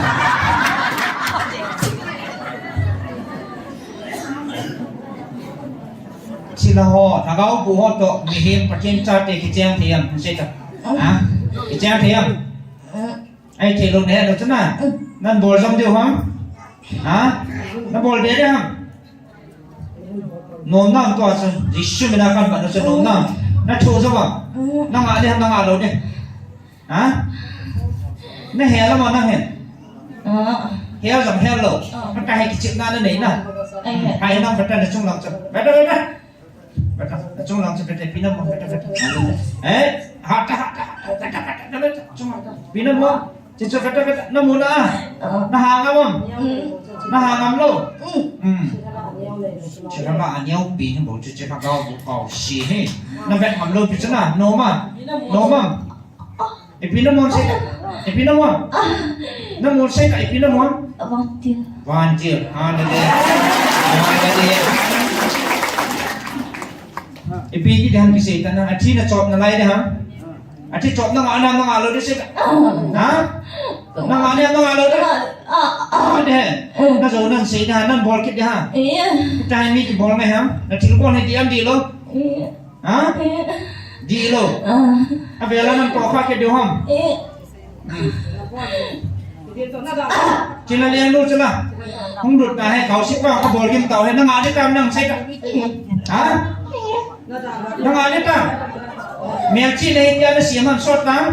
Chila ho, lhagao bu ho toh, mihem Pathen chate kicheng thei am, sei ta. Ha? Kicheng thei am. Ai thei lou ne, lou chuna. Nan bol jom diu ham. Ha? Na bol be diu ham. Nom nam tua chu, Jesu mina kan ban chu nom nam. Na thu jom am. Na ngah diu ham, na ngah lou diu. Ha? Na hel am nang hen? Ah. Hel jong hel lou. Ah. Ka he kichepna na nei na. Eh. Hai nang beta na chunglang chu. Beta, beta. Beta, na chunglang chu beta, ipi na mo, beta, beta. Eh, ha ta, ha ta, ha ta, beta, beta, beta, chunglang. Ipi na mo? Chichu beta, beta, na mu na. Ah. Na hang am? Mm. Na hang am lou? Mm. Mm. Chilama aneo pi ni bo chu chilama bo kau si he. Na bet am lou pi chu na, nom am? Nom am? Ipi na mon sei ka? Ipi na mon? Na mon sei ka, ipi na mon? Vantil. Vantil. Hallelujah. Hallelujah. Ipi ti dan kisei ta na, athi na chop na lai de ha? Athi chop na nga na nga lo de sei ka. Ha? Na nga ne na nga lo de. Ah, de. Na jo nan sei na, nan bol kit de ha. Time mi kibol ngai ha. Na thil bol he di am di lou. Ha? Di lou. Ah. Avela nan to kha ke diu ham. Eh. Hmm. Chila leng lu chila. Hung lut na he, kau si pa ka bol gim tau he, nang a le tam nang sai ka. Ha? Nang a le tam. Mel chi le tia na siam ham sot tam.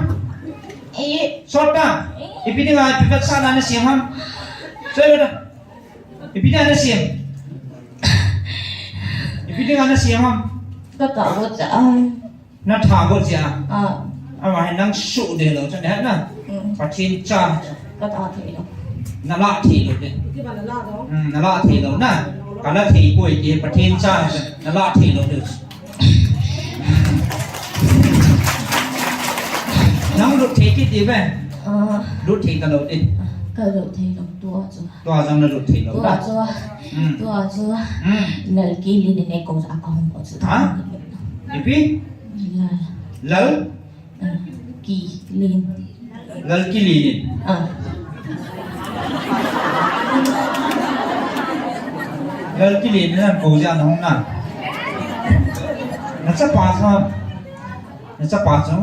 Sot tam. Ipi dinga ipi kat sa na na siam ham. Sai ba da. Ipi dinga na siam. Ipi dinga na siam ham. Ka ta bo cha. Na tha got jia. Ah. Ama hin nang su de lo, chan de na. Mm. Pathen cha. Ka ta thei lo. Na la thei lo de. Mm, na la thei lo na. Ka la thei poi de, Pathen cha, na la thei lo de. Nang lut thei kit de ve. Ah. Lut thei ta lo de. Ka lut thei lo, tua chu. Tua jong na lut thei lo da. Tua chu. Mm. Tua chu. Mm. Lal Kilin in ko ja ka hung ko chu. Ha? Ipi? Lal. Lal? Ah, Kilin. Lal Kilin in. Ah. Lal Kilin in ko ja na hung na. Na chapa chu. Na chapa chu.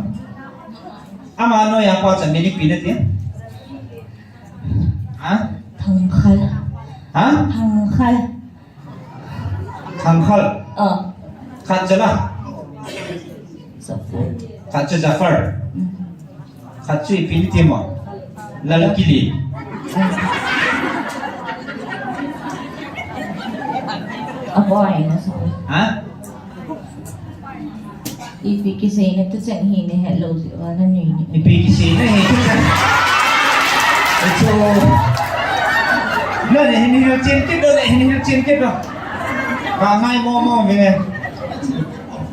Ama noiya pa chu min ipi nati. Ha? Thangkhal. Ha? Thangkhal. Thangkhal. Ah. Khat chu la. Jafar. Khat chu Jafar. Mm. Khat chu ipi nati mo. Lal Kilin. Mm. Aboy na sa. Ha? Ipi kiseina tu chang hi ne hello ji wa na ni ni. Ipi kiseina hi tu chang. Echo. Na ne hin ni chen kit do, ne hin ni chen kit do. Ka ngai mo mo ve ne.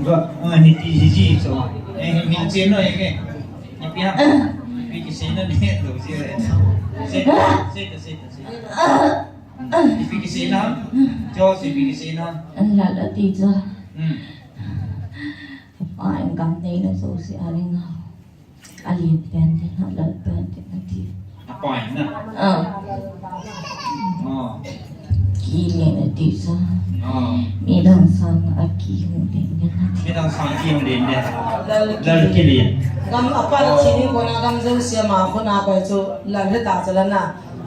Go, ah, ni ti ji ji so. Eh, hin ni chen no ye ke. Ipi ha. Ipi kiseina ne hello ji wa. Se, se, se, se. Ipi kiseina. Jo, ipi kiseina. An la la ti jo. Hmm. Apa in gam nei na jouse a leng a. A lien pen te na, lal pen te na ti. Apa in na? Ah. Oh. Kilin na ti sa. Oh. Midang sang a ki hung lien na ti. Midang sang ki hung lien na. Lal Kilin. Gam apa na chini ko na gam jouse ma ko na ko chu lal he ta chala na.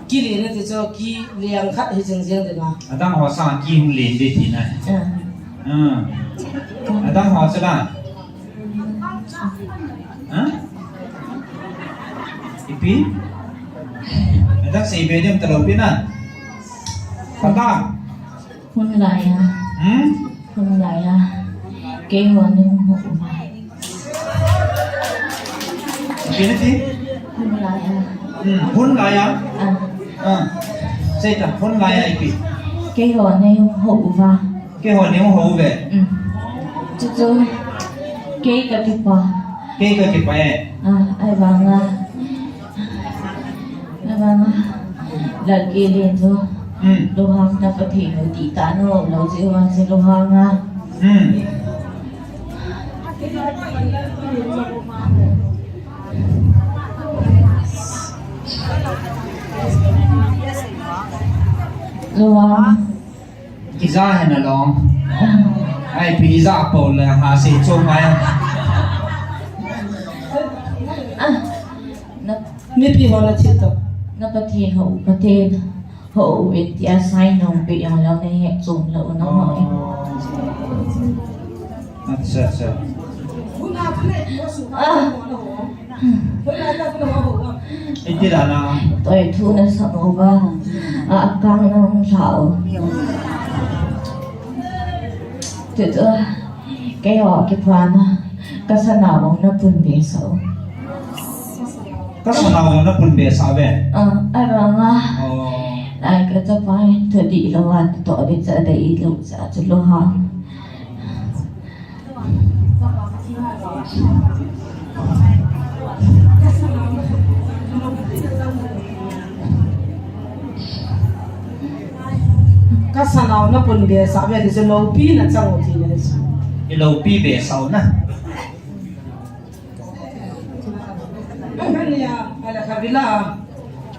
Kilin na ti chu ki liang khat hi jing jing de na. Adang ho sang ki hung lien de ti na. Ah. Ah. Adang ho chu la. Ha? Ipi? Adang sei be dem ta lo pi na. Pata. Hun lai a. Hmm? Hun lai a. Keiho nei hung hou uva. Ipi nati? Hun lai a. Hmm. Hun lai a. Ah. Ah. Sei ta, hun lai a ipi. Keiho nei hung hou uva. Keiho nei hung hou uve. Hmm. Chuchu. Kei ka kipah. Kei ka kipah e. Ah, ahivang a. Ahivang a. Lal Kilin chu. Hmm. Lunghang na Pathen u ti ta no, lo ji wa ji lunghang a. Hmm. Lunghang. Kija hen along. Ai, pi ija po le ha se cho mai. Ah, na mipi ho na thil to. Na Pathen ho, Pathen ho, uvin tia sai nong pe jong lou nei he chom lou na ho. Acha, acha. Ah. Iti la na. Toi thu na sa mo ba. A kang na hung sa o. Tutu. Keiho kipana. Ka sanau na pun be sa o. Ka sanau na pun be sa ve. Ah, aranga. Oh. Ai ka chapa to di lo wa to de cha de i lo cha chu lo ha. Ka sanau na pun be sa ve, ti chu loupi na chang u ti na. I loupi be sau na. Ani a, ala kavila.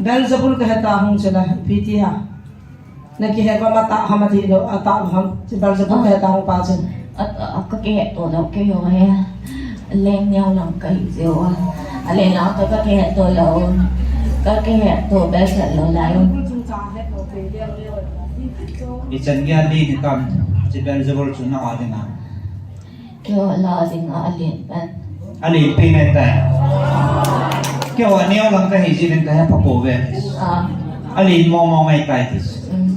Belzebul ka heta hung chela, P T A. Na kihe va ma ta ham ati lo, ata ham, ti Belzebul ka heta hung pa chu. A, a, ka kihe to lo, keiho he. Leng neo lang ka hi jeh a. A leng lang to ka kihe to lo. Ka kihe to be sa lo lai. Ichan gei a len hitam, chi Beelzebul chu nangho dinga. Keiho lah a dinga alen pen. Alen pen ahitai. Keiho aneo lang kahi jeh in kahe pha pouve. Ah. Alen mong mong ahitai ti. Mm.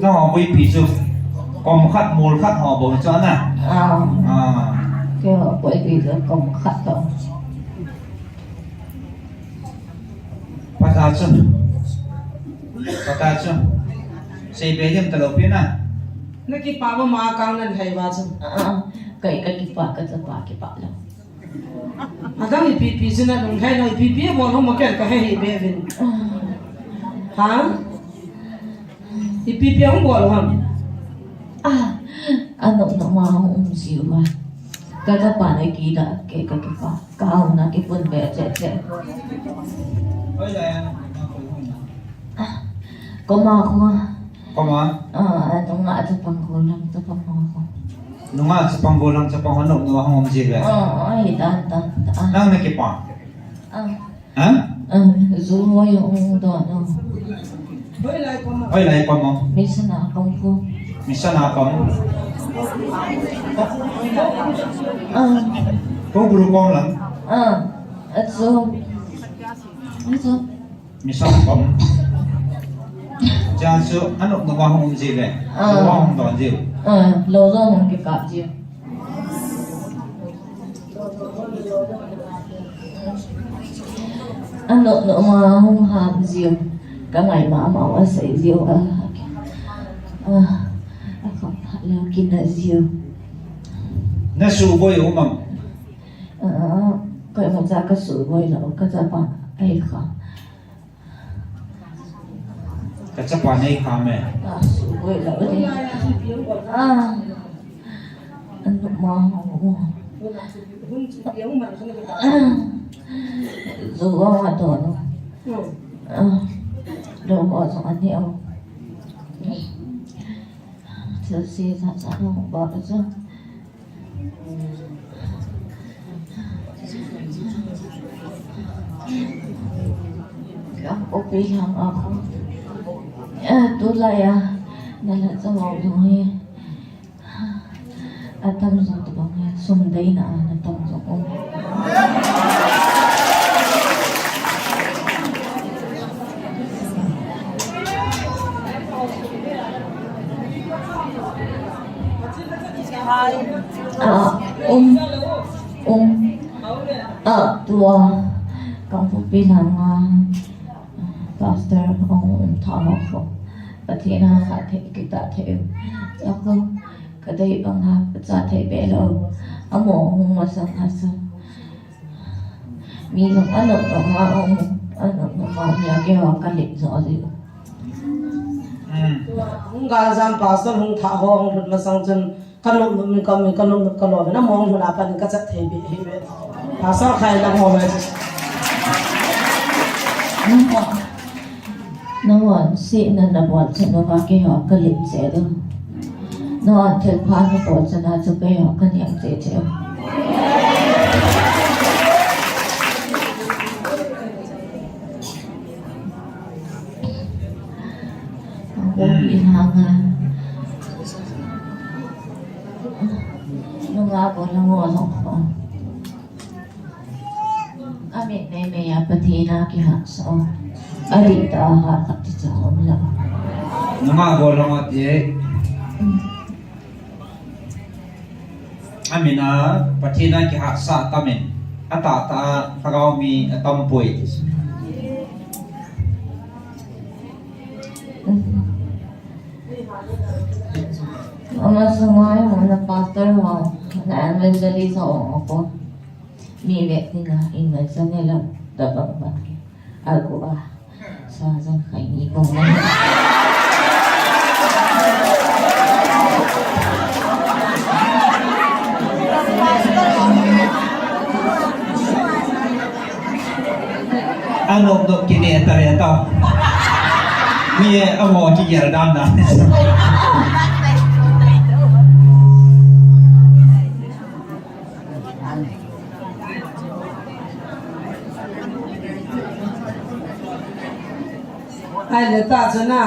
Nangho boipi chu kom khat mol khat ho bou chu ana. Ah. Ah. Keiho boipi chu kom khat bou. Pata chu. Pata chu. Seibe dim talou pi na. Nakipah ba ma kang nan hai ba chu. Ah, ah. Kei kakipah, kachapa kipah lou. Adang ipi pi chu nalung hai lou, ipi pi bol hom ma ken kahe hih be uvin. Ah. Ha? Ipi pi ahung bol ham? Ah, anop nop ma hung um jiu va. Kachapa na kidah, kei kakipah. Ka auna kipun be cheh cheh. Ah, koma koma. Koma? Ah, nungah chapang gollhang chapang ho. Nungah chapang gollhang chapang ho nop nop a hung um jiu ve. Ah, ai, dan dan dan. Nang nakipah. Ah. Ha? Ah, ju hoi hung don o. Hoilai pam o. Mission a pang ko. Mission a pang. Ah. Ko guru kom lang. Ah, achu. Achu. Mission a pang. Jan chu anop nop a hung um jiu ve. Ah. Lou hung don jiu. Ah, lou jong hung kikap jiu. Anop nop ma hung ham jiu. Ka ngai mama u asei jiu a. A, akham phat leh kina jiu. Na suboi u mam? A, ka imacha ka suboi lou, ka chapa ahi kha. Ka chapa nei kha me. Ah, suboi lou ni. Ah. Anop ma ho. Ah. Ju ho ma to no. Ah. Lou ho jong ani o. Sa si sa sa lou ba ka sa. Ka kopi lang ako. Eh, tulai a. Nala sa wau jong hi. Atam jong tabang hi. Sum dei na a, natam jong um. Ah, um, um. Ah, tua. Kangpokpi langa, pastor hung um tha ho. Pathen a khat thei, kita thei. Ako, kadei banga, cha thei be lou. Amo hung masang hasa. Mi jong anop nop ma um, anop nop ma um a keiho kalep jo jiu. Hmm. Hung galjam pastor hung thah ho hung lhut masang chun kanop nop in kaum in, kanop nop kalou in, among lhun a pat in kachat thei be hi ve. Pastor khai lang ho ve. Nangho sihna nabol chan uva keiho kalep cheh diu. Nangho thilpha nabol chan a chu keiho kaneng cheh cheh u. Kangpokpi langa. Nungah gollhang ho jong kho. Amin mei mei a Pathen a kihahsah o. Adih tah a hahsat ti cha um lou. Nungah gollhang ati e. Amin a Pathen a kihahsah tamin. Atah tah a lhagao mi atam poi ti. Ama sunga i mu na pastor ho, na evangelist ho, ako. Mi ve ni na, in na sa nila, da bang bang. Ako a. Sa jang khai ni ko na. Anop nop kine ta le ta. Mi e amo kigel dan dan. Ai le ta chu na.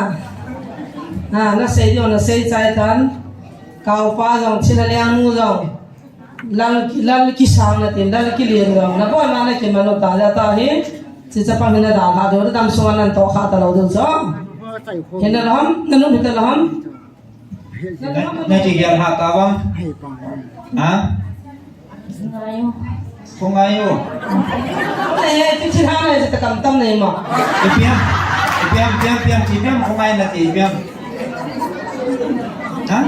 Ha, na sei diu, na sei chai tan. Kaupa jong, Chin Haliang nu jong. Lal, lal kisang na tin, lal kilian jong. Na bon na na kiman u ta, ja ta hi. Chi chapang hi na dalha diu, dam sunga nan toh kha ta lou diu jong. Hi na lam, na nu hi ta lam. Na, na kigel ha ta bang. Ha? Ko ngai u. Ko ngai u. Eh, ti ti ha na, ti ta kam tam nei ma. Ipi ham, ipi ham, ipi ham, ipi ham, ti ipi ham, ko ngai na ti ipi ham. Ha?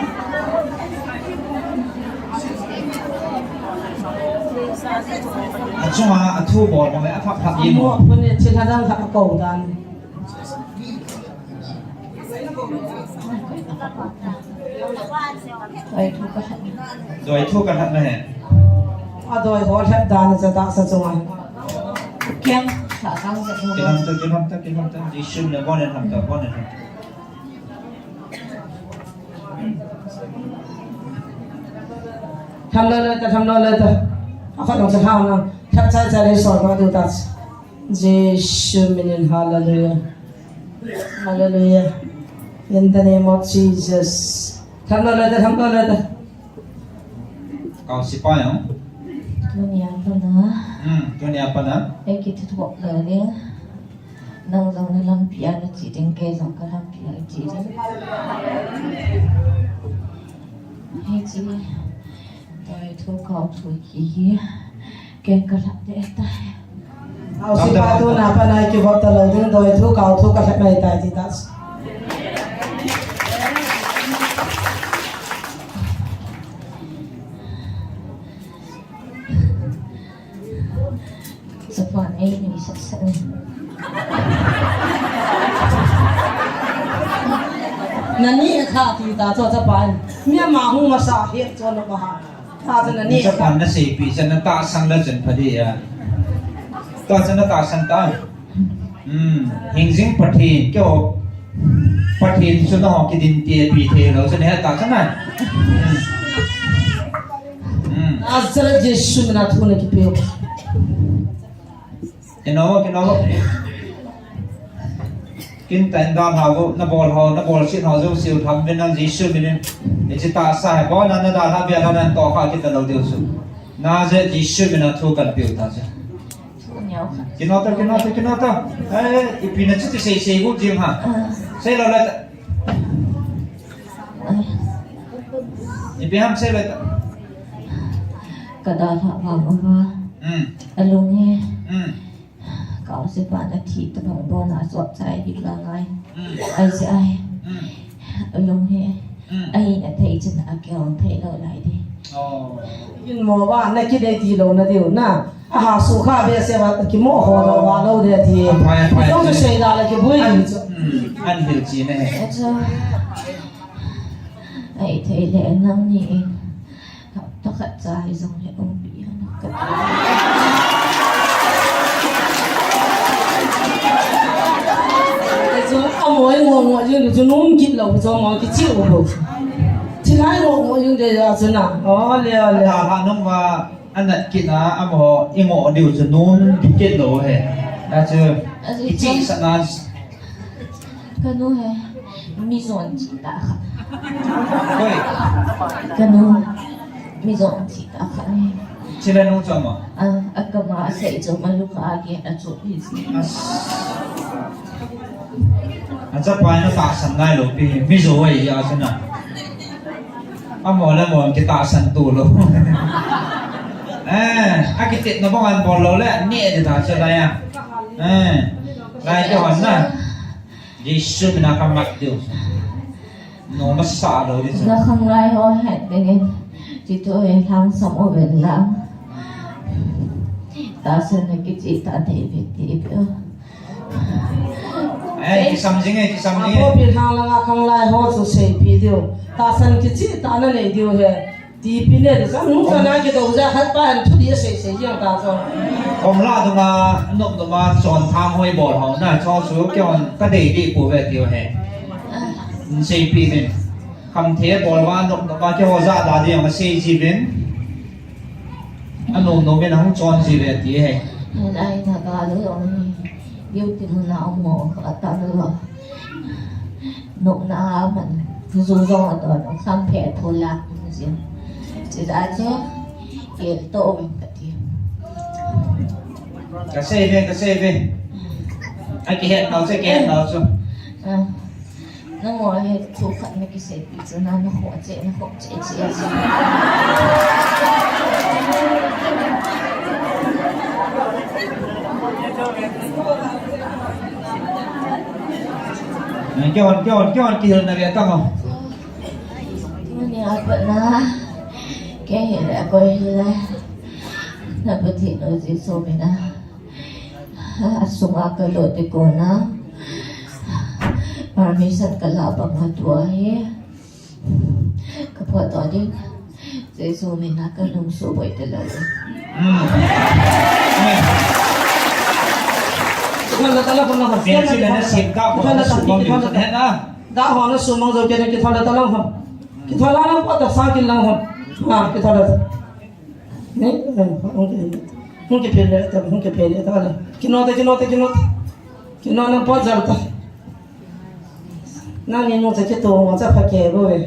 Achunga, athu bol bang le, aphat phat yin. Mo, ko ne, ti ha dang ha ko dan. Doi thu ka lhat. Doi thu ka lhat na he. A doi ho lhat dan cha ta sa chunga. Kiang, sa sang sa thu. Kilam ta, kilam ta, kilam ta. Jisu na bon en ham ta, bon en ham ta. Tham lo lo ta, tham lo lo ta. A khat long sa tham na. Thap cha cha le so ma tu ta. Jesu minin, hallelujah. Hallelujah. In the name of Jesus. Tham lo le ta, tham lo le ta. Kau sipai ang. Tunia pana. Hmm, tunia pana. Ei kiti thok le le. Nang jong na lampi a na che ding, kei jong ka lampi a che ding. Hei che. Doi thu kau thu ki hi. Ken ka lhat deh tai. Au si pa tu na pa nai ki vot ta lo ding, doi thu kau thu ka lhat mai tai ti ta. Chapa ei ni sa sa ni. Na ni kha ti ta cho chapa. Mi ma hu ma sa he cho no ma ha. Tahsan na ni. Chapang na seipi, sa na tahsan la chen pha di a. Tahsan na tahsan ta. Hmm, hingjing Pathen, keiho Pathen chu nangho kidin te pi thei lou, sa na tahsan na. Hmm. Hmm. Nazareth Jesu mina thu na kipe u. Kino, kino. Kin ta in dalha u, na bol ho, na bolset ho jouse u tham uvin lang Jesu minin. Hiche tahsa hi, bol na na dalha bia na nan toh kha kit ta lou diu chu. Nazareth Jesu mina thu kan pe u ta chu. Kino ta, kino ta, kino ta. Eh, ipi na chu ti sei sei u jing ha. Sei lou le ta. Ipi ham sei lou le ta. Ka dalha vang uva. Hmm. Alung hi. Hmm. Kau sipa na thi ta bang bon a sot chai hi la ngai. Hmm. Ai si ai. Hmm. Alung hi. Hmm. Ai na thei chin a keu thei lou lai di. Oh. In mo va na kidei ti lou na diu na. A ha su kha be se va ki mo ho lou va lou de ti. Aphai, aphai. Jong se sei da la ki bui ni chu. Hmm. An hil chi ne. Acha. Ai thei le nang ni in. Hapta khat cha hi jong le umpi a na ka. Chu a mo i ngo ngo jing chu nom kit lou chu mo kichi u bo. Chi lai ngo ngo jing de ya chu na. O le, o le. Dalha nung va anat kit na a mo i ngo diu chu nom kit lou he. A chu kichi sa na. Ka nu hi mi jon chi tah khat. Koi? Ka nu mi jon chi tah khat ahi. Chule nu chom a? Ah, a kama a sei chom a, lukha a gen a chom hi si. As. A chapa na tahsan ngai lou pi, mi jo ahi a chu na. Amo le amo kitahsan tu lou. Eh, a kitetna bang an bol lou le, ni e ta chu lai a. Eh, lai te hon na. Jesu mina ka mat diu. Nom masa lou di. Ga khanglai ho het dingin. Titu e lhangsam u ven lang. Tahsan na kichi ta thei ve ti peh. Eh, kisam jing e, kisam jing e. Apo pi lhang langa khanglai ho chu seipi diu. Tahsan kichi ta na nei diu he. Tipi ne, sa nu sa na kidou ja khat pa an thu di sei sei jeng ta chu. Kong la dunga, nok dunga, chon tham hoi bol ho na, cho chu kihon ka dei di pu ve tiu he. Seipi min. Kham the bol va, nok dunga, kihon ja da di ang sei ji vin. Anom nom in hung chon ji ve ti he. Ai na ka lu yong ni. Beauty mun a mo ka ta lu. Nokna a man, ju jong adon, kham phe tho la, jin. Chida chu, kel to um kati. Ka sei ve, ka sei ve. A kihet nau chu, kihet nau chu. Ah. Nangho hi thu khat nakiseipi chu na, nakhoh cheh, nakhoh cheh, cheh, cheh. Kihon, kihon, kihon, kihilna ve tang o. Tuni a pat na, kei hile, koi hile. Na Pathen u Jesu mina. Asunga kalut ding kona. Permission kala banga tua hi. Kapot to ding. Jesu mina kalung suboi talou. Hmm. Amen. Kithon la tala kon la kon. Kithon la tala kon la kon. Kithon la tala kon la kon. Da ho na sumang jo ke kithon la tala kon. Kithon la na pot ta sa kin la kon. Ha, kithon la. Ni, eh, hung ki, hung kipel le, hung kipel le, ta le. Kino te, kino te, kino te. Kino nang pot jal ta. Nang ni nung cha kitomo cha pha ke bo ve.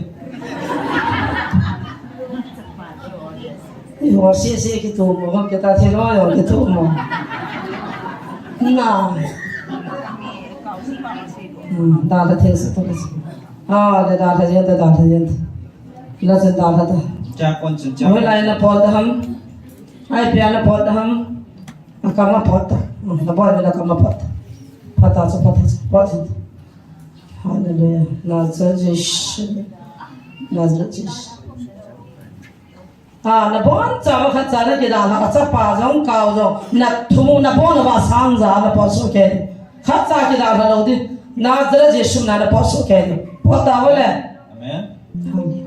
Ni ho si si kitomo, ho ke ta thilo yo kitomo. Na. Hmm, da da thil sa to le. Ah, le da da jen, da da jen. La chen da la ta. Cha kon chen cha. Hoilai na pot ham. Ai pia na pot ham. Akam a pot ta. Na boi na kam a pot. Phat ta chu, phat ta chu, pot chu. Hallelujah. Nazareth Jesu. Nazareth Jesu. Ah, na bon cha ma khat cha na kidalha, chapa jong, kau jong, na thu na bon na va sang ja na pot su ke. Khat cha kidalha lou ding. Nazareth Jesu na na pot su ke. Pot ta ho le. Amen. Amen.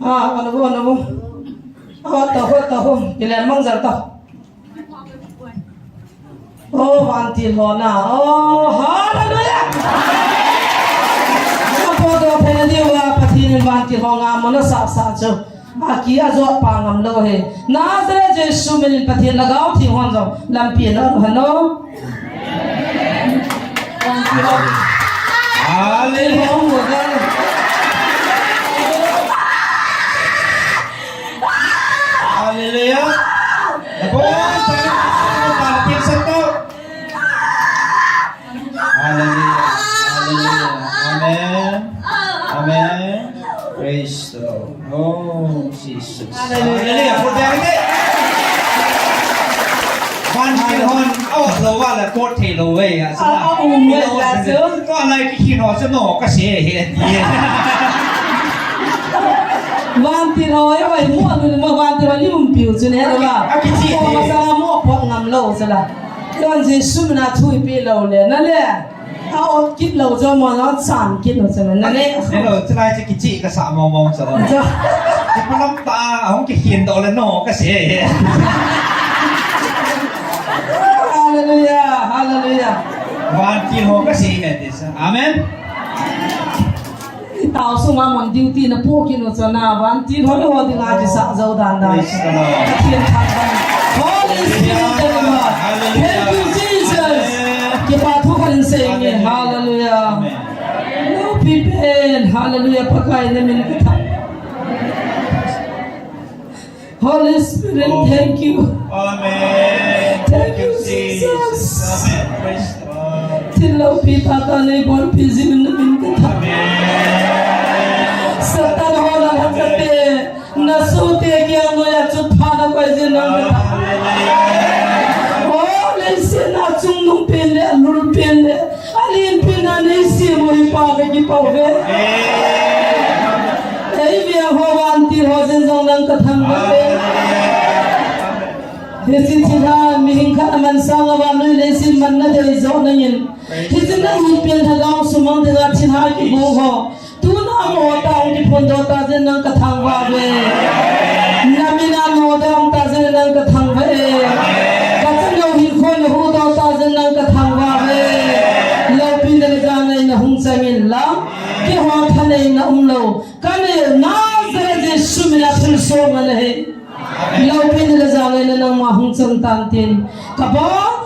Ah, ano bo, ano bo. Ah, ta ho, ta ho. Kile mang jal ta. Oh, vantil ho na. Oh, hallelujah. Apo to phe na diu a Pathen in vantil ho nga mo na sa sa chu. A ki a jot pa ngam lou he. Nazareth Jesu min in Pathen Lhagao Theng hon jong lampi na ru hano. Hallelujah. Hallelujah. Hallelujah. Hallelujah. Amen. Amen. Praise the Lord. Oh, Jesus. Hallelujah. Hallelujah. Put down it. Vantil hon, aw, lo wa la, kot thei lo we, ya, sa. Ah, ah, um, ya, ya, so. Ko alai ki hin ho, sa no, ka se he. Vantil ho, ya, wa, mu, mu, mu, vantil ho, ni um piu, chu ne, la. A ki chi. Ko ma sa mo, pot ngam lo, sa la. Don Jesu mina thui pi lo le, na le. A ot kit lou jo mo, na chan kit lou jo mo, na le. Hello, chulai chu kichi kasa mo mo jo. Jo. Kipalam ta, ahung kikhin doh le no, kase. Hallelujah, hallelujah. Vantil ho kase ngai ti sa. Amen. I tao sunga man duty na pu kinu chana vantil ho ho dinga kisa jo dan dan. Praise the Lord. Pathen thangvah. Holy Spirit of God. Hallelujah. Thank you, Jesus. Amen. Kipa thu kan sei nge. Hallelujah. Hallelujah. Amen. No people. Hallelujah. Pakai na min ka tha. Holy Spirit, oh, thank you. Amen. Thank you, Jesus. Amen. Praise the Lord. Thil loupi tah tah nei bolpi jing in na min ka tha. Amen. Satan ho na lhakate, na sohte kiang noiya chutphah na koi jing in na min ka tha. Amen. Oh, leiset a chungnung pen le, alul pen le, Alenpen a nei sem u hi Pa ka kipah uve. Ei veng ho vantil ho jeng jong nang ka thangvah e. Hiche thilha mihing khat aman sanga vannoi leiset manna dei joh nangin. Hiche nangin pen lhagao sumang dinga thilha kibol ho. Tuna mo ta hung kiphondoh tah jeh in nang ka thangvah uve. Na min a nodoh tah jeh in nang ka thangvah e. Ka chanu hinkho na huhdoh tah jeh in nang ka thangvah uve. Loupina le jangaina hung chang in lang. Keiho thaneina umlou. Ka neo Nazareth Jesu min a thilsoh ana hi. Loupina le jangaina nangma hung chang tan tin. Ka bang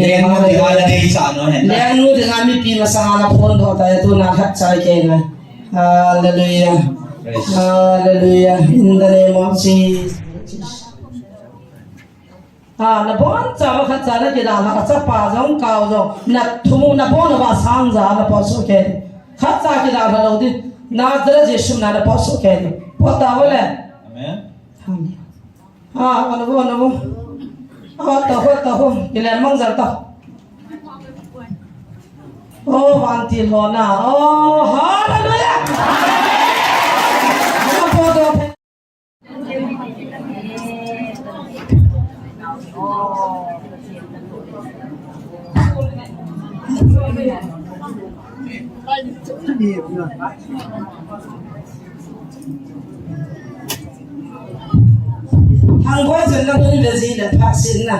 Lengnu dinga na dei cha no hen. Lengnu dinga mipi masanga na phondoh tai, tuna khat cha kei ngai. Hallelujah. Praise. Hallelujah. In the name of Jesus. Ah, nabonchauva khatcha nakidalha, achapa jong, kao jong, nathumu, nabon uva sangja, napot soh kei. Khatcha kidalha lou ding. Nazareth Jesu mina napot soh kei. Pot tauve le. Amen. Amen. Ah, ana vo, ana vo. Ah, ta ho, ta ho. Kile mang jal ta. Oh, vantil ho na. Oh, hallelujah. Ana pot tauve. Thangvah chun na hun le ji le pha sin na.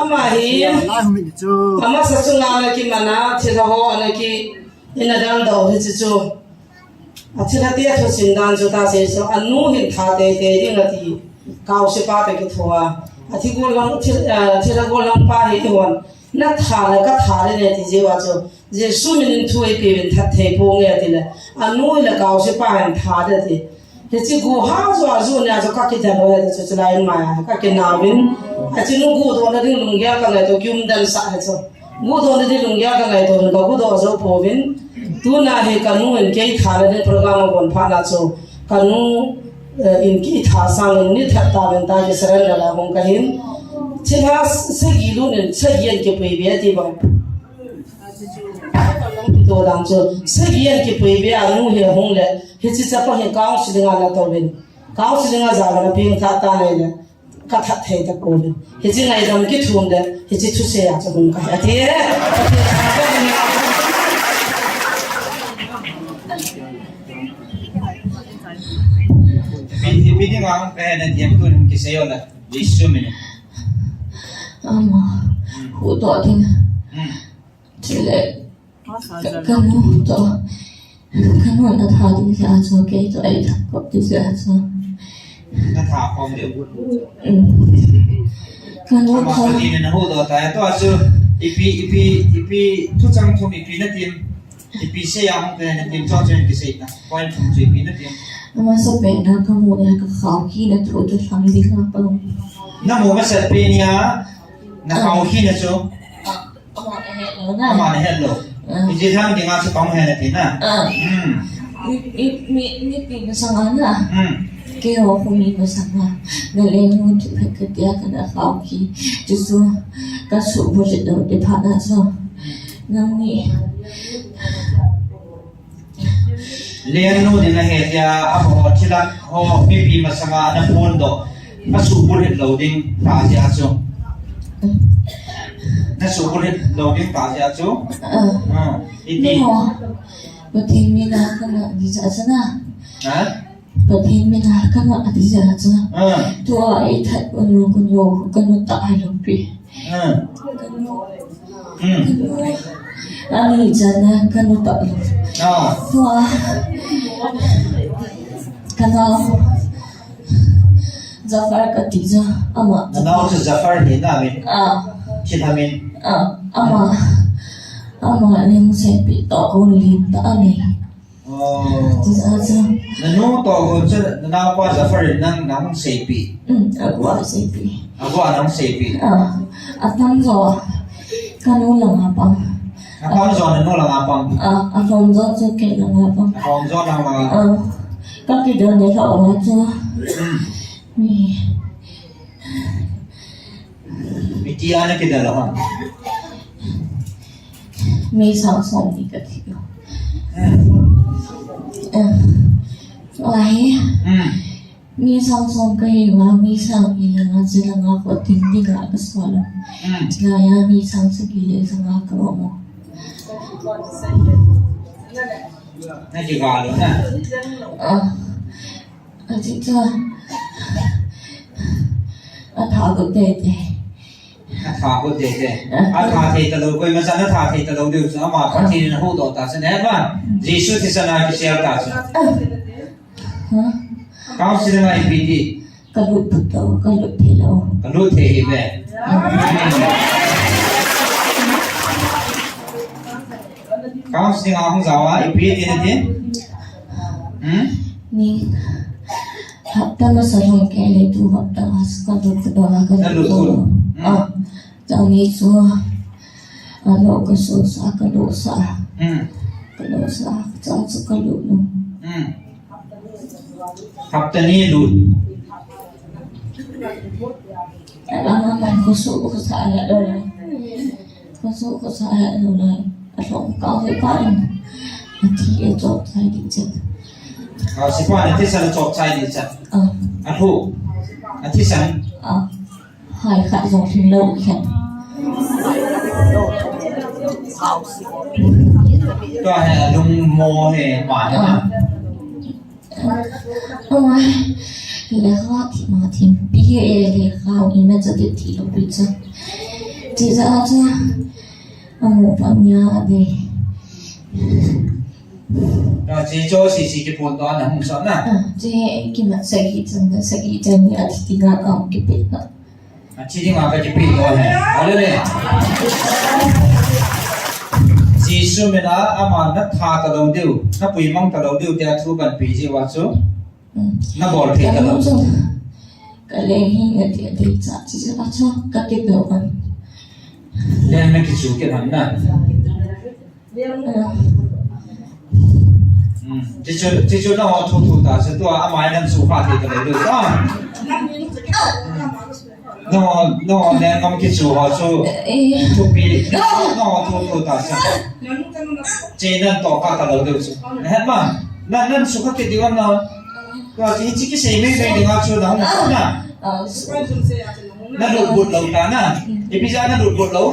Ama hi. Amasa chunga ana kimana, thilha ho ana ki, ina dang dau hi chu chu. Athilha te thusim dan chu ta sei chu, anu hin tha teitei ding ati, kaosepa toh kithoa. Athi gollhang, thil, ah, thilha gollhang pa hi ihon, na tha le ka tha le ne ti jeh uva chu, Jesu min in thu eipeh uvin that thei ponge ati le, anu le kaosepa hin tha le ati. Hiche gu ha jo a ju nia chu ka kidel uve ti chu, chulai in maiya ka kinauvin. Achi nu gudoh na ding lunggel ka ngaito, kiumden sah hi chu. Gudoh na ding lunggel ka ngaito, ka gudoh jou pouvin. Tuna hi kanu in kei tha na ding program abon phat na chu, kanu, eh, in kei tha sangin ni that tauvin ta ki surrender la hung kahin. Thilha sagi lun in sagi in kipui be ti bang. Kidang chu, sagi an kipui be a nu hi hung le, hiche chapa hi counseling a na tou vin. Counseling a jama na ping tha ta le le, ka that thei ta ko vin. Hiche ngaidam kithum le, hiche thusei a chu hung ka he. Ati e. Ipi, ipi dinga hung ka he na ti em tun kisei o la. Jesu min. Ama, hu to ding. Hmm. Chule, ka, ka nu to, ka nu na tha ding jeh a chu, kei to ei tha kop ding jeh a chu. Na tha kop ding. Hmm. Ka nu ama tha. Ka ni na hu to ta, to a chu, ipi, ipi, ipi, thuchang thum ipi na tim. Ipi sei a hung pe na tim, cho chen kisei ta. Point thum chu ipi na tim. Ama sa pe na ka mu na ka khao ki na thu tu thang ding ha pa. Na mu ma sa pe ni a, na khao ki na chu. Ama na het lou na. Ama na het lou. Ah. Iji thang ding a chu kong he na ti na. Ah. Hmm. Mi, mi, mi, mipi masang a na. Hmm. Kei ho khu mi masang a. Na leng nu thu phet ka tia ka na khao ki. Chu chu ka su bu ji do de pha na chu. Nang ni. Leng nu ding ahi tia, amaho thilha ho mipi masanga ana phondoh. Na subulhit lou ding tah jeh a chu. Na subulhit lou ding tah jeh a chu. Ah. Ah, iti. Pathen mina kana di cha cha na. Ha? Pathen mina kana di cha cha. Ah. Tua ei that unu kunu kanu ta ai lou pi. Ah. Hmm. Ani chana kanu ta. Ah. Tua. Kana. Jafar kati ja ama. Nanao chu Jafar ni na min. Ah. China min. Ah. Ama. Ama ning sepi to ko lin ta ani. Oh. Ti sa sa. Nanu to ko chu nanaopa Jafar in nang nahung seipeh. Um, agu a seipeh. Agu a nahung seipeh. Ah, atamjo kanu langa pang. Atamjo nanu langa pang. Ah, atamjo chu kei langa pang. Atamjo nang langa. Ah, kakidel ni lha o chu. Um. Mi. Iti a nakidel ham? Mi sang som ni kathi. Hmm. Eh. Lai. Hmm. Mi sang som kahi uva, mi sang ni langa, chi langa, ko tin dinga kasol. Hmm. Chilai a mi sang sagi le sanga ka um. Nakiga lou na. Ah. Aji cha. Atha ko tete. Atha ko tete. Ah. Atha thei talou, koima chan atha thei talou diu chu, ama Pathen in ahuhdoh ta chu, ne ba? Jesu thisan a kisel ta chu. Ah. Huh? Counseling a ipi ti. Kalut put lou, kalut thei lou. Kalut thei hi ve. Ah. Counseling a hung jao a, ipi ti nati? Hmm? Ni hapta masa jong kei le tu hapta a chu kalut put lou a kalut put lou. Hmm. Ah, jani chu alo kaso sa kalo sa. Hmm. Kalo sa cha chu kalo lou. Hmm. Hapta ni lut. Alanga man koso kosa ya lou. Koso kosa ya lou lai. Along kau se pa in. Athi e chop chai ding chet. Kau se pa in athisan chop chai ding chet. Ah. Athu. Athisan. Ah. Hai kha jong hing lou khen. Tua hi alung mo hi pa hi na. Ah. Oi, lekha thi ma thi, B A lekha ina cha de thi lou pi cha. Ti cha cha. Amu pa nia de. Ka chi cho si si ki pon to na hung sa na. Ah, chi ki ma sa ki chan da sa ki chan ni a thi ti ga ka ki pe na. Athi dinga kakipeh to ahi. Hallelujah. Jesu mina ama natha talou diu, napuimang talou diu tia thu kahin pe jiu va chu. Hmm. Nabol thei talou. Kalung chu. Kaleng hi ati ati cha chi cha chu kakipeh u kan. Leng nakichu kit ham na. Hmm. Chuchu, chuchu nangho thu thu ta chu tua ama in nahin sukha thei talou diu ta. Hmm. No, no, ne ngam kichu ho chu. Eh. Thupi. No, no, thu, thu ta sa. Che nan to ka ta lo deu chu. He ma, nan, nan sukha kit diu na. Ka chi chi kisei mei mei ding a chu na hung na. Ah. Na lut but lo ta na. Ipi ja na lut but lo.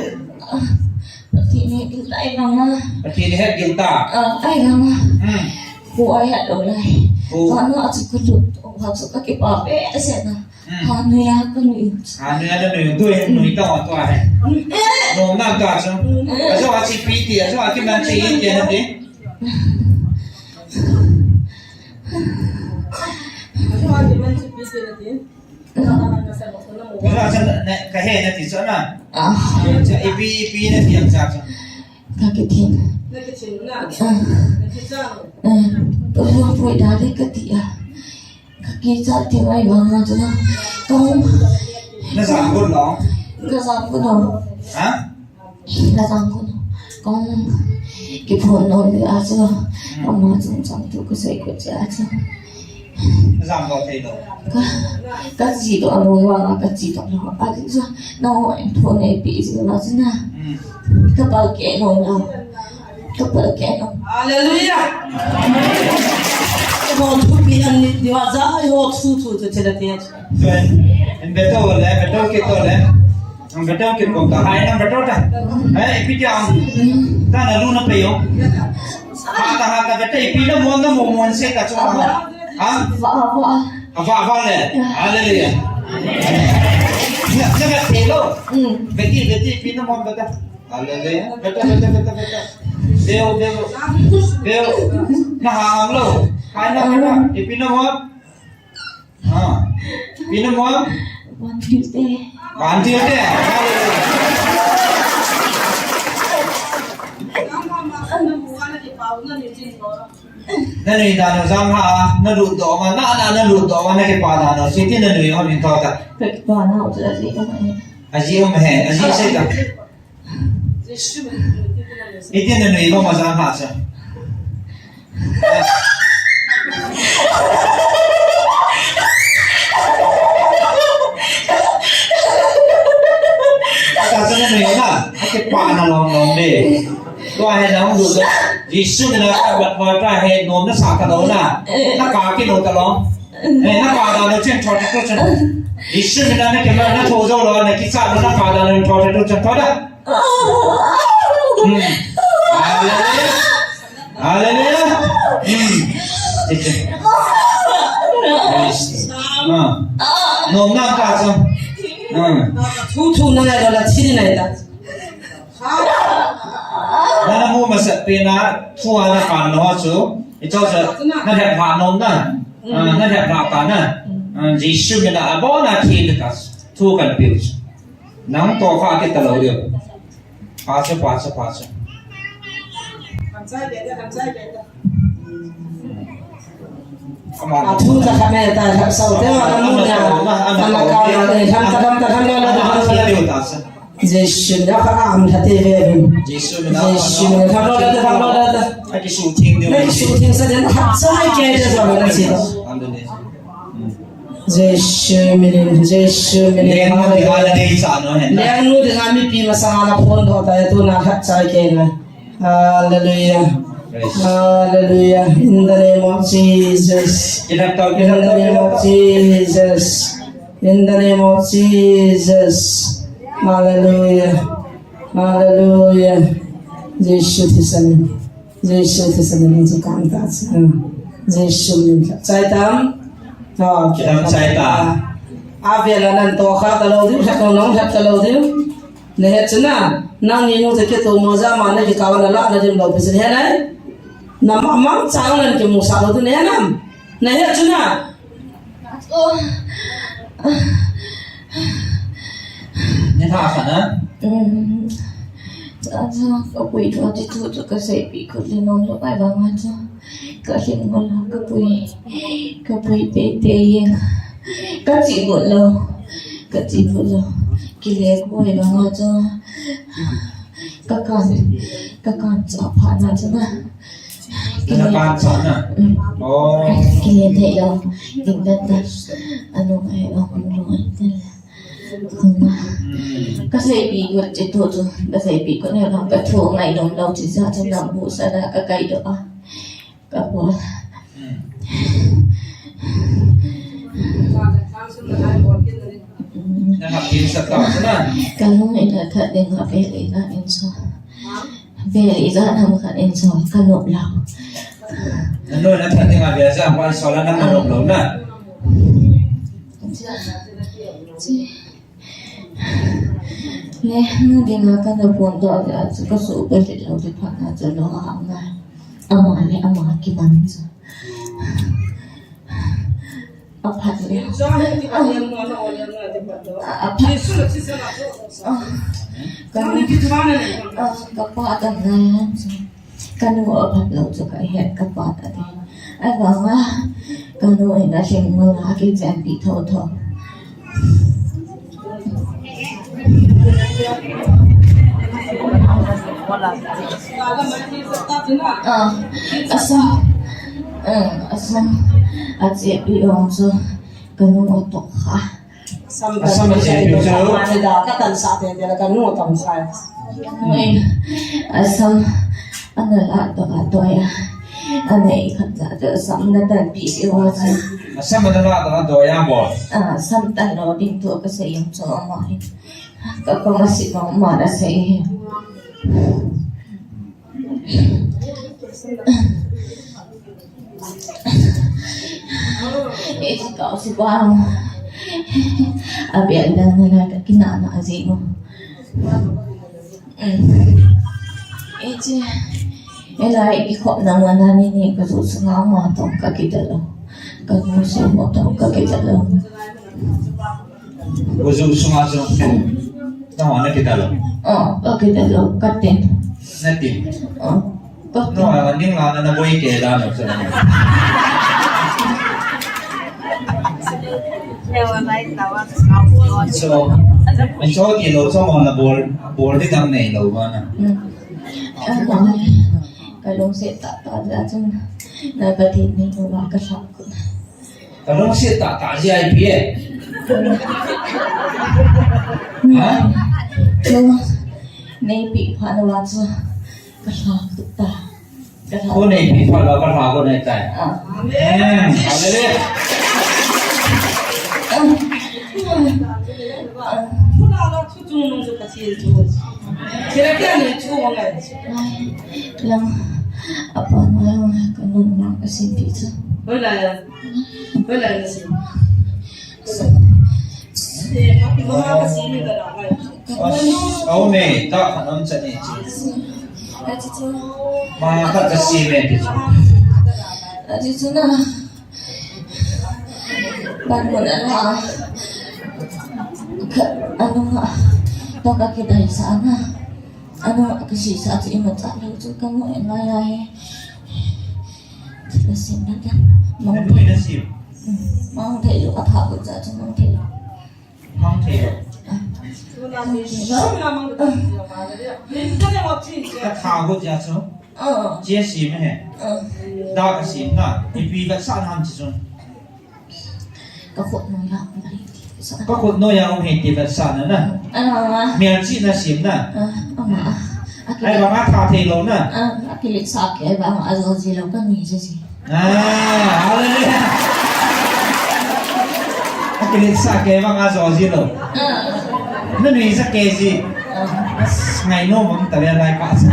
Pathen in tai na ma. Pathen in het gil ta. Ah, ai na ma. Hmm. Ko ai hat lo lai. Ko. Ka na chu ko lut. Ko chu ka kipa behseh na. Hmm. Hanoi a ka nui. Hanoi a na nui, tu he nui ta wa tua he. Eh. Nom na ta chu. Eh. Ajo a chi pi ti, ajo a ki man chi ti na ti. Ajo a ki man chi pi ti na ti. Ajo a sa na, ka he na ti chu na. Ah. Cha ipi, ipi na ti am cha chu. Ka kithin. Na kithin na. Ah. Na kithin. Eh, pui, pui da le ka ti a. Ka kicha ti mai vang a chu na. Ka hung. Na jam gun lo? Ka jam gun lo. Ha? Ka jam gun lo. Ka hung kiphon lo le a chu. Hmm. Ama chung chang tu ka sei ko cha chu. Na jam lo thei lo. Ka, ka chi to a lo vang a ka chi to lo. A chu na ho en phon e pi chu na chu na. Hmm. Ka pal ke lo na. Ka pal ke lo. Hallelujah. Ko thupi an ni diwa ja ho thu thu chu chela ti. Tuen, in beto le, beto kit to le. Ang beto kit kom ta, hai nang beto ta. Hai, ipi dia. Ta na lu na pe yo. Ha ta, ha ta, beto ipi na mon na mo mon se ta chu. Ha? Va, va. Ha, va, va le. Hallelujah. Na, na beto lo. Mm. Beti, beti, ipi na mon beto. Hallelujah. Beto, beto, beto, beto. Beo, beo. Beo. Na ha ang lo. Hai na, hai na. Ipi na mon. Ha. Ipi na mon? Van thil te. Van thil te. Na nui dan u jam ha, na lut doh ma, na, na, na lut doh ma, na kipa dan u, siti na nui hon in thot a. Ka kipa na u chu aji um he. Aji um he, aji sei ta. Iti na nui ba ma jam ha cha. Ata cha na nui na, ake pa na long long de. Tua he na hung du. Jesu mina ka bat ma ta he nom na sa ka do na. Na ka ki lo ta long. Eh, na ka da lo chen thot thot chen. Jesu mina na ke ma na tho jo lo na ki cha lo na ka da lo thot thot chen thot da. Hmm. Hallelujah. Hallelujah. Hmm. Praise. Ah. Nom na ka sa. Ah. Thu thu na la la chi na ta. Na na mu ma sa pe na thu ana kan no chu. I cho sa na he pha nom na. Ah, na he pha ta na. Ah, Jesu mina abona thi ka. Thu kan piu. Nang to kha ke ta lo dio. Pha chu, pha chu, pha chu. A thu ta kha me ta kha sau te wa na mu na. Ana ka na te tham ta tham ta tham la la ta tham la. Jesu na kha am tha te ve. Jesu na kha. Jesu na kha la la ta tham la la ta. Aki su thing de. Aki su thing sa den kha sa ke de sa na si. Jesu minin, Jesu minin. Lengnu dinga la dei cha no hen. Lengnu dinga mipi masanga na phon doh ta, tu na khat chai kei na. Hallelujah. Praise. Hallelujah. In the name of Jesus. In the name of Jesus. In the name of Jesus. Hallelujah. Hallelujah. Jesu thisan. Jesu thisan min chu kang ta chu. Jesu min chu. Chai tam? Oh, chai ta. A vela nan to kha ta lo diu, kha to nong kha ta lo diu. Ne he chu na, nang ni nu te ke to mo ja ma ne ki ka na la na dim lo pi sin he nai. Na ma mang cha nan ki mu sa lo diu ne nam. Ne he chu na. Ne tha kha na? Um, cha cha ka pui tho ti thu chu ka sei pi khut le nom lo ai ba ma cha. Ka hin mo lo ka pui. Ka pui te te yeng. Ka chi mo lo. Ka chi mo lo. Ki le ko ai ba ma cha. Ka kan, ka kan cha pha na cha na. Ki le kan cha na. Mm. Oh. Ki le te lo. Ding da da. Anu ai lo lo. Kaseipi kut chu tu chu, kaseipi kut ne bang kathu ngai nom lou chu sa chu nam bu sa da ka kai do a. Ka bol. Na hap tin sa ta na. Ka lung in a that ding a pe le na in so. Veli za nam khat in so ka nop lou. Nanu na that ding a veli za khat in so la nam nop lou na. Ne, na ding a ka na pon to a chu ka su pe le lou ti phat na chu lo a nga. Ama le ama kiman chu. A phat le. A, a phat. Ah, ka, ah, ka pa ta na. Ka nu a phat lou chu ka het ka pa ta de. Ahivang a, ka nu in a hing mo la ki chen pi tho tho. Ah, asa, ah, asa, a che pi ong chu ka nu a tok kha. Asam a che pi chu. Mane da ka tan sa te te la ka nu a tam sa. Oi, asam, ana la to a to ya. Ana i khat za to asam na tan pi pi wa cha. Asam na la to a to ya bo. Ah, asam tan lo ding to ka sei yang cho ma. Ka ko ma si ma ma na sei. Iti kau si bang. Abi anda na na kina na azimu. Iti. Ela i khop na ma na ni ni ka zu sunga ma tong ka kidalo. Ka zu su ma tong ka kidalo. Ko zu sunga chu. Tama na kidalo. Oh, ka kidalo, ka tin. Na tin. Oh, ka tin. No, a ning la na na boi ke la no chu. So, so ti lo so mo na bol, bol di dang nei lo ba na. Hmm. Ka lungset tah tah jeh a chun na ka tin ni lo ba ka sa. Ka lungset tah tah jeh a ipi e. Ha? Chu, neipi phat uva chu, ka lha tah. Ka lha. Ko neipi phat uva ka lha ko nei tai. Ah. Amen. Hallelujah. Ah. Ah. Ai, lang, apa na lang, ka nun lang, ka sin pi chu. Hoilai a? Hoilai a na sin? Au me, ta khat am cha ni chi. Achu chu. Ma khat ka si me ti chu. Achu chu na. Ban mun ala. Ka, anunga. To ka kidai sa na. Anunga ka si sa chu ima cha lo chu ka mu en lai lai. Ka sim na ta. Mang thei. Mang thei lo a tha ko cha chu mang thei lo. Mang thei lo. Mang thei lo. Ka tha ko cha chu. Ah. Chia sim he. Ah. Da ka sim na. Ipi vetsahna ham chi chu. Ka khut noiya um hei ti vetsahna. Ka khut noiya um hei ti vetsahna na. Ah. Mial chi na sim na. Ah, ama. Ai, bang a tha thei lo na. Ah, a kilet sa ke, bang a jo ji lo ka ni ji ji. Ah, hallelujah. A kilet sa ke, bang a jo ji lo. Ah. Na nui sa ke ji. Ah. Ngai no mang ta le lai ka sa.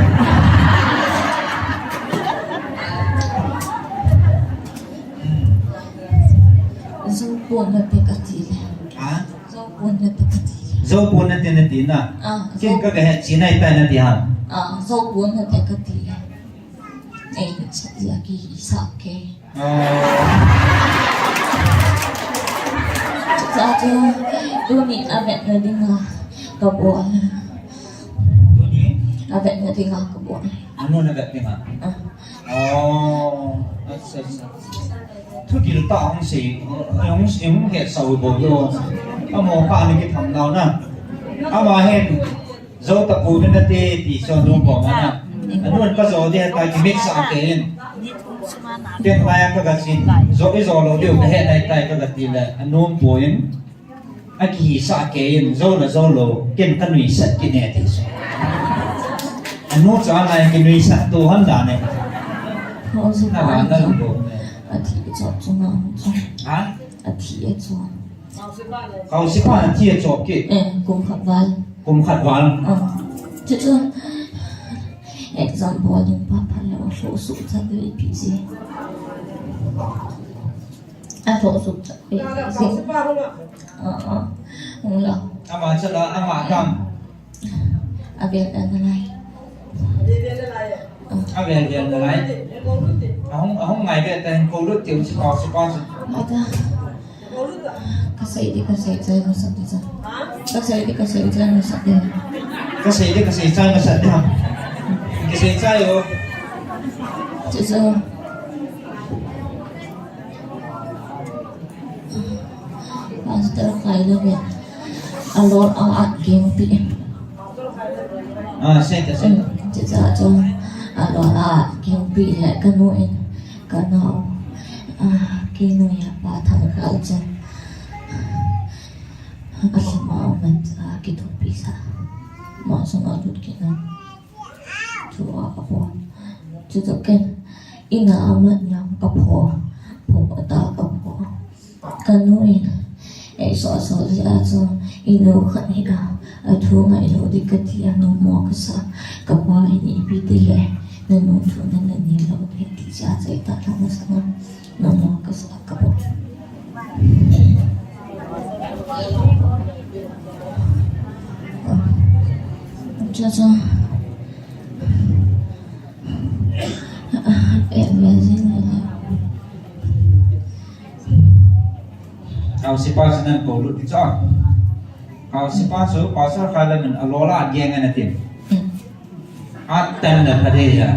Zo pon na te ka ti le. Ha? Zo pon na te ka ti le. Zo pon na te na ti na. Ah, kin zo ka ka he chi nai tai na ti ha. Ah, zo pon na te ka ti le. Ei, sa ti a ki sa ke. Oh. Sa tu, tu ni a vet na ding a ka bol. Tu ni? A vet na ding a ka bol. Anu na vet ding a? Ah. Oh, acha, acha. Thudil tah hung sei, hung, hung hetsah u bou lo. Amo kha ana kitham nau na. Ama hin, zo tapu na te ti chu nu bou na. Anun ka zo ding ahitai kimit sa ke in. Ken lai ka ga chin. Zo i zo lou diu ka he nai tai ka ga ti le. Anun bou in. Akihisah kei in, jou le jou lou, ken kanuisat kit e ti chu. Anu chu anai kinuisat to hon dan e. Hou chu na pa dan chu. Athi chop chu nga chu. Ha? Athi e chu. Kaosi pa athi e chop kit. Eh, kum khat val. Kum khat val. Ah. Chu chu. Exam bol ding pa pha le, hou chu cha le pi si. A thoh suk cha. Eh, ah, ah. Hung la. Ama cha la, ama kam. A vel vel na lai. A vel vel na lai. Ahung, ahung ngai ve ta hin ko lut tiu si pa, si pa si. Ata. Ka sei di, ka sei chai masat di cha. Ka sei di, ka sei chai masat di. Ka sei di, ka sei chai masat di ha. Ka sei chai o. Chu chu. Pastor Khailom in alol a at keng pi. Ah, sei ta, sei ta. Chuche chu alol a at keng pi le kanu in kanao. Ah, kei noiya pa Thangkhal chu. Alhama uman chu kithopi sa. Ama sunga lut kit na. Chu a, a pho. Chu chu ken. Ina amat nyang ka pho. Pho ta ka pho. Kanu in. Ei so so ji a chu. Inu khat hi a. A thu ngai lo di ka ti a no mo ka sa. Ka pa in ipi ti le. Nanu thu nana nei lo di ti cha chai ta thang sa. Namo kasa kabo. Cha cha. Eh, amazing. Kaosi pa chu nan ko lut cha. Kaosi pa chu Pastor Khailom in alol a at keng ana tin. Hmm. At tan la pha de ya.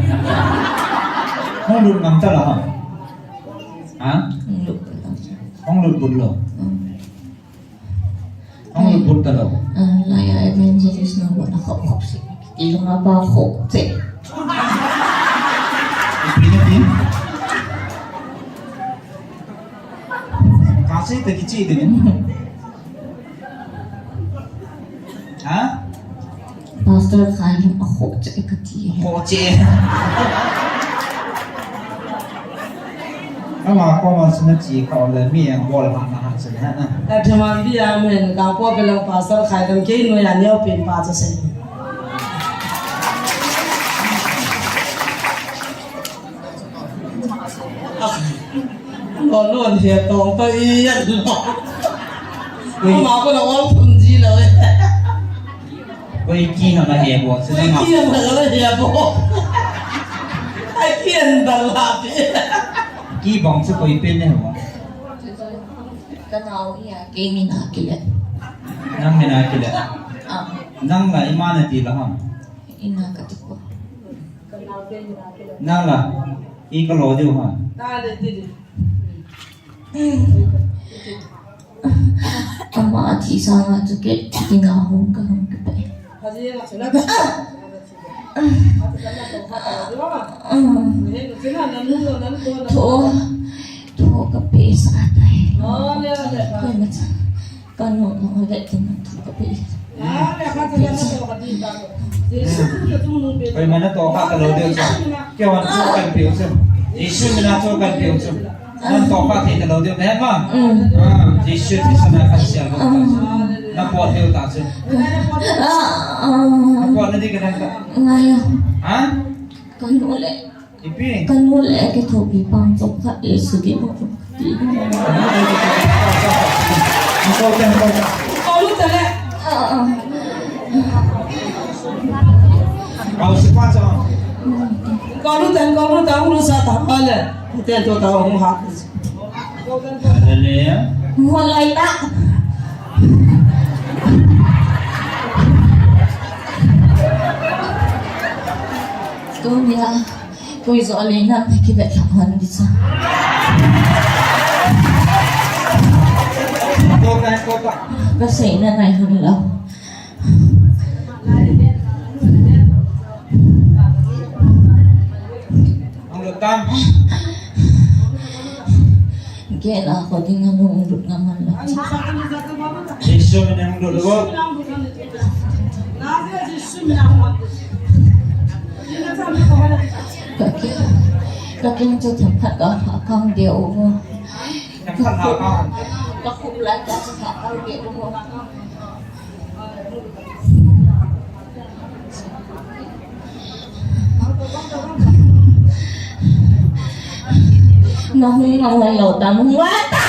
Hung lut ngam ta la ha. Ha? Hung lut bul lo. Hung lut bul lo. Hmm. Hung lut bul ta lo. Ah, la ya evangelist na wa na khop khop si. Ti lo ma pa khop se. Ipi na ti? Ka sei ta kichi de. Ha? Pastor Khailom a khoh che ka ti. Khoh che. Ama koma sina chi ka ole mi ang bol ha na ha sina ha na. Ka thema bi a men ka po pe lo Pastor Khailom kei noiya neo pen pa cha sei. Lo lo he tong ta i ya lo. Ui. Ama ko la ol phun ji lo e. Ui, ki na ma he bo, se. Ui, ma ki na ma la he bo. Ai ki an dal la pi. Ki bang se koi pen ne ho. Ka nao ya, kei mina kile. Nang mina kile. Ah. Nang la ima na ti la ha. Ina ka ti ko. Nang la, i ka lo diu ha. Ama thi sanga chu ke, ina hung ka hung ka pe. Tho, tho ka pe sa tai. Koi ma cha. Kanu, kanu le tin thu ka pe. Koi mana to ka ka lo diu chu. Kei hon chu kan pe u chu. Jesu mina chu kan pe u chu. Nan to ka thei ta lo diu ka he ma. Mm. Ah, Jesu Christa na ka sia lo. Mm. Na po diu ta chu. Ah, ah. Na po na di ka na ka. Ngai o. Ha? Kanu le. Ipi? Kanu le kithopi pang chop khat e su di mo. Kanu le kithopi pang chop khat e su di mo. Kanu le. Ah, ah. Kau si pa chop. Kanu le, kanu le, kanu sa ta pa le. Te to ta hung ha. Hallelujah. Mo lai ta. Kau ni a. Koi jo le na ki vet la han di sa. Ko ka, ko ka. Ka sei na nai han la. Ang lutang. Ke la ko ding anu ang lut nga man la. Jesu. Ka keng, ka keng chu themkhat ka, ka kang deh u. Ka khup, ka khup lai ka chu ka kang deh u. Nahung nahung lou ta, nahung lou ta.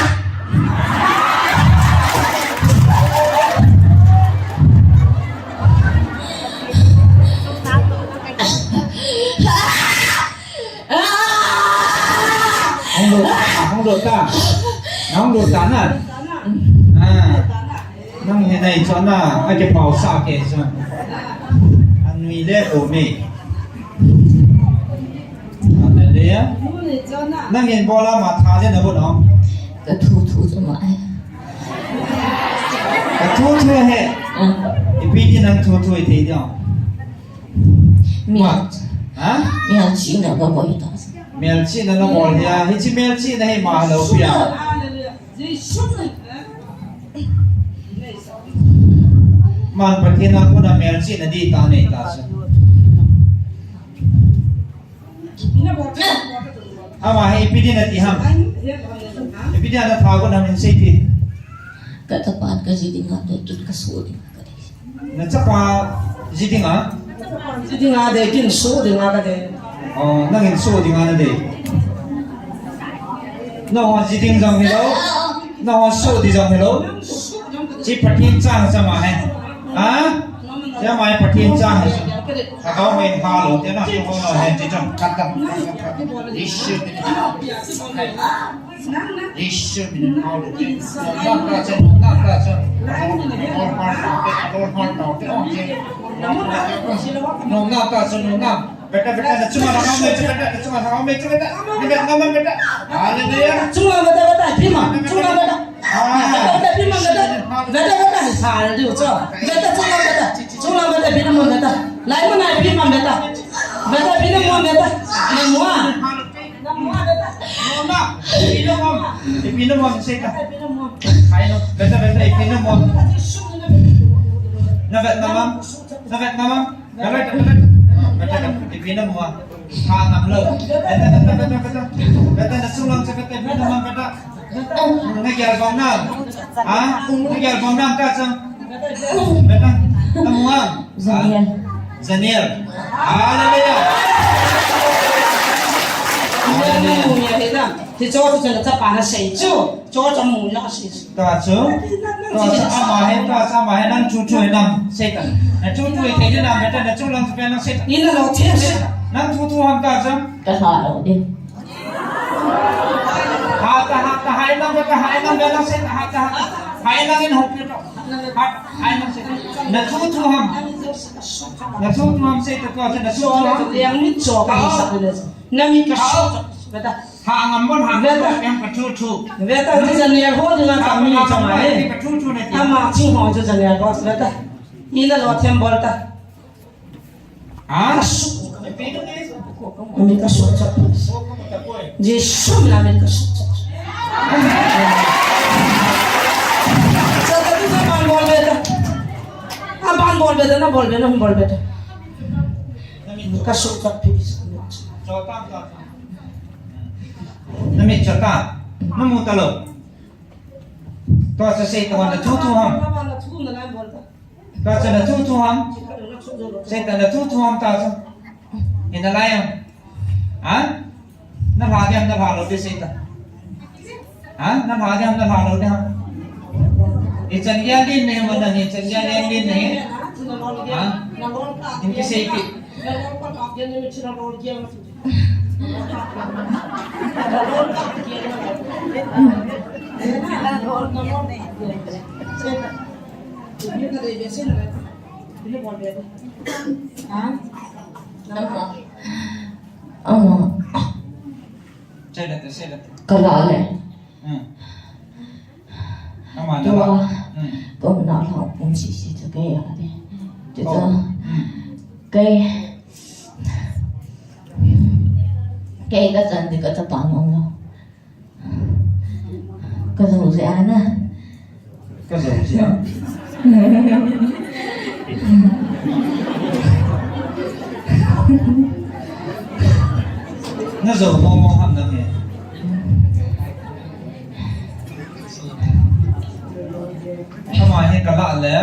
Hung lou ta, hung lou ta. Nahung lou ta na. Ah. Nang hi nai chon na, a kiphau sa ke chon. Anui le ko me. Hallelujah. Nang in bola ma tha le na bo no. Ka thu thu chu ma ai. Ka thu thu he. Ah. Ipi ti nang thu thu i thei diu. Mel. Ha? Melchihna ka bol ta. Melchihna na bol hia. Hichi melchihna hi ma lo pia. Man Pathen a kona melchihna di ta nei ta chu. Ama hi ipi din ati ham. Ipi din ana tha got ham in sei ti. Ka chapa ka ji dinga dei, kin ka so dinga ka dei. Na chapa ji dinga? Ji dinga dei, kin so dinga ka dei. Oh, nang in so dinga na dei. Nang ho ji ding jong hilou. Nang ho so di jong hilou. Chi Pathen chang chama he. Ha? Chi ama hi Pathen chang he. Ka kau main ha lo, te na ko no he, chi chang. Kat kat. Ishi. Ishi bin Paul. Nong nong ta chu, nong nong ta chu. Nong nong ta chu, nong nong. Beta, beta, na chunga na hau me chu beta, na chunga na hau me chu beta. Ni beta, mama beta. Hallelujah. Chunga beta, beta, pima, chunga beta. Ah. Beta, pima beta. Beta, beta, hal diu chu. Beta, chunga beta. Chunga beta, pima beta. Lai mana pima beta. Beta, pima beta. Nang wa. Nona, ipi na mo, ipi na mo, sei ta. Hai no, beta, beta, ipi na mo. Na vet na mo, na vet na mo. Beta, beta, beta, beta, ipi na mo. Ha, nam lo. Beta, beta, beta, beta. Beta, na sung lang sa beta, ipi na mo, beta. Na gel bom nam. Ha? Na gel bom nam ta chang. Beta, na mo. Zaniel. Zaniel. Hallelujah. Hallelujah. Ti cho chu na chapa na sei chu. Cho chu mu na sei chu. Ta chu. Ta chu ama he, ta chu ama he nang chu chu he nam sei ta. Na chu chu he thei nam beta na chu lang chu pe nang sei ta. Ina lo the. Nang chu chu ham ta chu. Ka ha lo de. Ha ta, ha ta, hai nang, ha ta, hai nang, ha ta, ha ta, hai nang in hop to. Ha, hai nang se. Na thu thu ham. Na thu thu ham se ta ko se na thu thu ham. Yang mi cho ka hi sa le. Na mi ka so. Beta. Ha ngam bon ha. Beta. Yang ka thu thu. Beta, ni sa ni ho ni na ka mi cho ma he. Ka thu thu ne. Ama chi ho chu sa ni ko. Beta. Ni na lo them bol ta. Ha? Ka suk. Ami ka suk cha. Jesu min a min ka suk cha. Cha ta tu sa ban bol beta. A ban bol beta, na bol beta, na bol beta. Ka suk cha pi. Na mi cha ta. Na mu ta lo. To sa sei ta na thu thu ham. Ta chu na thu thu ham. Sei ta na thu thu ham ta chu. Ina lai ham. Ha? Na lha ding ham, na lha lou ding sei ta. Ha? Na lha ding ham, na lha lou ding ham. Ichan gel din ne mo na ni, ichan gel din ne. Ha? In kisei ti. Ama. Ka la le. Hmm. Ama na la. Tua. Hmm. Tua na la pum si si tu ke ya de. Tu ta. Hmm. Ke. Ke ka chan de ka ta pa no no. Ka zo ze ana. Ka zo ze a. Na jou mo mo ham na he. Ama hi ka lah le,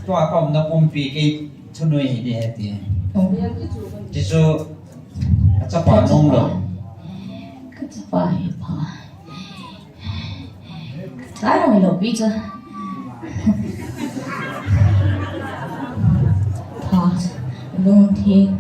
tua ka umna pumpi kei thunoi hi di he ti. Ti chu, a chapa nung lo. Ka chapa hi pha. Ka nung lo pi chu. Pha, lung theng.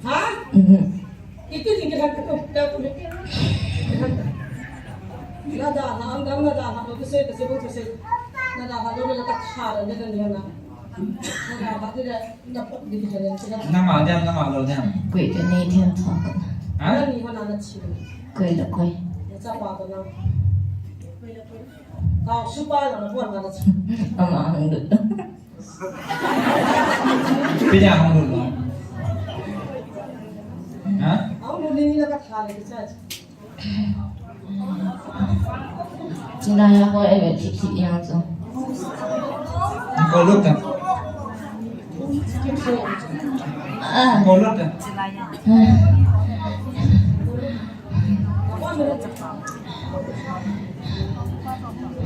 Ha? Mhm. Iti ni kita tu, kita tu ni. Nada ha, ang dang nada ha, tu se, tu se, tu se. Nada ha, tu nada ha, tu nada ha. Nada ha, tu nada ha, tu nada ha. Nama diam, nama lo diam. Koi tu ni diam tu. Ha? Nada ni mana na chi. Koi lo koi. Nasa pa tu na. Kau supa lo na buat mana chi. Ama ang dulu. Pina hong lut lo. Ha? Hong lut ni la ka tha le ki sa. Chila ya ko e ve thik thik yang chu. Ko lut ta. Ah. Ko lut ta. Ah.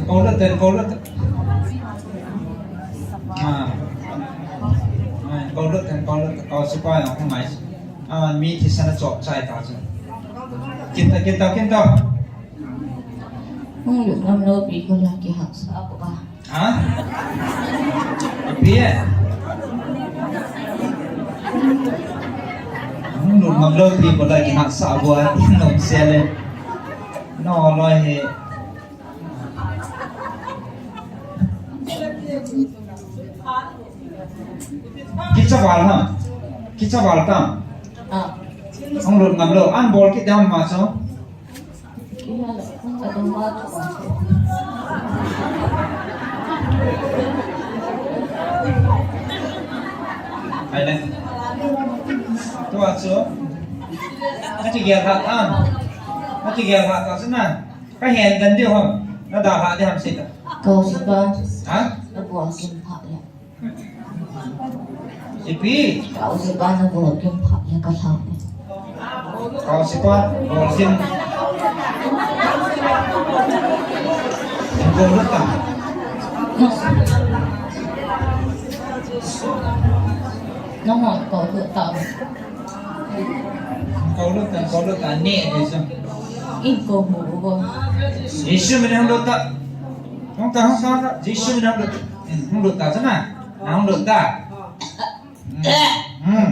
Kau lut ten, kau lut ten. Ah. Ah, kau lut ten, kau lut ten, kau sipai ang hung mai. Ah, mi thisan a chop chai ta chu. Kin ta, kin ta, kin ta. Hung lut ngam lo pi ko la kihahsa ko ba. Ha? Ipi e? Hung lut ngam lo pi ko la kihahsa bou a, nom sia le. No, loi hi. Kicha val ha. Kicha val ta. Ah. Hung lut ngam lo. An bol kit dam ma chu. Ai le. Tua chu. Ka kigel ha ta. Ka kigel ha ta chu na. Ka hen dan diu ham. Na da ha di ham sita. Kau sipa. Ha? Na bol kim pha le. Ipi? Kau sipa na bol kim pha le ka sa. Kau sipa, bol kim. Bol ta. Na hon kau ta. Kau lut ta, kau lut ta, ne, Jesu. In ko mu ko. Jesu min hung lut ta. Hung ta, hung ta, hung ta. Jesu min hung lut. Hmm, hung lut ta, sana. Na hung lut ta. Hmm. Hmm.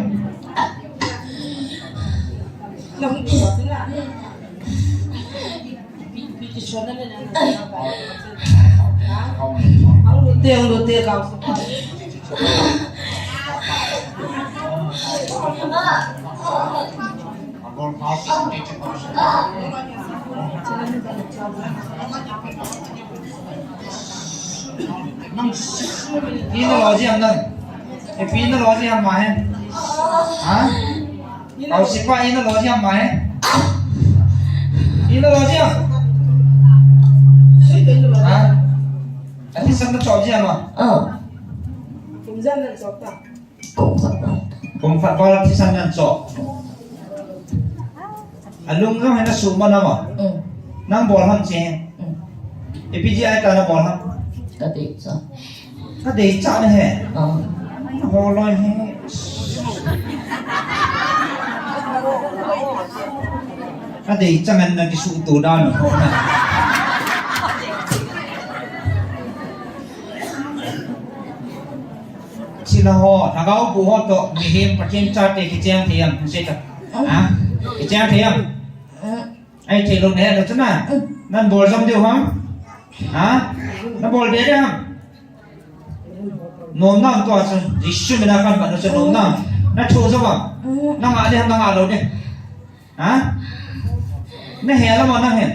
Ina lo jam nang. Ipi ina lo jam ma he. Ha? Kau sipa ina lo jam ma he. Ina lo jam. Ha? Ati san na chop jam ma. Oh. Kum khat. Kum khat. Kum khat val thisan nan chop. Alung jong hena suma nama. Mm. Nang bol ham che. Mm. Ipi jeh a ta na bol ham. Ka dei cha. Ka dei cha na he. Ah. Ho loi he. Ka dei cha ngan na kisuto dan ho na. Chila ho, lhagao pu ho toh, mihem Pathen chate kicheng thei am, sei ta. Ha? Kicheng thei am? Ahi thei lou nahi lou chu na. Nan bol jom diu ham? Ha? Na bol be diu ham? Nom nam tua chu, Jesu mina kan ban chu nom nam. Na thu jom am? Na ngah diu ham, na ngah lou diu. Ha? Na hel a mo na hel?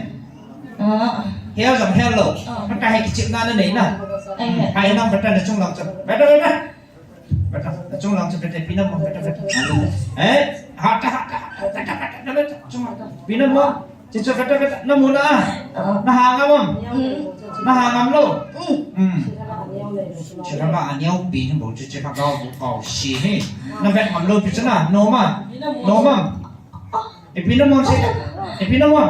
Ah. Hel jong hel lou. Ah. Phatah a kichepna na nei na. Ai, ai. Hai nang phatah na chunglang chu. Phatah, phatah. Phatah. Na chunglang chu phatah, ipi na mo, phatah, phatah. Eh? Hatah, hatah, hatah, phatah, phatah, phatah. Chunglang. Ipi na mo? Chichu phatah, phatah. Na mu na. Ah. Na hang a mo? Hmm. Na hang ngam lou? Hmm. Hmm. Chirama aneo pi ni bo chu chirama bo kau si ni. Na vet ngam lou pi chu na. No ma. No ma. Ipi na mon sei ta. Ipi na mon.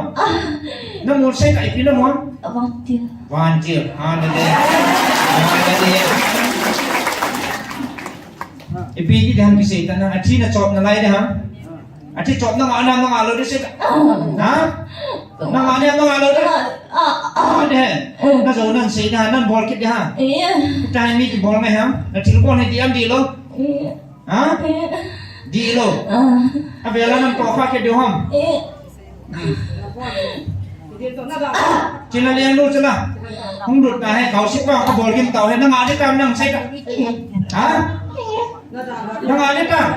Na mon sei ta, ipi na mon. Vantil. Vantil. Ha, na de. Ha, na de. Ipi kiti ham kisei ta na. Athi na chop nalai de ham. Athi chop na nga na nga lou de sei ta. Ha? Na nga na nga lou de. Ah, ah. Ha, de. Na jo nan sei na, nan bol kit de ha. Iya. Time mi kibol ngai ham. Na thil bol ngai di am di lou. Iya. Ha? Di lou. Ah. Avel a nang toh kha khe diu ham. Eh. Hmm. Chila lian lu chila. Hung lut ta hai kau si pa ka bol gin tau hai nang a di tam nang sai ka. Ha? Nang a di tam.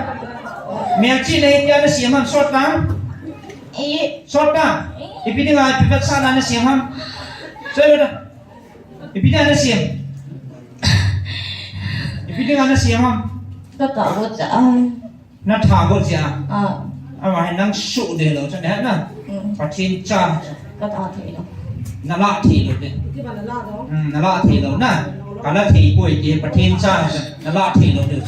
Mel chi nei tia na siam ham sot tam. Eh. Sot tam. Ipi dinga ipi vet sa na na siam ham. Sai ba da. Ipi dinga na siam? Ipi dinga na siam ham? Ka tha got cha. Na tha got cha. Ah. Ama hin nang su de lou cha de na. Mm. Pathen cha. Ka tha thei lou. Na la thei lou de. Hmm, na la thei lou na. Ka la thei poi de Pathen cha. Na la thei lou de.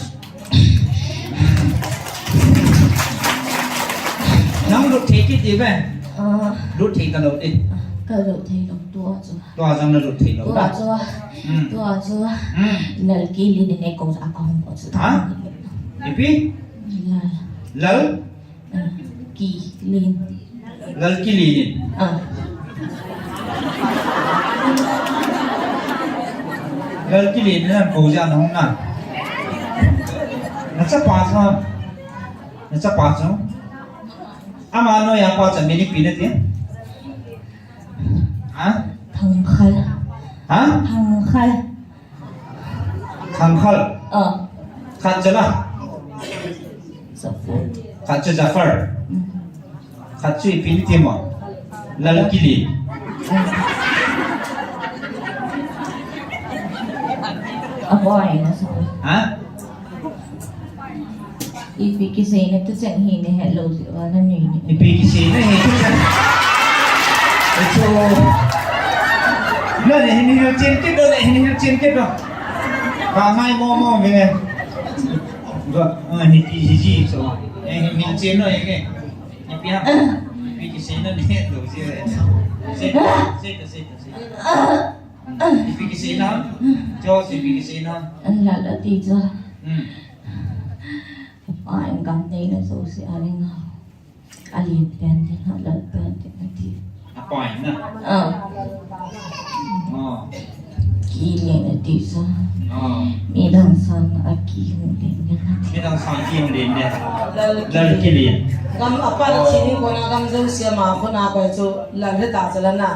Nang lut thei kit di ve. Ah. Lut thei ta lou di. Ka lut thei lou tua chu. Tua jong na lut thei lou ta. Tua chu. Hmm. Tua chu. Hmm. Lal Kilin in eikou ja kahung ko chu. Ha? Ipi? Lal. Lal? Ah, Kilin. Lal Kilin in. Ah. Lal Kilin in nang kou ja na hung na. Na chapa chu. Na chapa chu. Ama noiya pa chan min ipi nati? Ha? Thangkhal. Ha? Thangkhal. Thangkhal. Ah. Khat chu la. Zafar. Khat chu Zafar. Mm. Khat chu ipi nati mo? Lal Kilin. Mm. Aboi na sa. Ha? Ipi kiseina tu chang hi ne hello ji wa na ni ni. Ipi kiseina hi tu chang. Echo. Na ne ni ni chen ke do ne ni ni chen ke do. Ba ngai mo mo me. Ba, ah, ni ti ji ji so. Eh, ni chen no ye ke. Ipi ha. Ipi kiseina ne do ji. Se, se, se, se. Ipi kiseina. Jo se ipi kiseina. An la la ti jo. Hmm. Apa in gam neina jouse a ring a. Alien pen ding, alal pen ding ati. Apa in na? Ah. Oh. Kilin ati sa. Oh. Midang sang a ki hung len ding ati. Midang sang ki hung len ding. Lal Kilin. Gam apa na chini kona gam jouse ma kona koi chu lal heta chala na.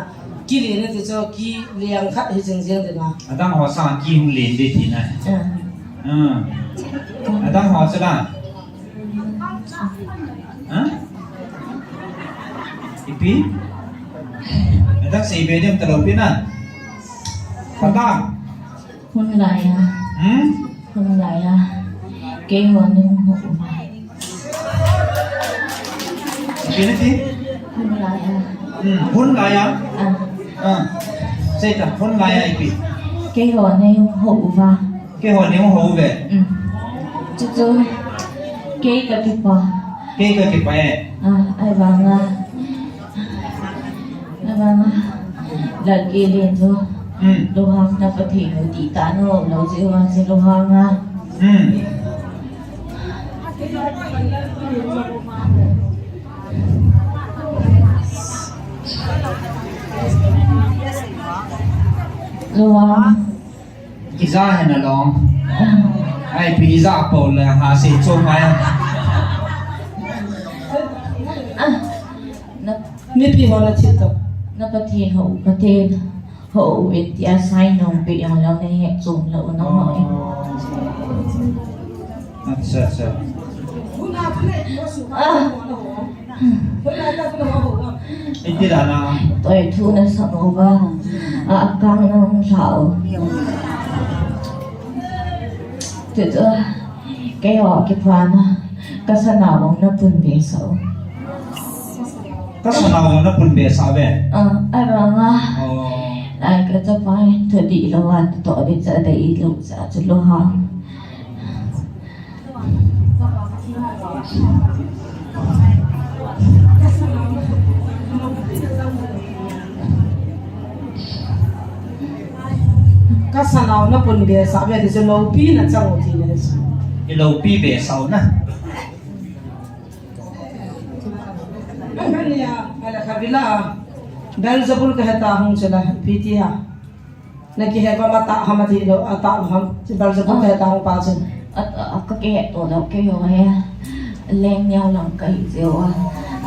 Kilin ati chu ki liang khat hi jing jing ding a. Adang ho sang ki hung len ding ti na. Ah. Ah. Adang ho chu la. Ha? Ipi? Adang sei be dem ta lou pi na. Pata. Hun lai a. Hmm? Hun lai a. Keiho nei hung hou uva. Ipi nati? Hun lai a. Hmm, hun lai a. Ah. Ah. Sei ta, hun lai a ipi. Keiho nei hung hou uva. Keiho nei hung hou uve. Hmm. Chuchu. Kei kakipah. Kei kakipah e. Ah, ahivanga. Ahivanga. Lal Kilin chu. Hmm. Lunghang na Pathen u ti ta no, lou ji uva chu lunghang a. Hmm. Lunghang. Kija hen along. Ai, ipi kija po le ha se cho mai. Ah, na mipi ho na thil to. Na Pathen ho, Pathen ho, in tia sai nong pe yang lo na he chung lo na ho. Oh. Acha, acha. Ah. Iti dana. Toi thu na sa mo ba. A kang na hung sa o. Tutu. Kei o kipana. Ka sanau na pun be sa o. Ka sanau na pun be sa ve. A, a ranga. Oh. Lai ka ta pai. Thu di lo wa to di cha dei lo cha chu lo ha. Ka sanau na pun be sa ve ti chu lopi na chang u ti ne. I lopi be sau na. Angania, ala kavila. Beelzebul ka heta hung chela piti ha. Na kihe pa mata hama ti lo, ata ham, ti bal sa ko. Ah. Ka ta hung pa chu. At, ah, ka kihe to lo, kei ho he. Leng neo lang ka hi jeo a.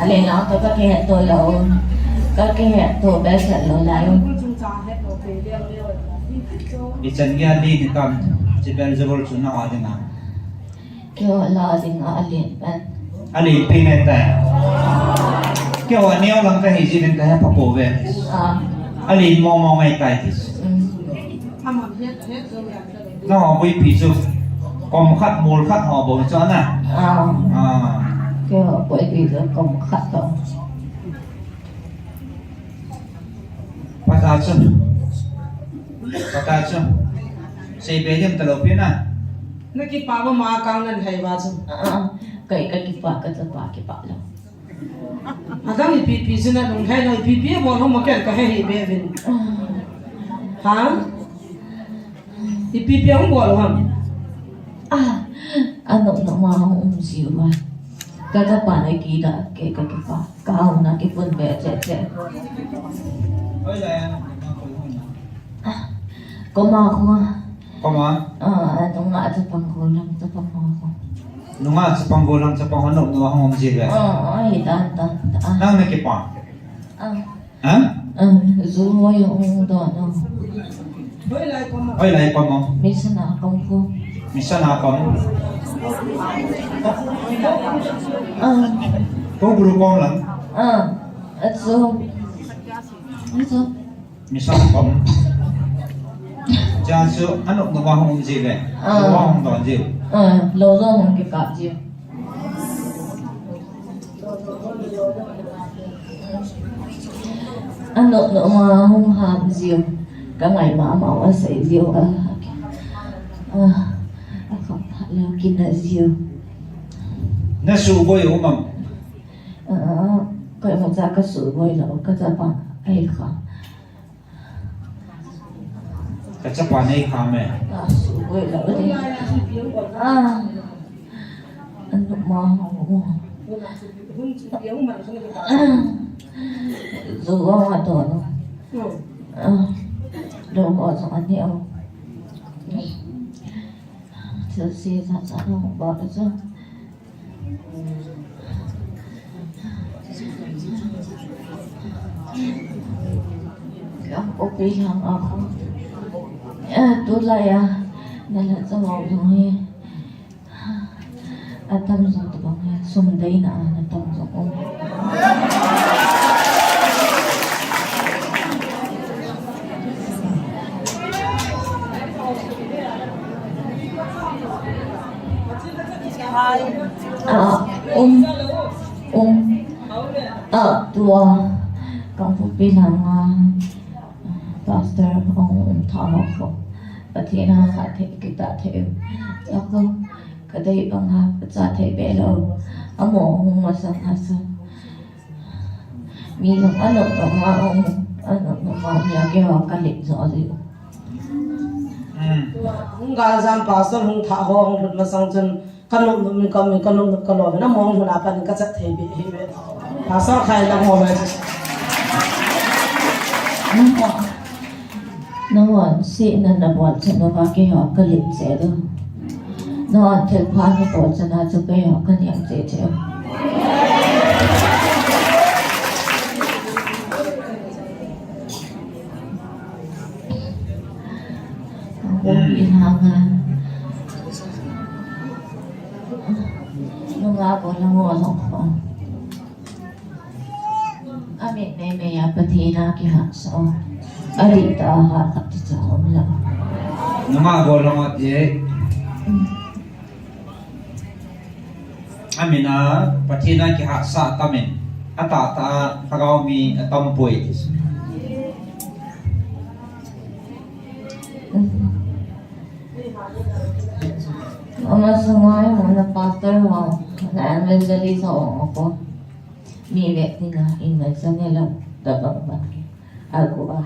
A leng lang to ka kihe to lo. Ka kihe to be sa lo lai. I chan ngia di ni kam, ti Beelzebul chu na a ding a. Keiho la dinga alen pen. Alen pen ngai tai. Keiho aneo lang kahi jeh in kahe pha pouve. Ah. Alen mong mong ngai tai ti. Mm. Nangho buipi chu kom khat mol khat ho bou chu na. Ah. Ah. Keiho buipi chu kom khat ho. Pata chu. Pata chu. Sei be dim ta lo pi na. Na kipa ba ma kang nan hai ba chu. Ah, ah. Kai ka kipa, ka chapa kipa lo. Adang ipi pi chu na lunghai lo, ipi pi bol ho ma ken ka he hi be vin. Ah. Ha? Ipi pi hung bol ham? Ah, anop nop ma hung um jiu a. Ka chapa na kida ke ka kipa. Ka au na kipun be che che. Ah, koma koma. Koma? Ah, nunga chapang ko lang chapang ko. Nunga chapang ko lang chapang ho nop nop hung um jiu ve. Ah, ai dan dan. Ah. Nang na kipa? Ah. Ha? Ah, ju hoi hung don o. Hoilai pam o. Mission a kom ko. Mission a kom. Ah. Ko guru kom lang. Ah, achu. Achu. Mission kom. Cha chu anop nop a hung um jiu ve. Ah. Ju hung don jiu. Ah, lo jo hung kikap jiu. Anop nop ma hung ham jiu. Ka ngai mama u asei jiu a. A, a khat phat leh kina jiu. Na suboi u mam? A, koima cha ka suboi lou, ka chapa ahi kha. Ka chapa nei kha me. Ka suboi lou de. Ah. Anop ma ho. Ah. Zo wa ma to no. Ah. Lo ho zo ani o. Chelsea sa sa no ba ka sa. Ka kopi lang ako. Eh, tulai a. Nala sa mau dong he. Atam jong tabang he. Sum dei na a, atam jong um. Ah, um, um. Ah, tua. Kangpokpi langa, ah, pastor ong um tha ho ko. Pathen a kha the, kita the. Ako, kadei banga, cha the be lo. Amo hung masang hasa. Mi jong anop nop ma, um, anop nop ma, mi a keiho ka lip jo ji. Hmm. Hung galjam pastor hung tha ho, hung lut masang chun, ka nop nop min ka min, ka nop nop ka lo, na mong hung a pan ka chat thei be, hi be. Pastor khai na mo mai. Nangho, nangho, si na na bol chun na va keiho ka lip che do. Nangho, thil pha na bol chun na chu keiho ka niam che che. Kong pi hanga. Nunga ko na ngo lo ko. Meimei a Pathen a kihahsa u. Adih tah a hahsa ti cha um lou. Nungah bol lou ti. Amin a Pathen a kihahsa tamin. Atahtah a lhagao mi atampoi ti. Ama sungai mana pastor ho, na evangelist ho ko. Mi ve ti na in na channel a da bang bang ke. Agu a.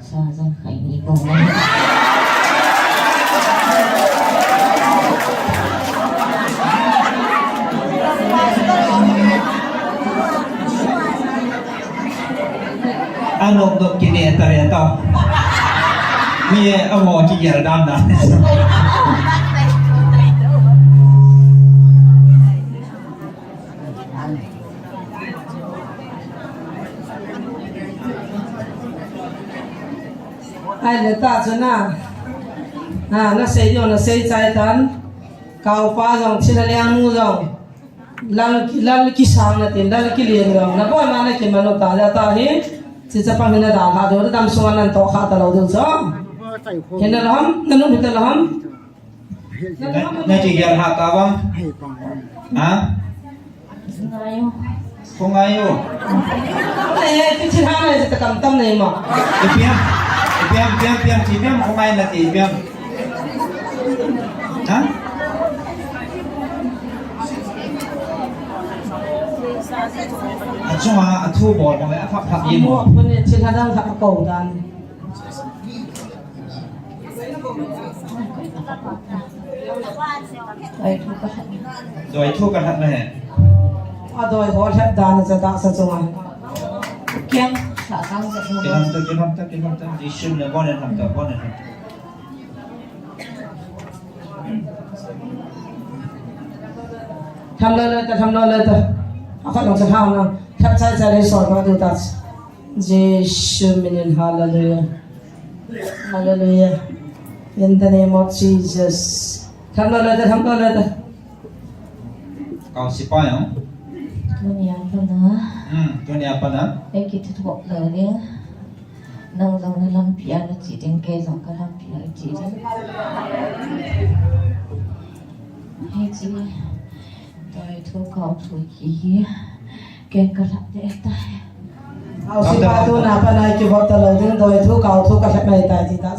Sa jong khai ni ko na. Anop nop kine ta ve ta. Mi e amo kigel dan dan. Ai le ta chu na. Ha, na sei jo, na sei chai tan. Kau pa jong, Chin Lhaliang nu jong. Lal, lal kisang na tin, lal kilian jong. Na bol ma na kiman u ta, ja ta hi. Chi chapang hi na dalha diu, dam sunga nan toh kha ta lou diu chu. Hi na lam, na nu hi ta lam. Na, na kigel ha ta bang. Ha? Ngai u. Ko ngai u. Eh, ti chin ha ngai ta kam tam nei ma. Ipiam, ipiam, ipiam, ipiam, chi ipiam, ko ngai na ti ipiam. Ha? Achunga, athu bol bol, aphap phap yin. Mo, ko ne chin ha dang ha ko dan. Doi thu ka lhat na he. A doi ho lhat dan cha ta sa chunga. Kiang sa kang sa thu. Kinam ta, kinam ta, kinam ta. Jisu na bon en ham ta, bon en ham ta. Tham lo lo ta, tham lo lo ta. A khat long sa tham na. Tham chai chai le so ma du ta. Jisu minin, hallelujah. Hallelujah. In the name of Jesus. Tham lo lo ta, tham lo lo ta. Kau sipai, ha? Tunia pana. Hmm, tunia pana. Ei kiti thok lo le. Nang jong na lampi a na che ding, kei jong ka lampi a che ding. Hei che. Doi thu kau thu kihi. Ken ka lhat deh tai. Au si pa tu na pa nai kivop ta lou ding, doi thu kau thu ka lhat mai tai ti ta.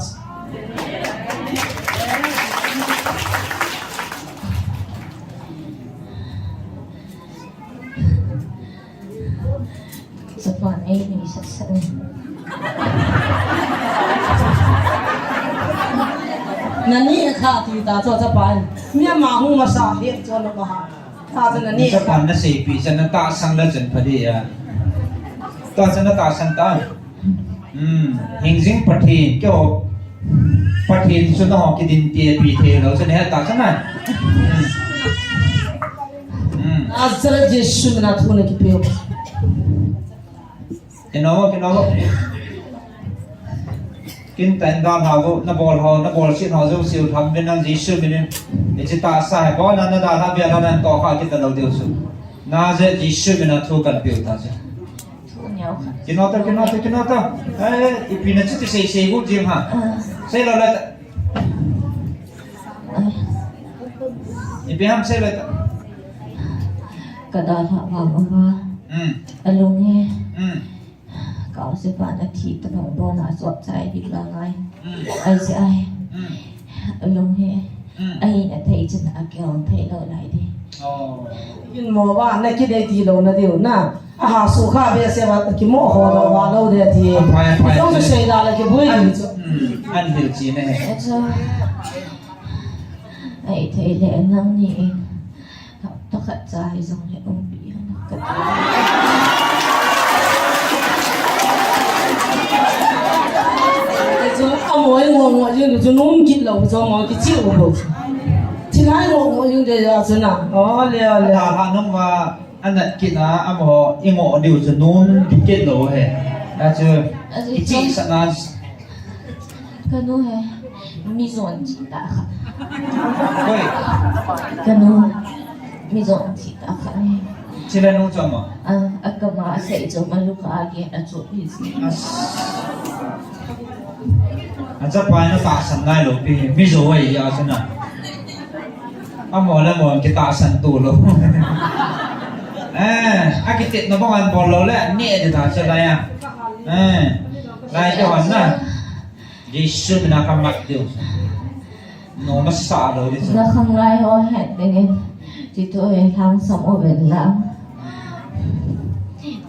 Chapa ei ni sak sak ni. Nani kha ti ta cho chapa. Mi ama hung masa hi cho na ba ha. Ta cho nani. Chapa na seipi cha na tahsan la chan pha di a. Ta cha na tahsan ta. Hmm, hingjing Pathen keo. Pathen chu na ho kidin ti pi the lo cha na he ta cha na. Hmm. Nazareth Jesu mina thu na kipe u. Kino, kino. Kin tan dan ha vo, na bol ho, na bol sin ho, jo siu tham ben nang Jesu minin. Ichi ta sa he, bol na na da ha bia na nan to kha kita lo diu su. Na je Jesu mina thu kan piu ta je. Thu niau kha. Kino ta, kino ta, kino ta. Eh, ipi na chi ti sei sei gu jing ha. Ah. Sei lo le ta. Ai. Ipi ham sei le ta. Ka dalha vang uva. Hmm. Alung he. Hmm. Kau sipa na thi ta bang bona sot chai di la ngai. Hmm. Ai se ai. Hmm. Alung he. Hmm. Ai na thei chin a keu thei lo lai di. Oh. Kin mo ba na ki dei ti lo na diu na. Aha, sukha behseh va kimoh ho lo va lo de ti. Aphai, aphai. Jong chu sei da le kibui ding chu. Hmm, an hil chi ne. Acha. Ai thei le nang ni in. Hapta khat cha hi jong le um pi han ka. Chu amo ai ngo ngo jing chu num kit lo chu mo ki chi u bo. Thi lai ngo ngo jing de ya chu na. O le o le. Ha ha nung va. Anat kit na amaho i ngoh diu chu nom kit lou he. A chu i chi sa na. Ka nu he, mi jon chi ta kha. Koi. Ka nu, mi jon chi ta kha he. Chila nu chama. Ah, akama asei choma luka agi achu hi si. As. Achapa na tahsan ngai lou pi, mi jo ai a chuna. Amo le amo kitahsan tu lou. Eh, akitit na bang an bol lou le, ni e ta chila ya. Eh, lai ke hon na. Jesu mina kamat diu. No masa lo di sa. Ga khanglai ho het dingin. Tito e lang sam o ven lang.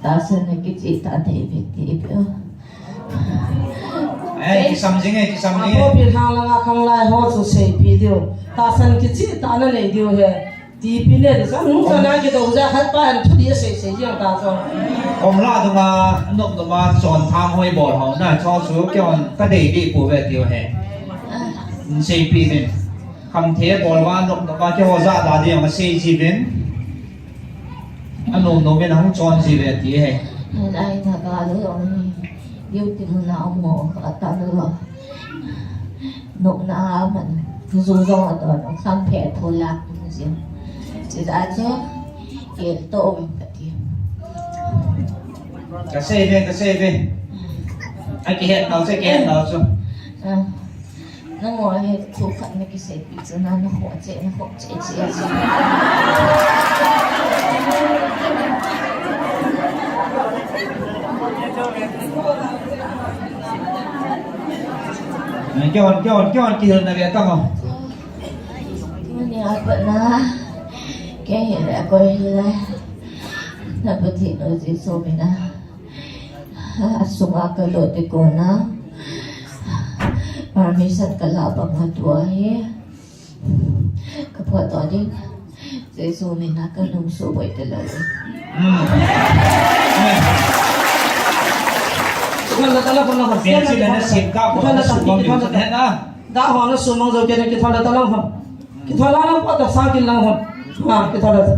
Tahsan na kichi ta te ve te ve. Eh, kisam jing e, kisam jing e. Apo pi lang lang a khanglai ho chu seipi diu. Tahsan kichi ta na nei diu he. Tipi ne, sa nu sa na ki do ja khat pa an thu di sei sei jeng ta so. Om la du ma, nok du ma, chon thang hoi bol hau na, cho su ki on ka dei di pu ve tiu he. Seipi vin. Kam the bol va, nok du ma, ki ho ja da di ma sei ji vin. Anom nom vin hung chon ji ve ti he. Lai na ga lu ong ni. Yu ti mu na mo ka ta lu. Nopna a man, thu jong jong a ton, kham phe thu lak, thu jing. Chi da chu, kel to um ka ti. Ka sei ve, ka sei ve. A kihet nau chu, kihet nau chu. Ah, nangho hi thu khat na kiseipi chu na, na kho che, na kho che, che, che. Kihon, kihon, kihon, kihil na ve tang o. Tuni a pat na, kei hi le koi hi le. Na Pathen u Jesu mina. Asunga ka lut ding kona. Permission ka la bang a tua hi. Ka phot to ding. Jesu mina ka nung su boi te lo. Hmm. Amen. Kithon la ta la, kithon la ta. Pensi la na sim ka, kithon la ta, kithon la ta. Da ho na sumang jo ke na kithon la ta la ho. Kithon la na pa ta sa kin la ho. Ha, kithon la ta.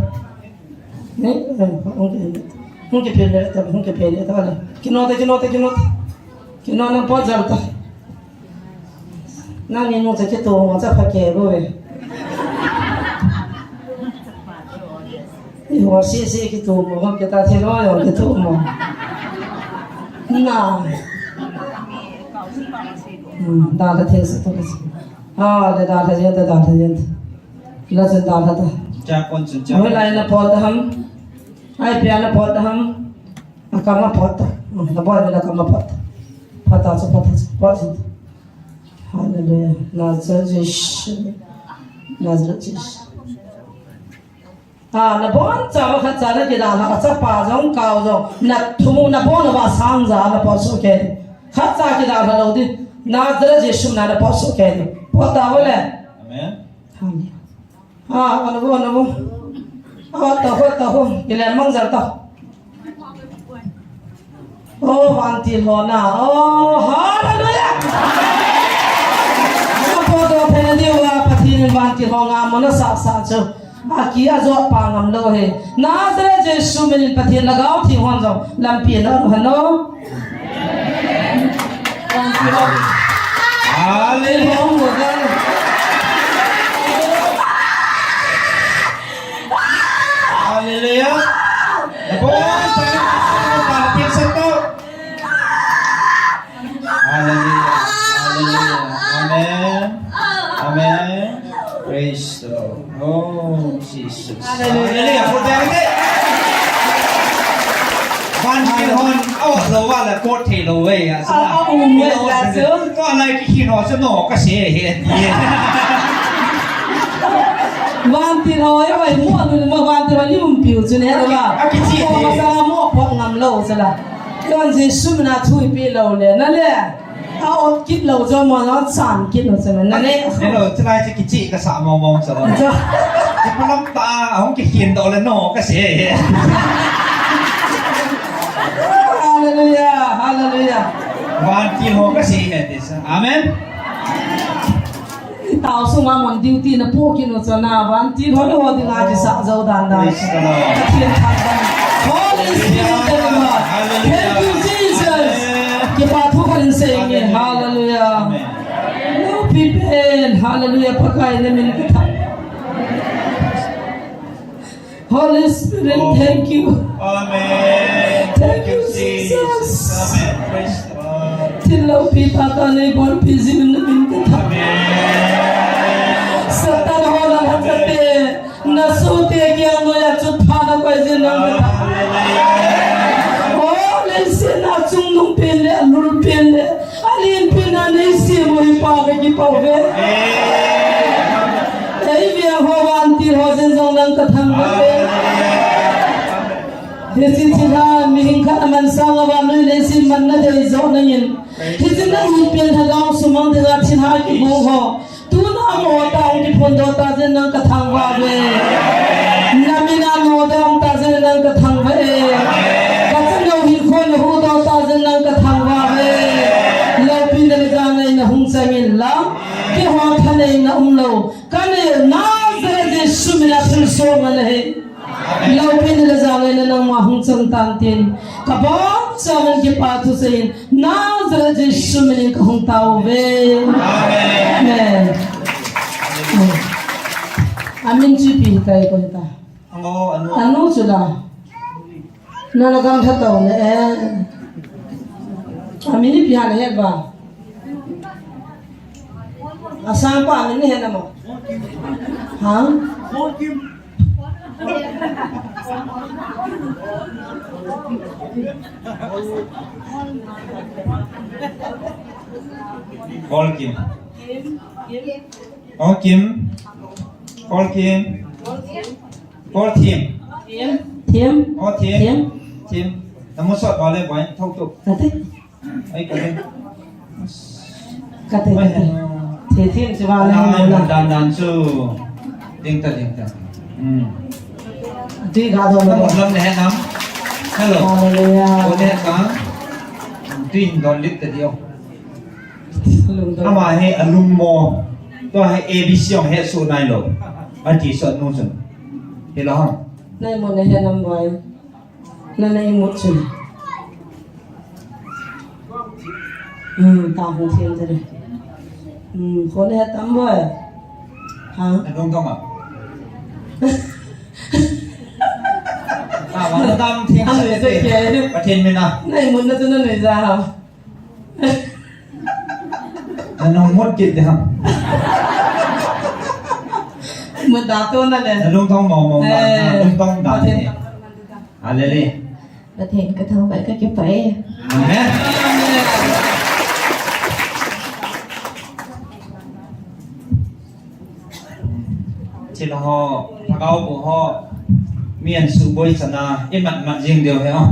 Ni, eh, hung ki, hung ki pele ta, hung ki pele ta la. Kino ta, kino ta, kino ta. Kino na pa jal ta. Nani nu cha kitu mo cha pha ke bo ve. Iho sisi kitu mo, kita thilo yo kitu mo. Na. Hmm, da da thil sa to. Ah, da da da yen, da da da yen. La chen da da da. Cha kon chen cha. Hoi lai na pot ham. Ai pia na pot ham. Akama pot. Hmm, na boy na kama pot. Pata cha, pata cha, pot. Hallelujah. Nazareth Jesu. Nazareth Jesu. Ah, na boncha va khatcha na kidalha, achapa jong, kau jong, na thumu, na bon va sangja, na pot soh kei. Khatcha kidalha lou ding, Nazareth Jesu mina na pot soh kei. Pot tauve le. Amen. Amen. Ah, ana vo, ana vo. Ah, ta ho, ta ho. Kile mang jal ta. Oh, vantil ho na. Oh, hallelujah. Apo do phena diu a Pathen in vantil ho ngam mo na sa sa chu. Aki a jot pa ngam lou he. Nazareth Jesu min in Pathen Lhagao Theng hon jong lampi na hon no. Vantil ho. Hallelujah. Hallelujah. Apo, Pathen sa to. Hallelujah. Hallelujah. Amen. Amen. Praise the Lord. Oh, Jesus. Hallelujah. Hallelujah. Put down it. Vantil hon, oh, lo wa la kot thei lo ve ya. Ah, ah, um, yes, yes, sir. Ko lai ki hin ho se no ka se he. Vantil ho, e vai mo nu ma vantil ho ni um piu chu ne la. A ki chi. Ko ma sa mo pot ngam lou chu la. Kon Jesu mina thui pi lou le, na le. A ot kit lou jo mo na chan kit lou jo na le. Hello, chulai chu kichi ka sa mo mo sa lo. Jo. Ki palam ta, a hung ki khin do le no ka se. Hallelujah, hallelujah. Vantil ho ka se he ti sa. Amen. Tao sunga mon duty na pu kinu chana vantil ho ho dinga kisa jo dan dan. Praise the Lord. Pathen phat dan. Holy Spirit deliver. Hallelujah. Thank you, Jesus. Amen. Kipa thu khat in sei nge. Hallelujah. Amen. No people. Hallelujah. Pakai na min ka tha. Holy Spirit, thank you. Amen. Thank you, Jesus. Amen. Praise the Lord. Thil loupi tah tah neibolpi jing in namin kathangvah e. Amen. Satan ho lang hachate, nasote kiang noiya chu tha nakoi jing in nang kathangvah e. O, leiset a chungnung pen le, alul pen le, alenpen a neisem u hi Pa kakipah uve. Ei veng ho, vantil ho jeng jong nang kathangvah e. Hiche thilha mihing khat aman sanga vannoi leiset manna dei joh nangin, hiche nang hinpen lhagao sumang dinga thilha kigong ho, tuna mo tah a hung kiphondoh tah jeh in nang kathangvah uve. Namin a nodoh tah jeh in nang kathangvah e. Kachanu hinkho nahuhdoh tah jeh in nang kathangvah uve. Loupina le jangaina hung chang inlang, keiho thaneina umlou, kaneo Nazareth Jesu mina thilsoh ngan ahi. Loupina le jangaina nangma hung chang tan tin, kabonchauvin kipathu seiyin, Nazareth Jesu minin kahung tao uve. Amen. Amen. Amin chu ipi hitai, koi ta? Anu chu la. Nana gamlha tao ne e. Amin ipi ham nahet uva? Asangpa amin nahet namo? Ha? Paul Kim. Paul Kim. Paul Kim. Paul Thim. Thim. Oh, Thim. Thim. Thim. Namu sot ba le boy, thok tuk. Kati. Ai, kati. Kati, kati. Thim, Thim, si ba le. Ai, dan, dan chu. Ding ta, ding ta. Hmm. Tui ga don. Lam ne nam. Hello. Hallelujah. Ko ne ka. Tui don lit ta dio. Ama hi alungmo. Tua hi A B C jong hesoh nailou. Ati sot nu chun. Hilou ham. Nai mo ne he nam boy. Nana imut chun. Hmm, ta hung thim te ne. Hmm, ko ne he tam boy. Ha? Na dong dong a. Ta wa na dam thim. Pathen mina. Nai imut na tu na nui ja ha. Nanung mut kit ding ham. Mut da to na le. Nalungtong mo mo ma, eh, nalungtong da ni. Hallelujah. Pathen kathangvah e, kakipah e. Amen. Thil ho, lhagao bu ho, mi an suboi chana, imat mat jing diu ahi o.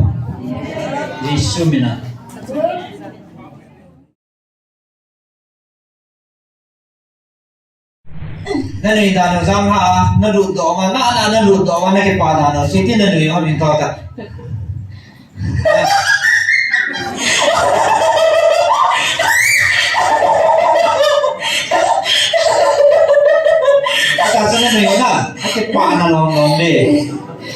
Jesu mina. Na nui dan u jam ha, na lut doh ma, na, na, na lut doh ma, na kipah dan u, siti na nui ma, min thou ta. Ata sa na nui na, a kipah na lom lom de.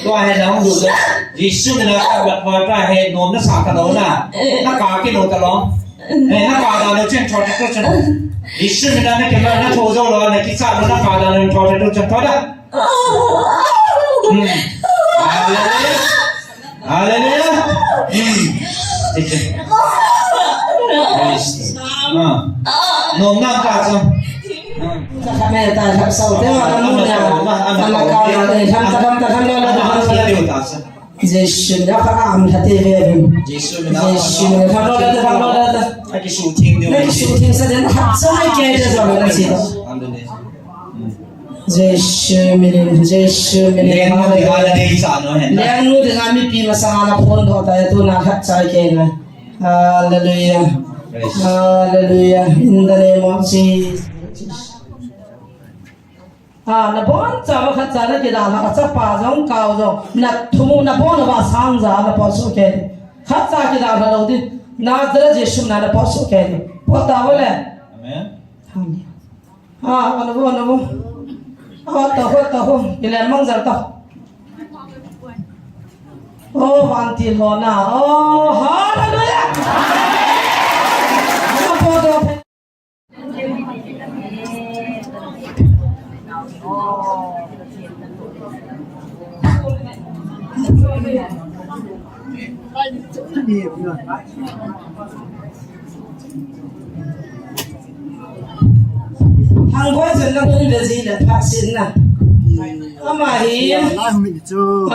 Tua hi na hung lut doh. Jesu mina ka bat ma ta hi nom na sa ka doh na. Na ka ki no ta lom. Eh, na ka dan u chen thou ta tu chen. Jesu mina na kila na thou jou lou na kicha lou na ka dan u thou ta tu chen thou ta. Hmm. Hallelujah. Hallelujah. Hmm. Praise. Ah. Nom na ka cha. Ah. Ta ka me ta ka sau te wa na mu na. Ana ka na le ham ta ham ta ham la la ta ham la. Jesu mina ka am lha te ve vin. Jesu mina. Jesu mina. Thang lo la ta, thang lo la ta. Aki su thing de. Aki su thing sa den ha sa ai ke de sa na si. Jesu mina, Jesu mina. Lengnu dinga la dei cha no hen. Lengnu dinga mipi masanga na phondoh ta tu na khat cha ke na. Hallelujah. Praise. Hallelujah. In the name of Jesus. Ah, nabonchauva khatcha nakidalha, achapa jong, kau jong, nathum u, nabon uva sangja, napot soh kei. Khatcha kidalha lou ding, Nazareth Jesu mina napot soh kei. Pot tauve le. Amen. Amen. Ah, anavu, anavu. Ah, tahu, tahu. Ilen mang jal ta. Oh, vantil ho na. Oh, hallelujah. Napot doh. Hang boi chen na hung ve ji le pha sin na. Ama hi.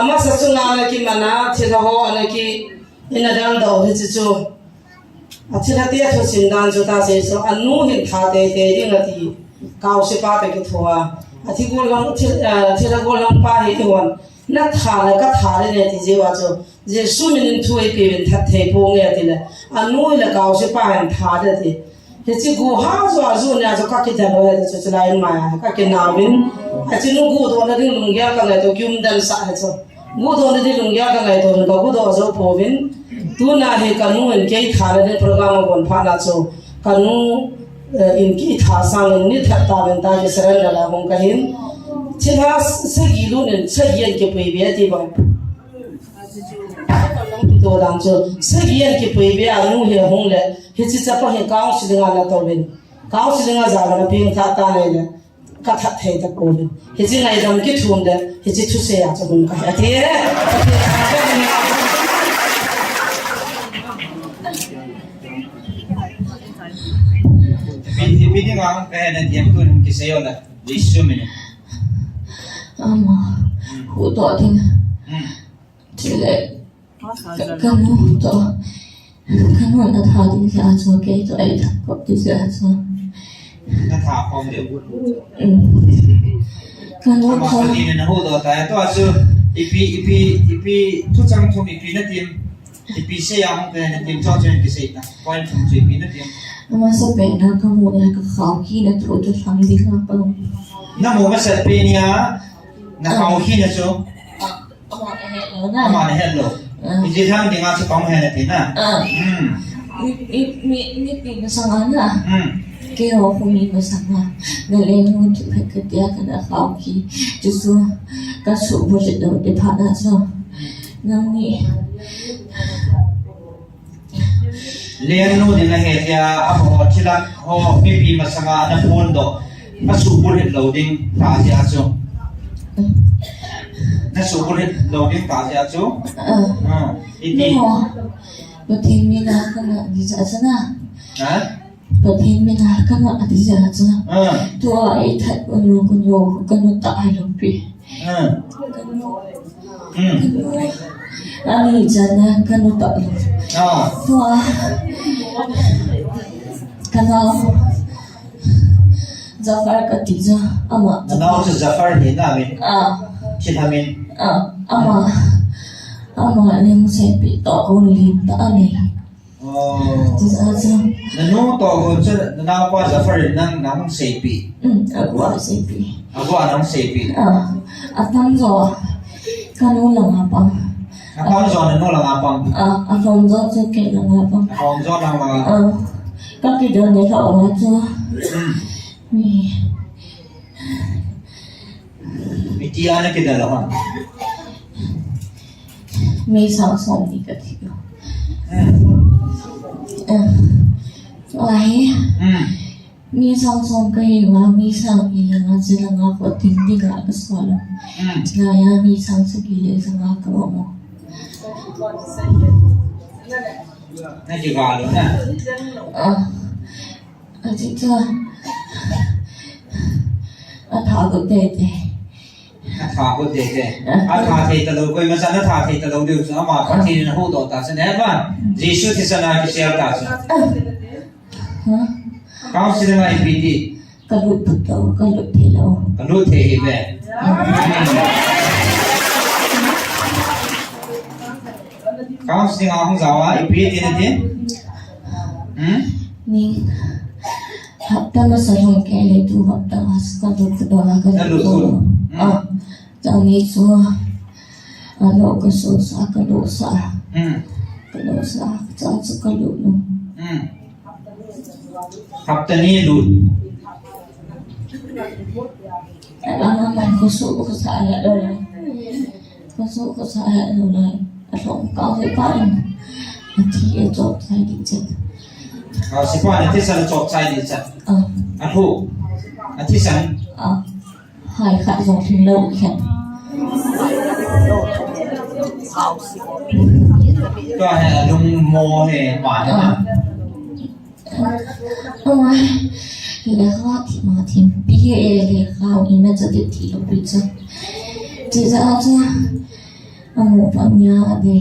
Ama sa chu na na ki mana thil ho na ki ina dang do hi chu chu. A thil a te a thusim dan chu ta sei chu, a nu hin tha tei tei ding a ti, Kaosi pa te kitho a. A thi gol lam, thil, a, thil a gol lam pa hi ti hon, na tha le ka tha le ne ti jeh a chu, Jesu min in thu ei pe vin that thei ponge ti le, a nu le Kaosi pa hin tha le ti. Hichi gu ha chu a ju ne a chu ka kidel u he ti chu, chu lai in mai a, ka kinau vin. A chi nu gu do na ding lunggel ka ngai to, kium dan sa he chu. Gu do na ding lunggel ka ngai to, ka gu do jo po vin. Tuna hi ka nu in kei tha na ding program a gon pha na chu. Ka nu, eh, in ki tha sang in ni that ta vin ta ki surrender la hung ka hin. Thil ha sagi lu nin sagi an ki pui be ti ba. To dang chu sagi an ki pui be a nu hi hung le. Hichi chapa hi counseling a na to vin. Counseling a ja na ping tha ta le le. Ka that thei ta ko le. Hichi ngaidam kithum le, hichi thusei a chu hung ka he. Ati e. Pi, pi ding a hung ka he na diam tu hung kisei o la. Jesu min in. Ama, hu to ding. Hmm. Chule, ka, ka nu to, ka nu na tha ding sia chu, kei to ei tha khop ding sia chu. Na tha khom ding. Mm. Ka nu ama to. Pathen in na hu do ta, to chu, ipi, ipi, ipi, thu chang thum ipi na tim, ipi sei a hung pe na tim, cho chen kisei ta, point thum chu ipi na tim. Ama sa pe na ka mu na ka khao ki na thu tu thang ding ha pa. Na mu ma sa pe ni a, na khao ki na chu. Ama na het lou na. Ama na het lou. Ah. Iti thang ding a chu kong he na ti na. Ah. Hmm. Mi, mi, mi, mipi masang a na. Hmm. Kei ho khu mi masang a. Na leng nu thu phet ka tia ka na khao ki. Chu chu ka subulhit lou ti phat na chu. Nang ni. Lengnu ding ahi tia, amaho thilha ho mipi masanga ana phondoh. Na subulhit lou ding tah jeh a chu. Na subulhit lou ding tah jeh a chu. Ah. Ah, iti. Nangho, Pathen mina kana ding jeh a chu na. Ha? Pathen mina kana ding jeh a chu. Ah. Tua ei that u nu, ka nu, ka nu tah hai lou pi. Ah. Hmm. Ani chana ka nu tah lou. Ah. Tua. Ka nao. Jafar ka ti ja ama. Na nao chu Jafar ni na min. Ah. Thilha min. Ah. Ama. Ama leng seipi to ko lim ta ani. Oh. Ti ja chu. Na nu toh gon chu na naopa Jafar in nang na hung seipeh. Um, agu a seipeh. Agu a na hung seipeh. Ah, atamjo ka nu langa pang. Atamjo na nu langa pang. Ah, atamjo chu kei langa pang. Atamjo langa pang. Ah, ka kidel ni lou a chu. Um. Mi. Iti a na kidel ham? May sang som ni ka thi. Hmm. Eh, lai. Hmm. May sang som ka hi va, may sang ni langa, chi langa ko tin ni ka ka so la. Hmm. Lai a may sang sagi le sanga ka mo. Na ki ga lo na. Ah. Ati chu. Atha got tei tei. Atha got tei tei. Ah. Atha thei talou, koima chan atha thei talou diu chu ama Pathen in ahuhdoh ta chu ne ba. Jesu thisan a kisel ta chu. Ah. Ha? Counseling a ipi ti. Ka lut put lou, ka lut thei lou. Ka lut thei hi ve. Ah. Counseling a hung jao a, ipi ti na ti? Hmm? Ni, hapta masa hung kei le tu hapta mas ka lut put lou la ka lut put lou. Hmm. Ah, chang ni chu, alo ka so sa, ka lo sa. Hmm. Ka lo sa, ka cha chu ka lo lo. Hmm. Hapta ni lut. Alang aman ko su ko sa la lo. Ko su ko sa la lo lai. Alhom ka se pa in. Athi e chop chai ding chet. Ka se pa in athi san chop chai ding chet. Ah. Alhu. Athi san. Ah. Hai khat jong thim lou khen. Ka he lung mo he ma he. Ah. Oi, lekha thi ma thi, B A lekha u ima cha thi thi lo pi cha. Chi cha cha. Amu pa nya de.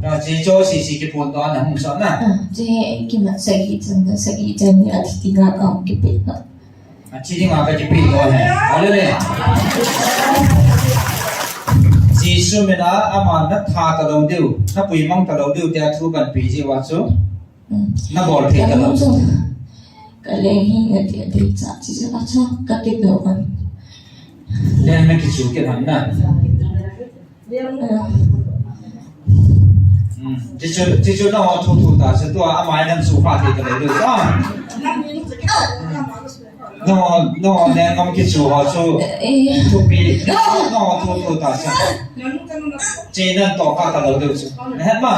Ka chi cho si si ki pon to na hung sa na. Ah, chi ki ma sa ki chan da sa ki chan ni a thi thi ga ka ki pe na. A thi dinga ka kipe lou ahi. Hallelujah. Jesu mina ama na tha talou diu, na puimang talou diu tia thu kahin pe jiu a chu. Mm. Na bol thei talou. Ka leng hi nga ti a dei cha chi cha a chu ka ti lou an. Leng na kichu ke han na. Hmm. Tichu, tichu na ho thu thu ta, se tua amai nan su pha thei ta lei lu ta. Na ho, na ho ne ngam kichu ho chu thupi, na ho thu thu ta se. Che nan to pha ta lou lu chu. Na het ma,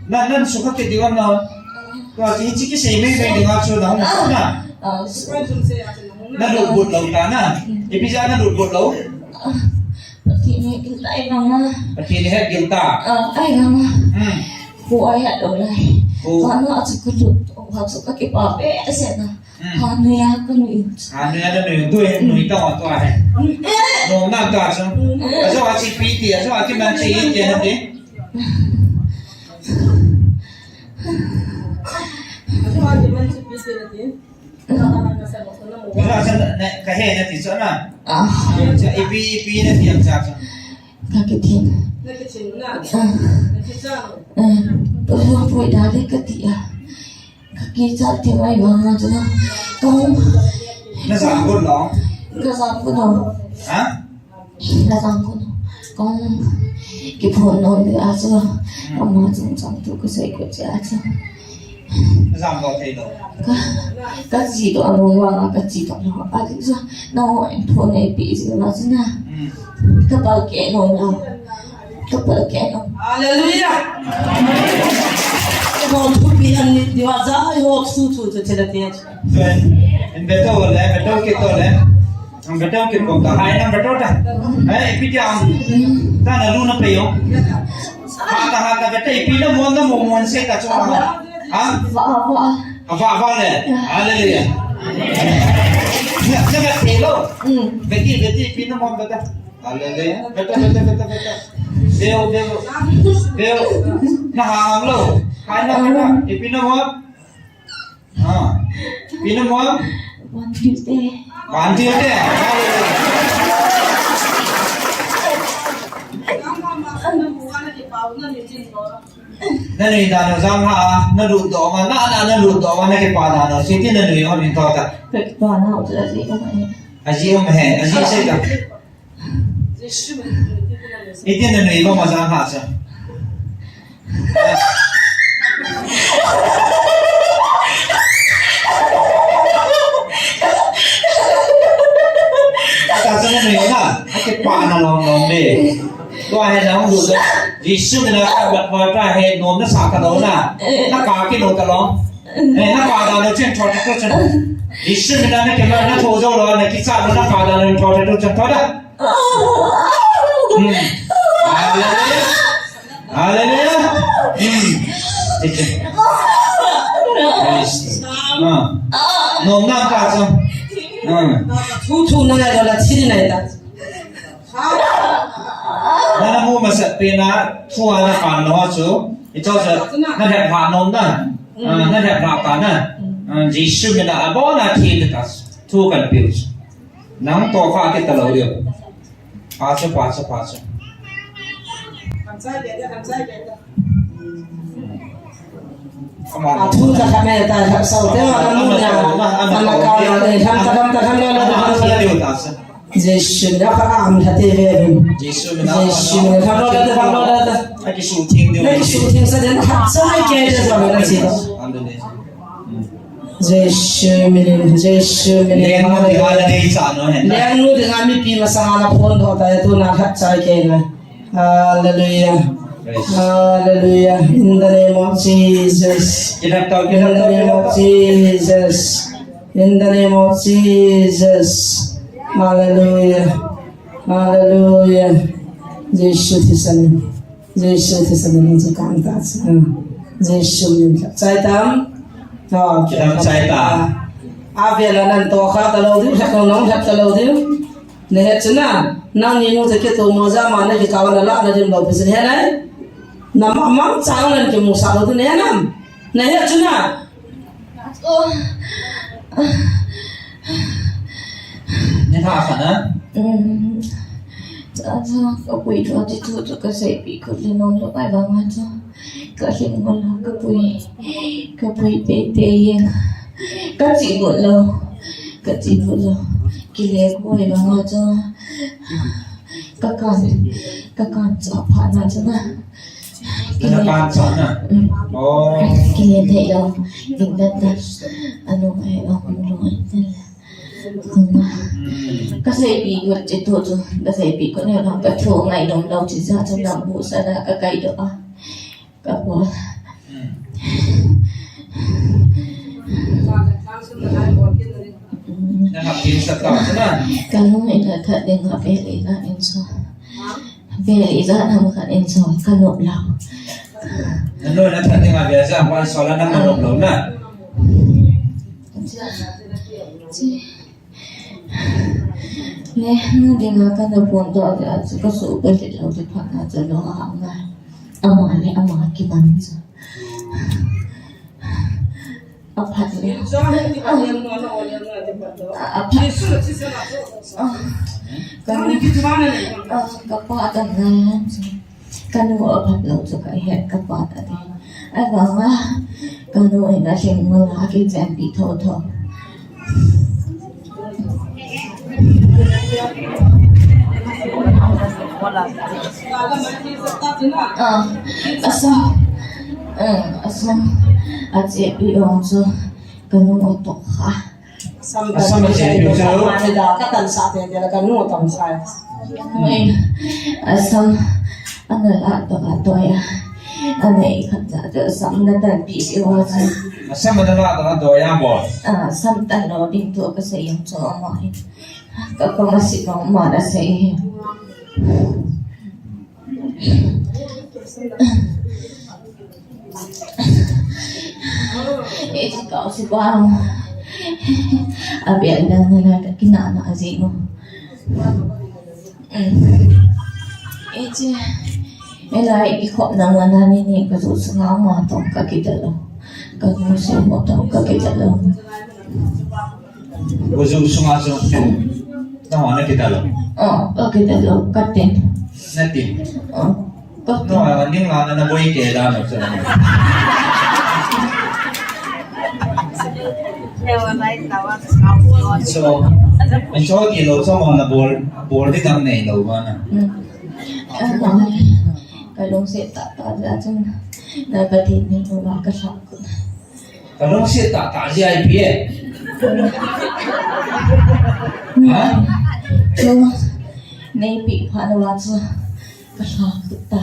nan, nan su kha ti di wan na. Tua ti chi kisei mei mei di nga chu na ho na. Na lu but lou ta na. Ipi ja na lu but lou. Pathen he gil ta ai vang a. Pathen he gil ta. Ah, ai vang a. Hmm. Khu ai hat lou lai. Khu. Vang a chu ka lut, vang chu ka kipa behseh na. Hmm. Hanoi a ka nui. Hanoi a na nui, tu he nui ta wa tu a he. Eh. Nom na ta chu. Eh. Ajo a chi pi ti, ajo a chi man chi ti na ti. Ajo a chi man chi pi ti na ti. Ka he na ti chu na. Ah. Cha ipi, ipi na ti ang cha chu. Ka kitin. Na kitin na. Ah. Na kitin. Eh, pui, pui da le ka ti a. Ka kicha ti mai vang a chu na. Ka hung. Na sa ko lo. Ka sa ko lo. Ha? Ka tang ko no. Kong kiphon nom le a chu. Ama chang chang tu ka sei ko che a chu. Jam lo thei lo. Ka, ka chi to a lo wa ka chi to lo. A chu na ho en phone e pi chu la chu na. Hmm. Ka pal ke no na. Ka pal ke no. Hallelujah. Ko thupi an ni diwa ja ho su chu chu che la ti. Tuen, in beto le, beto kit to le. Ang beto kit ko ta, hai nang beto ta. Hai, ipi ti ang. Ta na lu na pe yo. Ha ta, ha ta, beto ipi na mon na mo mon se ta chu. Ha? Va, va. Ha, va, va le. Hallelujah. Na, na beto lo. Mm. Beti, beti, ipi na mon beto. Hallelujah. Beto, beto, beto, beto. Beo, beo. Beo. Na ha lo. Hai na beto. Ipi na mon. Ha. Ipi na mon? Van thil te. Van thil te. Na nui dan u jam ha, na lut doh ma, na, na, na lut doh ma, na kipa dan u, siti na nui hon in thot a. Ka kipa na u chu aji um e. Aji um e, aji sei ta. Iti na nui bang ma jang ha cha. Ata cha na nui na, ake pa na long long de. Tua he na hung du do. Jesu mina ka bat ma ta he nom na sa ka lo na. Na ka ki lo ka lo. Eh, na ka da lo chen thot thot chen. Jesu mina na ke ma na tho jo lo na ki cha lo na ka da lo thot thot chen thot da. Hmm. Hallelujah. Hallelujah. Hmm. Teacher. Praise. Ah. Nom na ka sa. Ah. Thu thu na la la thi na ta. Na na mu ma sa pe na thu a na ka no chu. I cho sa na he pha nom na. Ah, na he pha ka na. Ah, Jesu mina a bo na thi ta. Thu kan piu. Nang to kha ke ta lo yo. Pha chu, pha chu, pha chu. A thu ta kha me ta, ta sau te wa na mu na. Ana ka na ne, tham ta, tham ta, tham ta, tham ta. Jesu na ka am tha te ve. Jesu na. Jesu na, tham ta, tham ta. Aki su thing de. Aki su thing sa den, tham sa ke de sa na si. Jesu minin, Jesu minin. Lengnu dinga na dei cha no hen. Lengnu dinga mipi masanga na phone doh ta, tu na khat chai kei na. Hallelujah. Praise. Hallelujah. In the name of Jesus. In the name of Jesus. In the name of Jesus. Hallelujah. Hallelujah. Jesu thisan. Jesu Christa min in chakang ta cha. Jesu min chak chai tam. To, chakang chai ta. A vela nan to kha ta lo diu, sa ko nong sa ta lo diu. Ne he chuna, nang ni nu te ke to mo ja ma ne ke ka wa la na din lo pe sin he nai. Na ma mang cha nan ke mu sa lo ne nam. Ne he chuna. Ni tha kha na? Um, cha cha ka pui tho ti thu chu ka seipi kut le nom lou ai vang a chu. Ka hlim ngon la ka pui. Ka pui te te yeng. Ka chi ngot lou. Ka chi ngot lou. Ki le ko ai vang a chu. Ka kan, ka kan cha pha na chu na. Ka kan cha na. Mm. Oh. Kile thei lou. Ding dan dan. Anu ai lou, anu ai dan. Ka seipi kut che tu chu. Ka seipi kut ne ka thu ngai nom lou chi sa chu nam bu sa na ka kai do a. Ka bol. Hmm. Na hap tin sa ta, sa na. Ka nu in a that ding a vel ijat in so. Vel ijat ham khat in so, ka nop lou. Na nu in a that ding a vel ijat ham khat in so la na ka nop lou na. Chi, chi. Ne, nu dinga kana phone to a, chu ka su pa le lo te pha na cha lo a nga. Ama le ama ki man cha. A phat le. A, a phat. A, ka nu, a, ka pa ta na. Ka nu a phat lou chu ka het ka pa ta de. Ai vang a, ka nu in a hlim ngon la ki chen pi tho tho. Ah, asam, eh, asam, a che pi ong chu ka nu a tok kha. Asam a che pi chu. Mane da ka tan sa te te la ka nu tan sa. Asam ana la to ka to ya. Ana i khat ja to asam na tan pi pi wa sa. Asam ana la to ka to ya bo. Ah, asam tan lo ding to ka sa yang cho ma. Ka ko ma si ko ma na sa. Iti kau si bang. Abi ada nana kina na azimo. Iti. Ela i khop na wana ni ni ka zu sunga ma tong ka kidalo. Ka zu sunga tong ka kidalo. Ka zu sunga chu. Nangho na kidalo. Oh, ka kidalo, ka tin. Na tin. Oh, ka tin. No, ning la na na boi ke da no chu. So, so ti lo chu mo na bol, bol di dam nei lo ba na. Hmm. Ka lungset tah tah jeh chun na ka tin ni lo ba ka sa. Ka lungset tah tah jeh a ipi e. Ha? Chu, neipi phat uva chu, ka lha ta.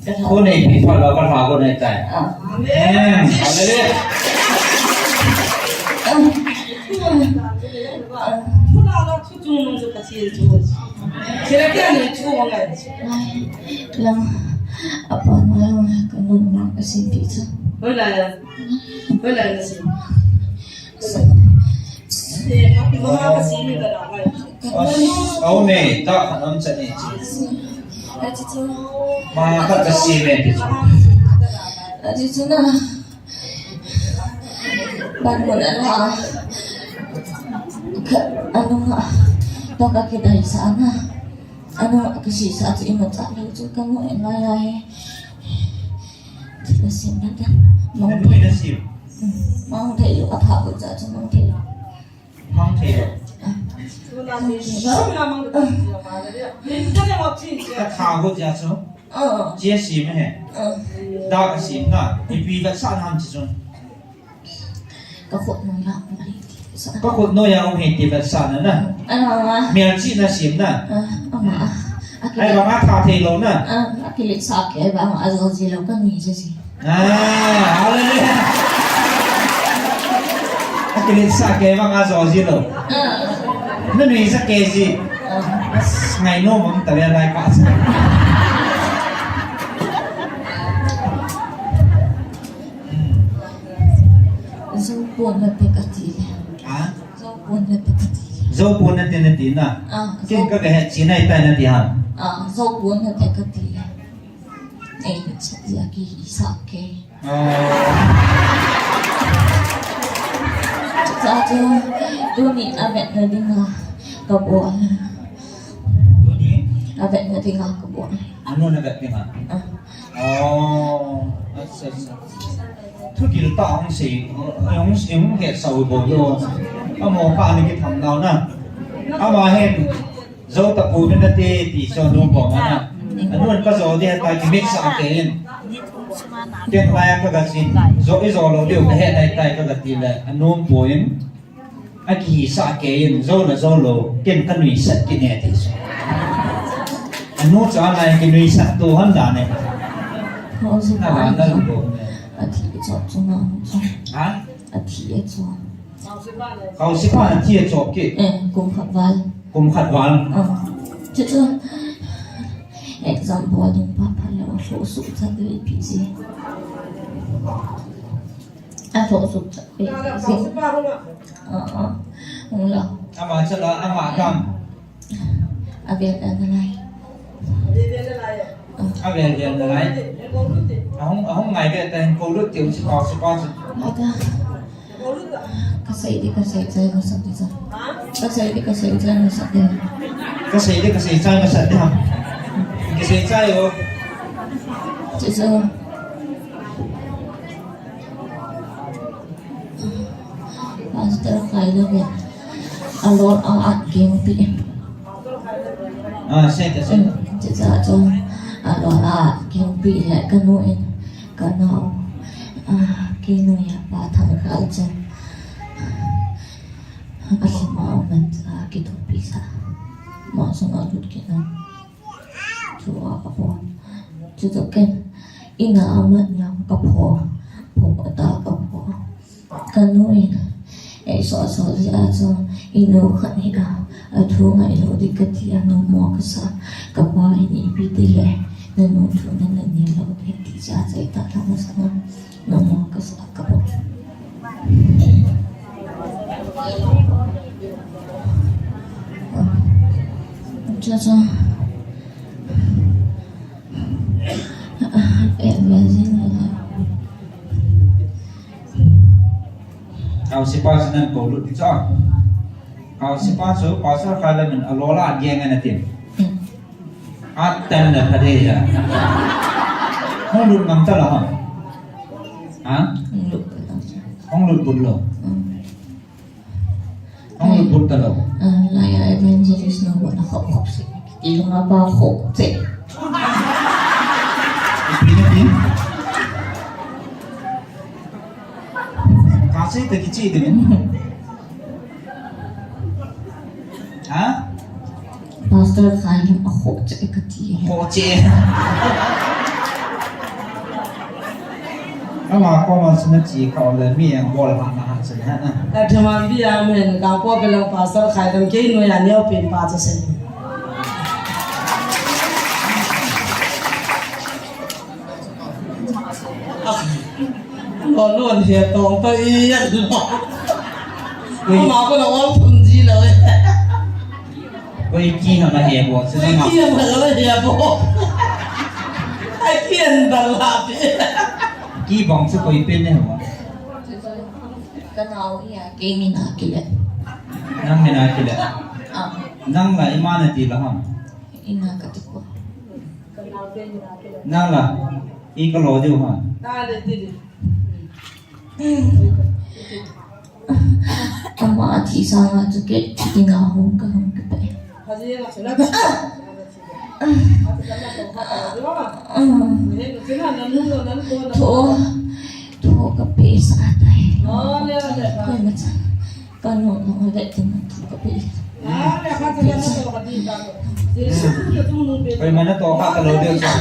Ka lha. Ko neipi phat uva ka lha ko nei tai. Ah. Amen. Hallelujah. Ah. Ah. Ai, lang, apa, lang, ka nun mang ka sin ti chu. Hoilai a? Hoilai a na sin? Au me, ta khat am chan ni chi. Ati chu. Ma khat ka si me ti chu. Ati chu na. Ban mun ala. Ka, anunga. To ka kidai sa na. Anunga ka si sa chu ima cha lo chu ka mu en lai lai. Ka si na ta. Mang thei. Mang thei lo a pha ko cha chu mang thei lo. Mang thei lo. Mang thei lo. Ka tha ho ja chu. Ah. Chia sim he. Ah. Da ka sim na. Ipi vetsahna ham chi chu. Ka khut noi a um hi ti vetsahna. Ka khut noi a um hi ti vetsahna na. Ah. Mial chi na sim na. Ah, ama. Ai vang a tha thei lo na. Ah, a kilet sa ke vang a jo ji lo ka nui ji ji. Ah, hallelujah. A kilet sa ke vang a jo ji lo. Ah. Na nui sa ke ji. Ah. Ngai nom am ta le lai ka sa. Pon nate kati le. Ha? Jou pon nate kati le. Jou pon nate nati na. Ah, ken jou ka kahet chi nai tai nati ha. Ah, jou pon nate kati le. Ei, sa ya ki sa ke. Oh. Sa chu, tuni a vetna dinga kabol. Tuni? A vetna dinga kabol. Anu na vet dinga? Ah. Oh, acha, acha. Thugil tah hung sei, hung, hung hetsah u bou. Amaho kha ana kitham nau na. Ama hin, jou tapou nate ti chu anu bou na. Anu in kajo ding ahitai, kimit sah kei in. Ken lai a kaga chin, jou, ijou lou diu kahet nai tai kaga ti le, anu pon. Akihisah kei in, jou le jou lou, ken kanuisat kit e ti chu. Anu chu anai kinuisat to han dan e. Hou si pa na la na lo ne. Athi chop chu na chu. Ha? Athi e chu. Kau si pa na thi e chop kit. Eh, kum khat val. Kum khat val. Ah. Chu chu. Exam bol ding pha pha le hou su chat le pi si. A tho suk chat pe. Ah, ah. Hung la. Ama chala, ama kam. Avel vel nalai. Ah. Avel vel nalai. Ahung, ahung ngai ve ta hin kou lut tiu si pa, si pa si. Ata. Kasei di kasei chai masat di sa. Kasei di kasei chai masat di. Kasei di kasei chai masat di ha. Kasei chai o. Chu chu. Pastor Khailom in alol a at keng pi. Ah, sei ta, sei ta. Chuche chu alol a at keng pi le kanu in kanao. Ah, kei noiya Pa Thangkhal chun. Alhama uman cha kithopi sa. Ama sunga lut kit na. Chua apon. Chuchu ken. Ina amat nyang kapho. Pho ata kapho. Kanu in. Ei so so ji a chu. Inu khat hi a. Athu ngai lou di kati a, nomo kasa. Kapa in ipi ti le. Nanu thu nana nei lou di ti cha chai ta ta masa na. Namo kasa kabo. Cha cha. Eh, amazing. Kau sipa sinan kou lut di cha. Kau sipa chu Pastor Khailom in alol a geng ana tin. Hmm. Atan na phade ya. Hung lut ngam ta la ha. Ha? Hung lut put lou. Hung lut put lou. Hmm. Hung lut put ta lou. Ah, lai a evangelist na hua na khop khop se. Ilung apa khop se. Ipi na tin? Ka sei ta kichi ding. Ha? Pastor Khailom a khoh che kati. Khoh che. Ama koma sina chi ka ole mi ang bol ha na ha sina ha na. Ka thema bi a men ka ko pe lo Pastor Khailom kei noiya neo pen pa cha sei. Lo lo he tong ta i ya lo. Ui. Ama ko lo ol thum ji lo e. Ui, ki ha ma he bo, se ma. Ki ha ma lo he bo. Ai ki an da la pe. Ki bong se koi pen ne ho. Ka nao ya, kei mina kile. Nang mina kile. Ah. Nang la ima na ti la ham. Ina ka ti ko. Nang la, i ka lo diu ha. Ama athi sanga chu kei ina hung ka hung ka pe. Tho, tho ka pe sa tai. Koi ma cha. Kanu, nung vet tin na tu ka pi. Koi mana to ka ka lo deu sa.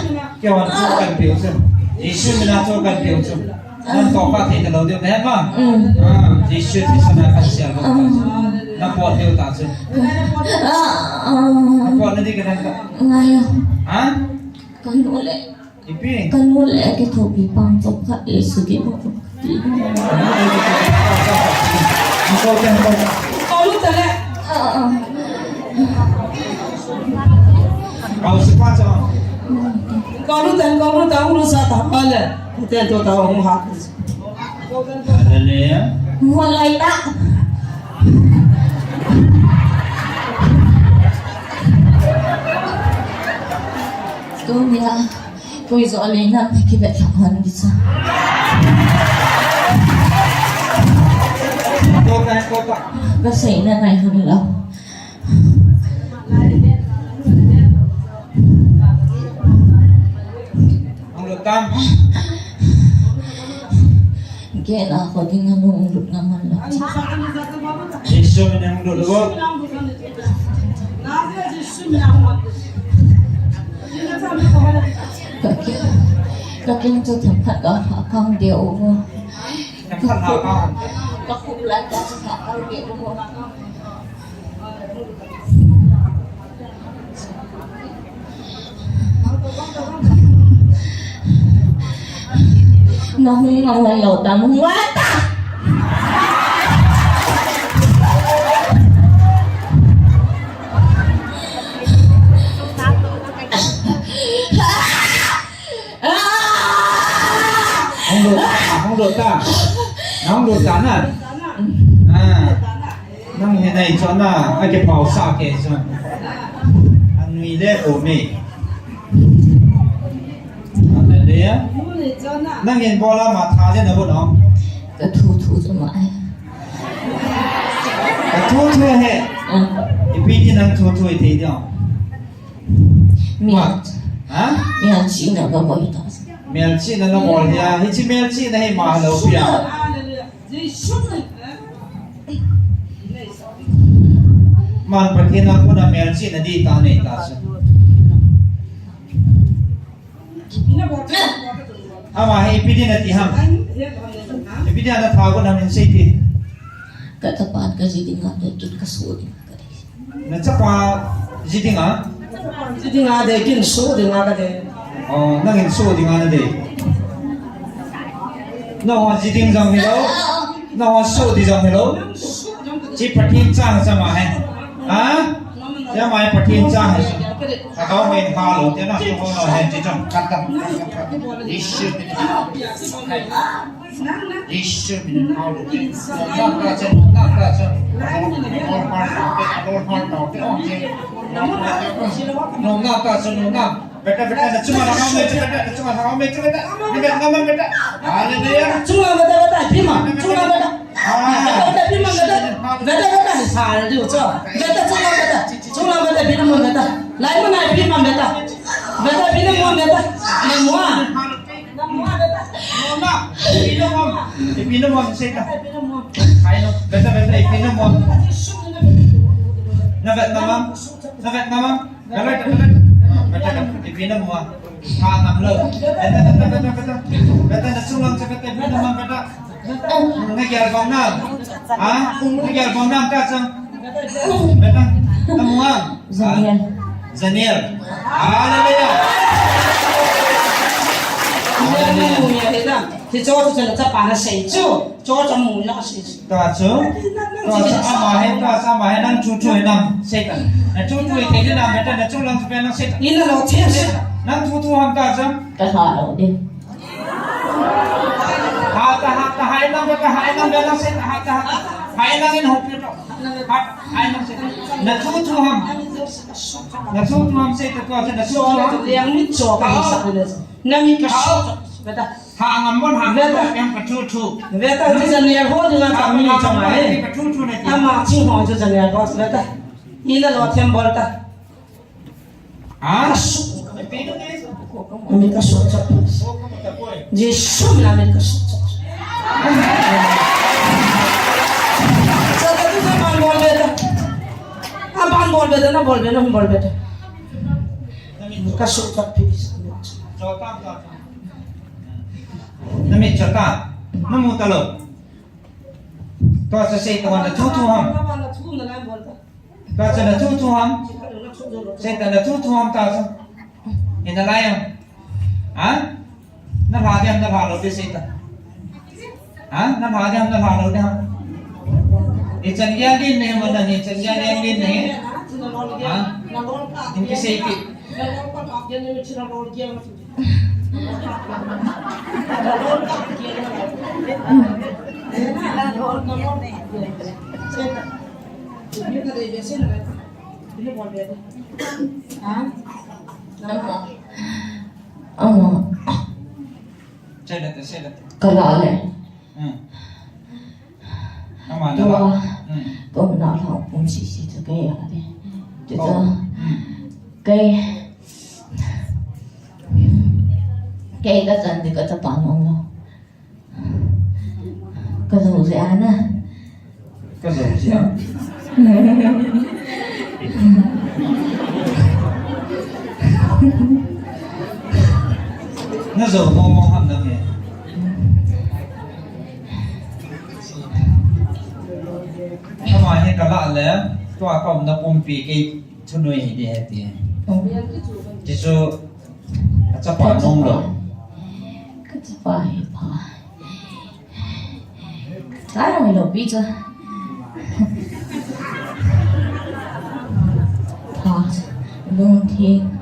Kei wan tu kan piu su. Jesu mina tu kan piu su. Nan to ka te ka lo deu ne ma. Mm. Ah, Jesu ti sana ka sia lo. Mm. Na po deu ta su. Ah, ah. Na po na di ka nan ka. Ngai yo. Ha? Kanu le. Ipi? Kanu le kithopi pang chop khat e suki mo. Kanu le kithopi pang chop khat. Kau ten kau. Kau lu ten le. Kau si pa cha. Kau lu ten, kau lu ten, kau lu sa ta pa le. Ten to ta hung ha. Hallelujah. Mo lai ta. Tuni a, koi jo le nam kivet lha hon di cha. Ko ka, ko ka. Ka sei na ngai hon lo. Ang lutang. Kei la ko ding a nung lut ngam man lo. Jesu min a hung lut lo. Ka keng, ka keng chu themkhat ka ha kang de o. Themkhat ha kang. Ka khup lai ka ha kang de o. Nahung nahung lo ta, nahung wa ta. Hung lut, hung lut ta. Hung lut ta na. Ah. Nang hi nei chon na, a kipau sa kei chun. Anui le ko me. Hallelujah. Nang hin bola ma tha le na bo no. Ka thu thu chu ma ai. Ka thu thu he. Ah. Ipi ti nang thu thu i thei di o. Mi. Ma. Ha? Melchihna ka bol ta. Melchihna na bol hia. Hichi melchihna hi ma lo pia. Man Pathen a kona melchihna di ta nei ta chu. Ama hi ipi din ati ham? Ipi din ana tha kon ham in sei ti. Ka chapa ka ji dinga, ka kit ka so dinga ka dei. Na chapa ji dinga? Ji dinga dei, kin so dinga ka dei. Oh, nangin so dinga na dei. Nangho ji ding jong hilou. Nangho so ding jong hilou. Chi Pathen chang chama hai. Ha? Chi ama hi Pathen chang hai. Ka kau mai pha lou, te na so ho lou hai, chi chang kat ta. Ishi. Ishi min hao lu. Nong na ta cha, nong na ta cha. Nong na ta cha, nong na ta cha. Nong na ta cha, nong na. Beta, beta, na chunga na hao me, beta, na chunga na hao me, beta. Ni beta, na beta. Hallelujah. Chunga beta, beta, bima, chunga beta. Ah. Beta, bima, beta. Beta, beta, ni sa, ni cha. Beta, chunga beta. Chunga beta, bina mo beta. Lai mo na, bima beta. Beta, bina mo beta. Na mo. Nona, ipi na mo, ipi na mo, sei ta. Hai no, beta, beta, ipi na mo. Na vet na mo, na vet na mo. Beta, beta, beta, beta, ipi na mo. Ha, nam lo. Beta, beta, beta, beta. Beta, na chunga lang, beta, ipi na mo, beta. Na gel bang na. Ha? Na gel bang na, ka chang. Beta, na mo. Zaniel. Zaniel. Hallelujah. Hallelujah. Hiche chu chun chapa na sei chu. Chu chu mu na sei chu. Ta chu. Ta chu ama hi, ta chu ama hi nang chu chu hi nam sei ta. Na chu chu hi thei nam beta na chu lang chu beta nang sei ta. Ina lo thei sei. Nang chu chu ham ta chu. Ka ha lo de. Ha ta, ha ta, hai nang beta, hai nang beta sei ta, ha ta, ha ta. Hai nang in ho pe to. Ha, hai nang sei ta. Na chu chu ham. Na chu chu ham sei ta, tua chu na chu chu ham. Liang mit cho ka hi sa le. Na mit ka so. Beta. Ha ngam bon ha. Beta. Yang ka chu chu. Beta, chu Zaniel ho dinga ka mi cho ma he. Ka chu chu na ti. Ama chi ho chu Zaniel ho, beta. Ina lo them bol ta. Ha? Ami ka so cha. Jesu min a mi ka so cha. Sa ka tu sa ban bol beta. A ban bol beta, na bol beta, na bol beta. Ka so cha pi. Na mi cha ta. Na mu ta lo. Tua sa sei ta na chu chu ham. Tua sa na chu chu ham. Sei ta na chu chu ham ta sa. Ina lai ham. Ha? Na pha diam, na pha lo de sei ta. Ha? Na pha diam, na pha lo de ham. Hichan gel din nahi, mana hichan gel din nahi. Ha? Hung kisei kit. Ama. Ama. Sei le te, sei le te. Kala le. Hmm. Ama tua, hmm, tua na la pum sisi chu kei a de. Chu chu. Oh. Hmm. Kei, kei kachan di kachapa nom lou. Kajou jeh a na. Kajou jeh a. Najou mong mong ham nang e. Ama hi kala le, tua kaumna pumpi kei thunoi hi di he ti. Tichu, achapa nom lou. Kachapa hi pha. Chai hoi lou pi chu. Pha. Lungthim.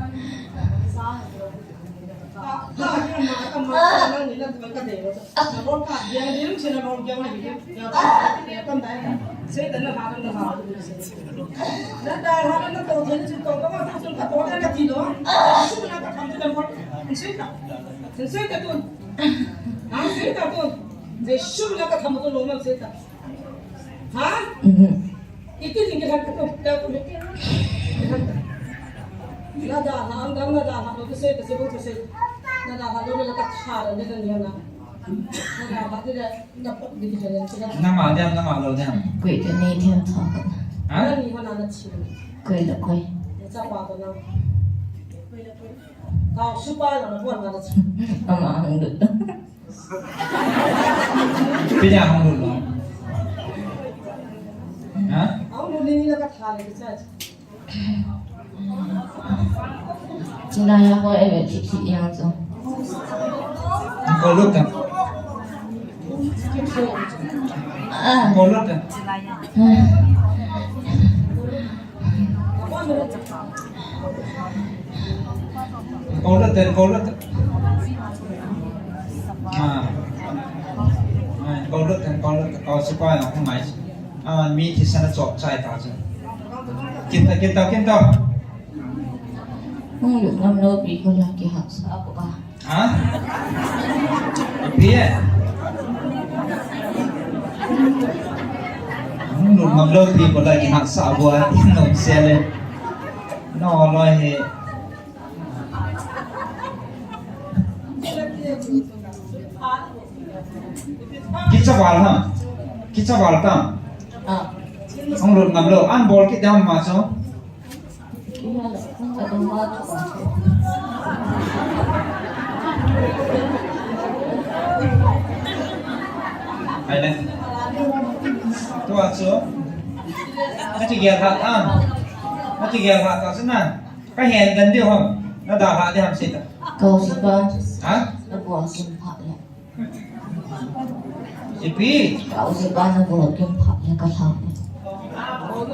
Ha? Mhm. Iti ding kilhang ka tu, ta tu. Na dalha, ang dang na dalha, lo tu sei, tu sei, tu sei. Na dalha, lo na ka tha, lo na ka ni na. Na dalha, ti le, na pa, di ki le, ti le. Nangma diam, nangma lou diam. Koi te ni diam tha ka. Ha? Na ni ho na na chi. Koi le koi. Na chapa ko na. Koi le koi. Kau supa na na bon na na chi. Ama ang du. Ipi dia hung lut lou? Ha? Chilai a ko eve thik thik yang chu. Ko lut ta. Ah. Ko lut ta. Ah. Kau lut ten, kau lut ten. Ah. Ah, kau lut ten, kau lut ten, kau sipai na hung mai. Ah, mi thisan a chop chai ta chu. Kin ta, kin ta, kin ta. Hung lut ngam lou pi ko la kihahsa ko a. Ha? Ipi e? Hung lut ngam lou pi ko la kihahsa bou a, i nom se le. No loi hi. Kicha val ha. Kicha val ta. Ah. Hung lut ngam lou. An bol kit dam ma chu. Ai le. Tua chu. Ka chi gel ha ta. Ka chi gel ha ta chu na. Ka hen dan diu ham. Na dalha di ham sei ta. Kau sipa. Ha? Na bol kim pha le. Ipi? Kau sipa na bol kim pha le ka lha.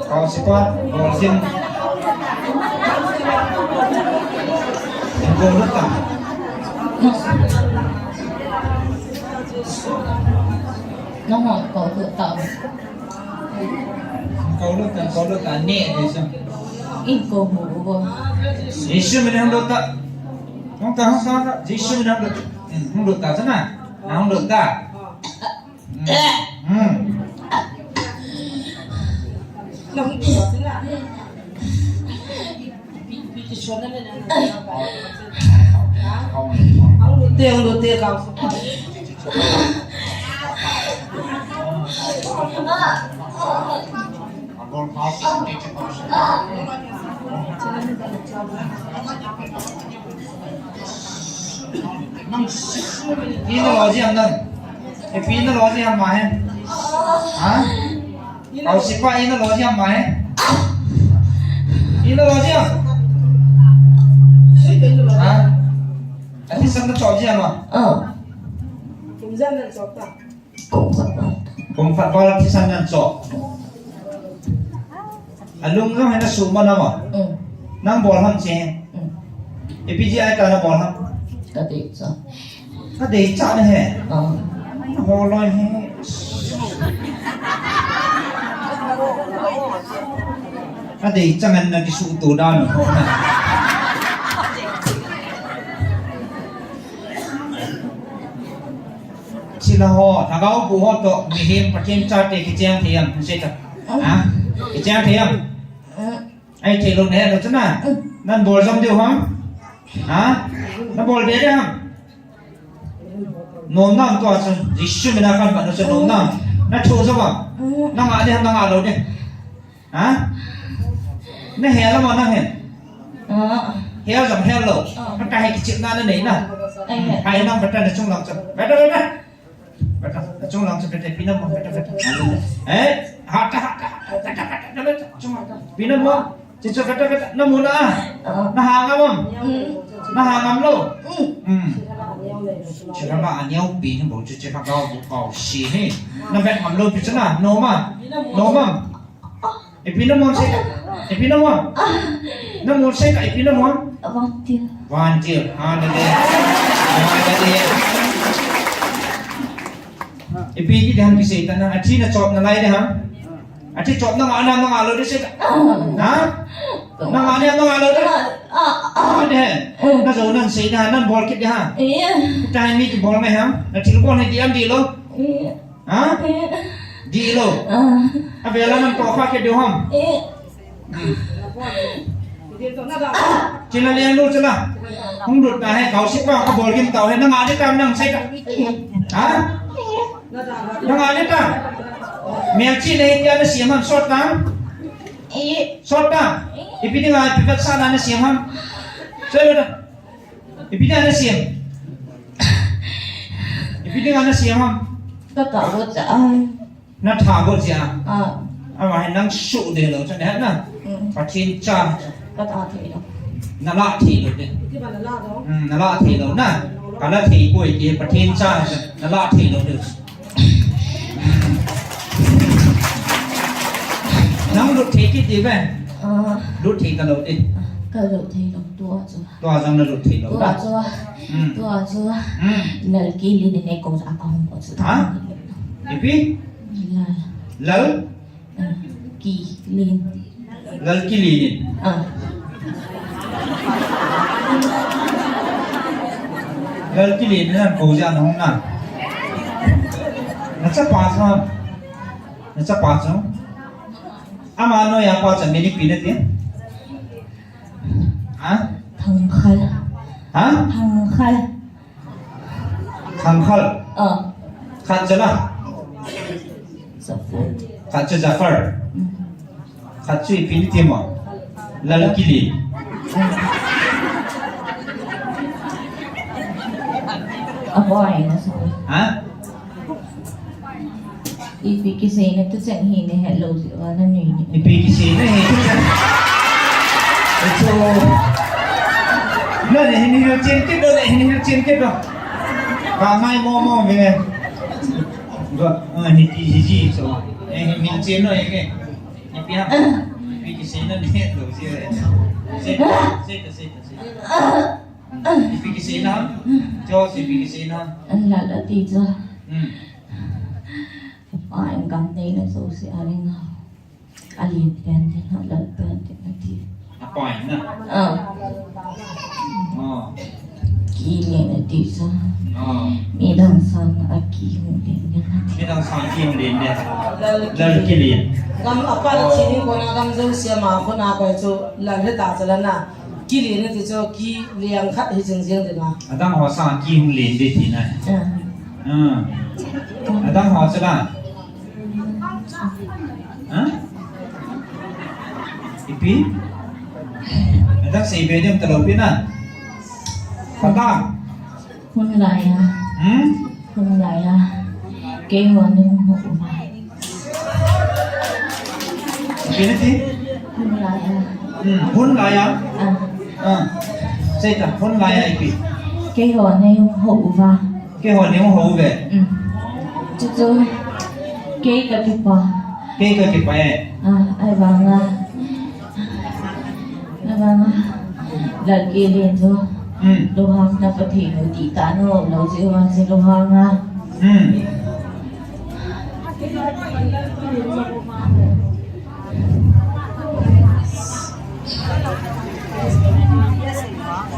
Kau sipa, bol kim. Bol ta. Na hon kau tu ta. Kau lut ta, kau lut ta, ne, ne sa. In ko mu ko. Jesu min hung lut ta. Hung ta, hung ta, hung ta. Jesu min hung lut ta. Hmm, hung lut ta, sa na. Na hung lut ta. Hmm. Hmm. Ina lo jam nang. Ipi ina lo jam ma he. Ha? Kau sipa ina lo jam ma he. Ina lo jam. Ha? Athisan na cho jam ma. Ah. Kum khat val thisan nan cho. Alung jong hena suma na ma. Mm. Nang bol ham che. Mm. Ipi jeh a ta na bol ham. Ka dei cha. Ka dei cha na he. Ah. Ho loi he. Ka dei cha ngan na kisu tu da no ho na. Chila ho, lhagao pu ho to, mihem Pathen chate kicheng thei am, sei ta. Ha? Kicheng thei am. Ahi thei lou nahe lou chu na. Nabol jom diu ham? Ha? Nabol be diu ham? Nom nam tua chu, Jesu mina kan ban chu nom nam. Na thu jom am? Na ngah diu ham, na ngah lou diu? Ha? Na hel am, na hel? Ah. Hel jom hel lou. Ah. Ka he kichep na na nei na. Ai, ai. Hai nang bata na chung lang chu. Bata, bata. Bata, na chung lang chu bata, ipi na mo, bata, bata. Eh, ha ta, ha ta, ha ta, bata, bata, bata, chung lang. Ipi na mo? Chu chu bata, bata. Na mu na. Ah. Na hang am? Mm. Na hang am lou? Mm. Mm. Chu na ma a neo pi na bo chu chu ka ga bu kau si he. Na bet ngam lou pi chu na. Nom am? Nom am? Ipi na mon sei ka? Ipi na mon? Na mon sei ka, ipi na mon? Vantil. Vantil. Ha, na de. Ha, na de. Ipi ti de ham kisei ta na. Athi na chop na lai de ham. Athi chop na ngah na, na ngah lou de sei ka. Ha? Na ngah na, na ngah lou de. Ah, de. Na jo nan sei na, nan bol kit de ha. Eh. Ta mi kibol ngai ham. Na thil bol ngai di am di lou. Eh. Ha? Eh. Di lou. Ah. A vela nam to kha ke diu ham. Eh. Hmm. Chila leng lou chila. Hung lut na he kau si pa ka bol gim tau he na ngah di tam nang sei ka. Ha? Na ngah di tam. Mel chi le hi tia na siam ham sot tam. Eh. Sot tam. Ipi dinga ipi vet sa na na siam ham. Sei le da. Ipi dinga na siam? Ipi dinga na siam ham? Ka tha got jeh a. Na tha got jeh a? Ah. Ama hi nang su de lou, chan de na? Mm. Pathen cha. Ka tha thei lou. Na la thei lou de. Mm, na la thei lou na. Ka la thei poi de, Pathen cha. Na la thei lou de. Nang lut thei kit diu ve? Ah. Lut thei ta lou de. Ka lut thei lou tua chu. Tua jong na lut thei lou. Tua chu. Hmm. Tua chu. Hmm. Lal Kilin in eikou ja kahung ko chu. Ha? Ipi? Lal. Lal? Ah, Kilin. Lal Kilin in. Ah. Lal Kilin in nang kou ja na hung na. Na chapa chu. Na chapa chu. Ama noiya pa chu min ipi nati? Ha? Thangkhal. Ha? Thangkhal. Thangkhal. Ah. Khat chu la. Jafar. Khat chu Jafar. Mm. Khat chu ipi nati mo? Lal Kilin. Mm. Apai na sa. Ha? Ipi kiseina tu chan hi nahet lou jeh uva nanui ni. Ipi kiseina hi tu chan. Achu. Na ne hin hil chen kit do, ne hin hil chen kit do. Ka ngai mo mo ve. Ba, ah, hi ti hi ji so. Eh, hin hil chen no, eh, ke. Ipi ha. Ipi kiseina ne lou ji ve. Se, se, se, se. Ipi kiseina ham? Cho si ipi kiseina ham? An lal ati cha. Hmm. Apa in gam neina jouse a ring a. Alen pen ding, alal pen ding ati. Apa in na? Ah. Ah. Kilen ati cha. Ah. Midang sang a ki hung len ding ati. Midang sang ki hung len ding. Lal Kilin. Gam apa la thi ni kona gam jouse a ma kona koi chu lal heta cha la na. Kilen ati chu, ki leng khat hi jing jing ding a. Adang ho sang ki hung len ding tina. Ah. Ah. Adang ho chu la. Ha? Ipi? Adang sei be dem ta lou pi na. Pata. Hun lai a. Hmm? Hun lai a. Keiho nei hung hou uva. Ipi nati? Hun lai a. Hmm, hun lai a. Ah. Ah. Sei ta, hun lai a ipi. Keiho nei hung hou uva. Keiho nei hung hou uve. Hmm. Chuchu. Kei ka kipah. Kei ka kipah e. Ah, ahivang a. Lal ke len chu. Hmm. Lunghang na Pathen u ti ta no, lo ji wa ji lunghang a. Hmm.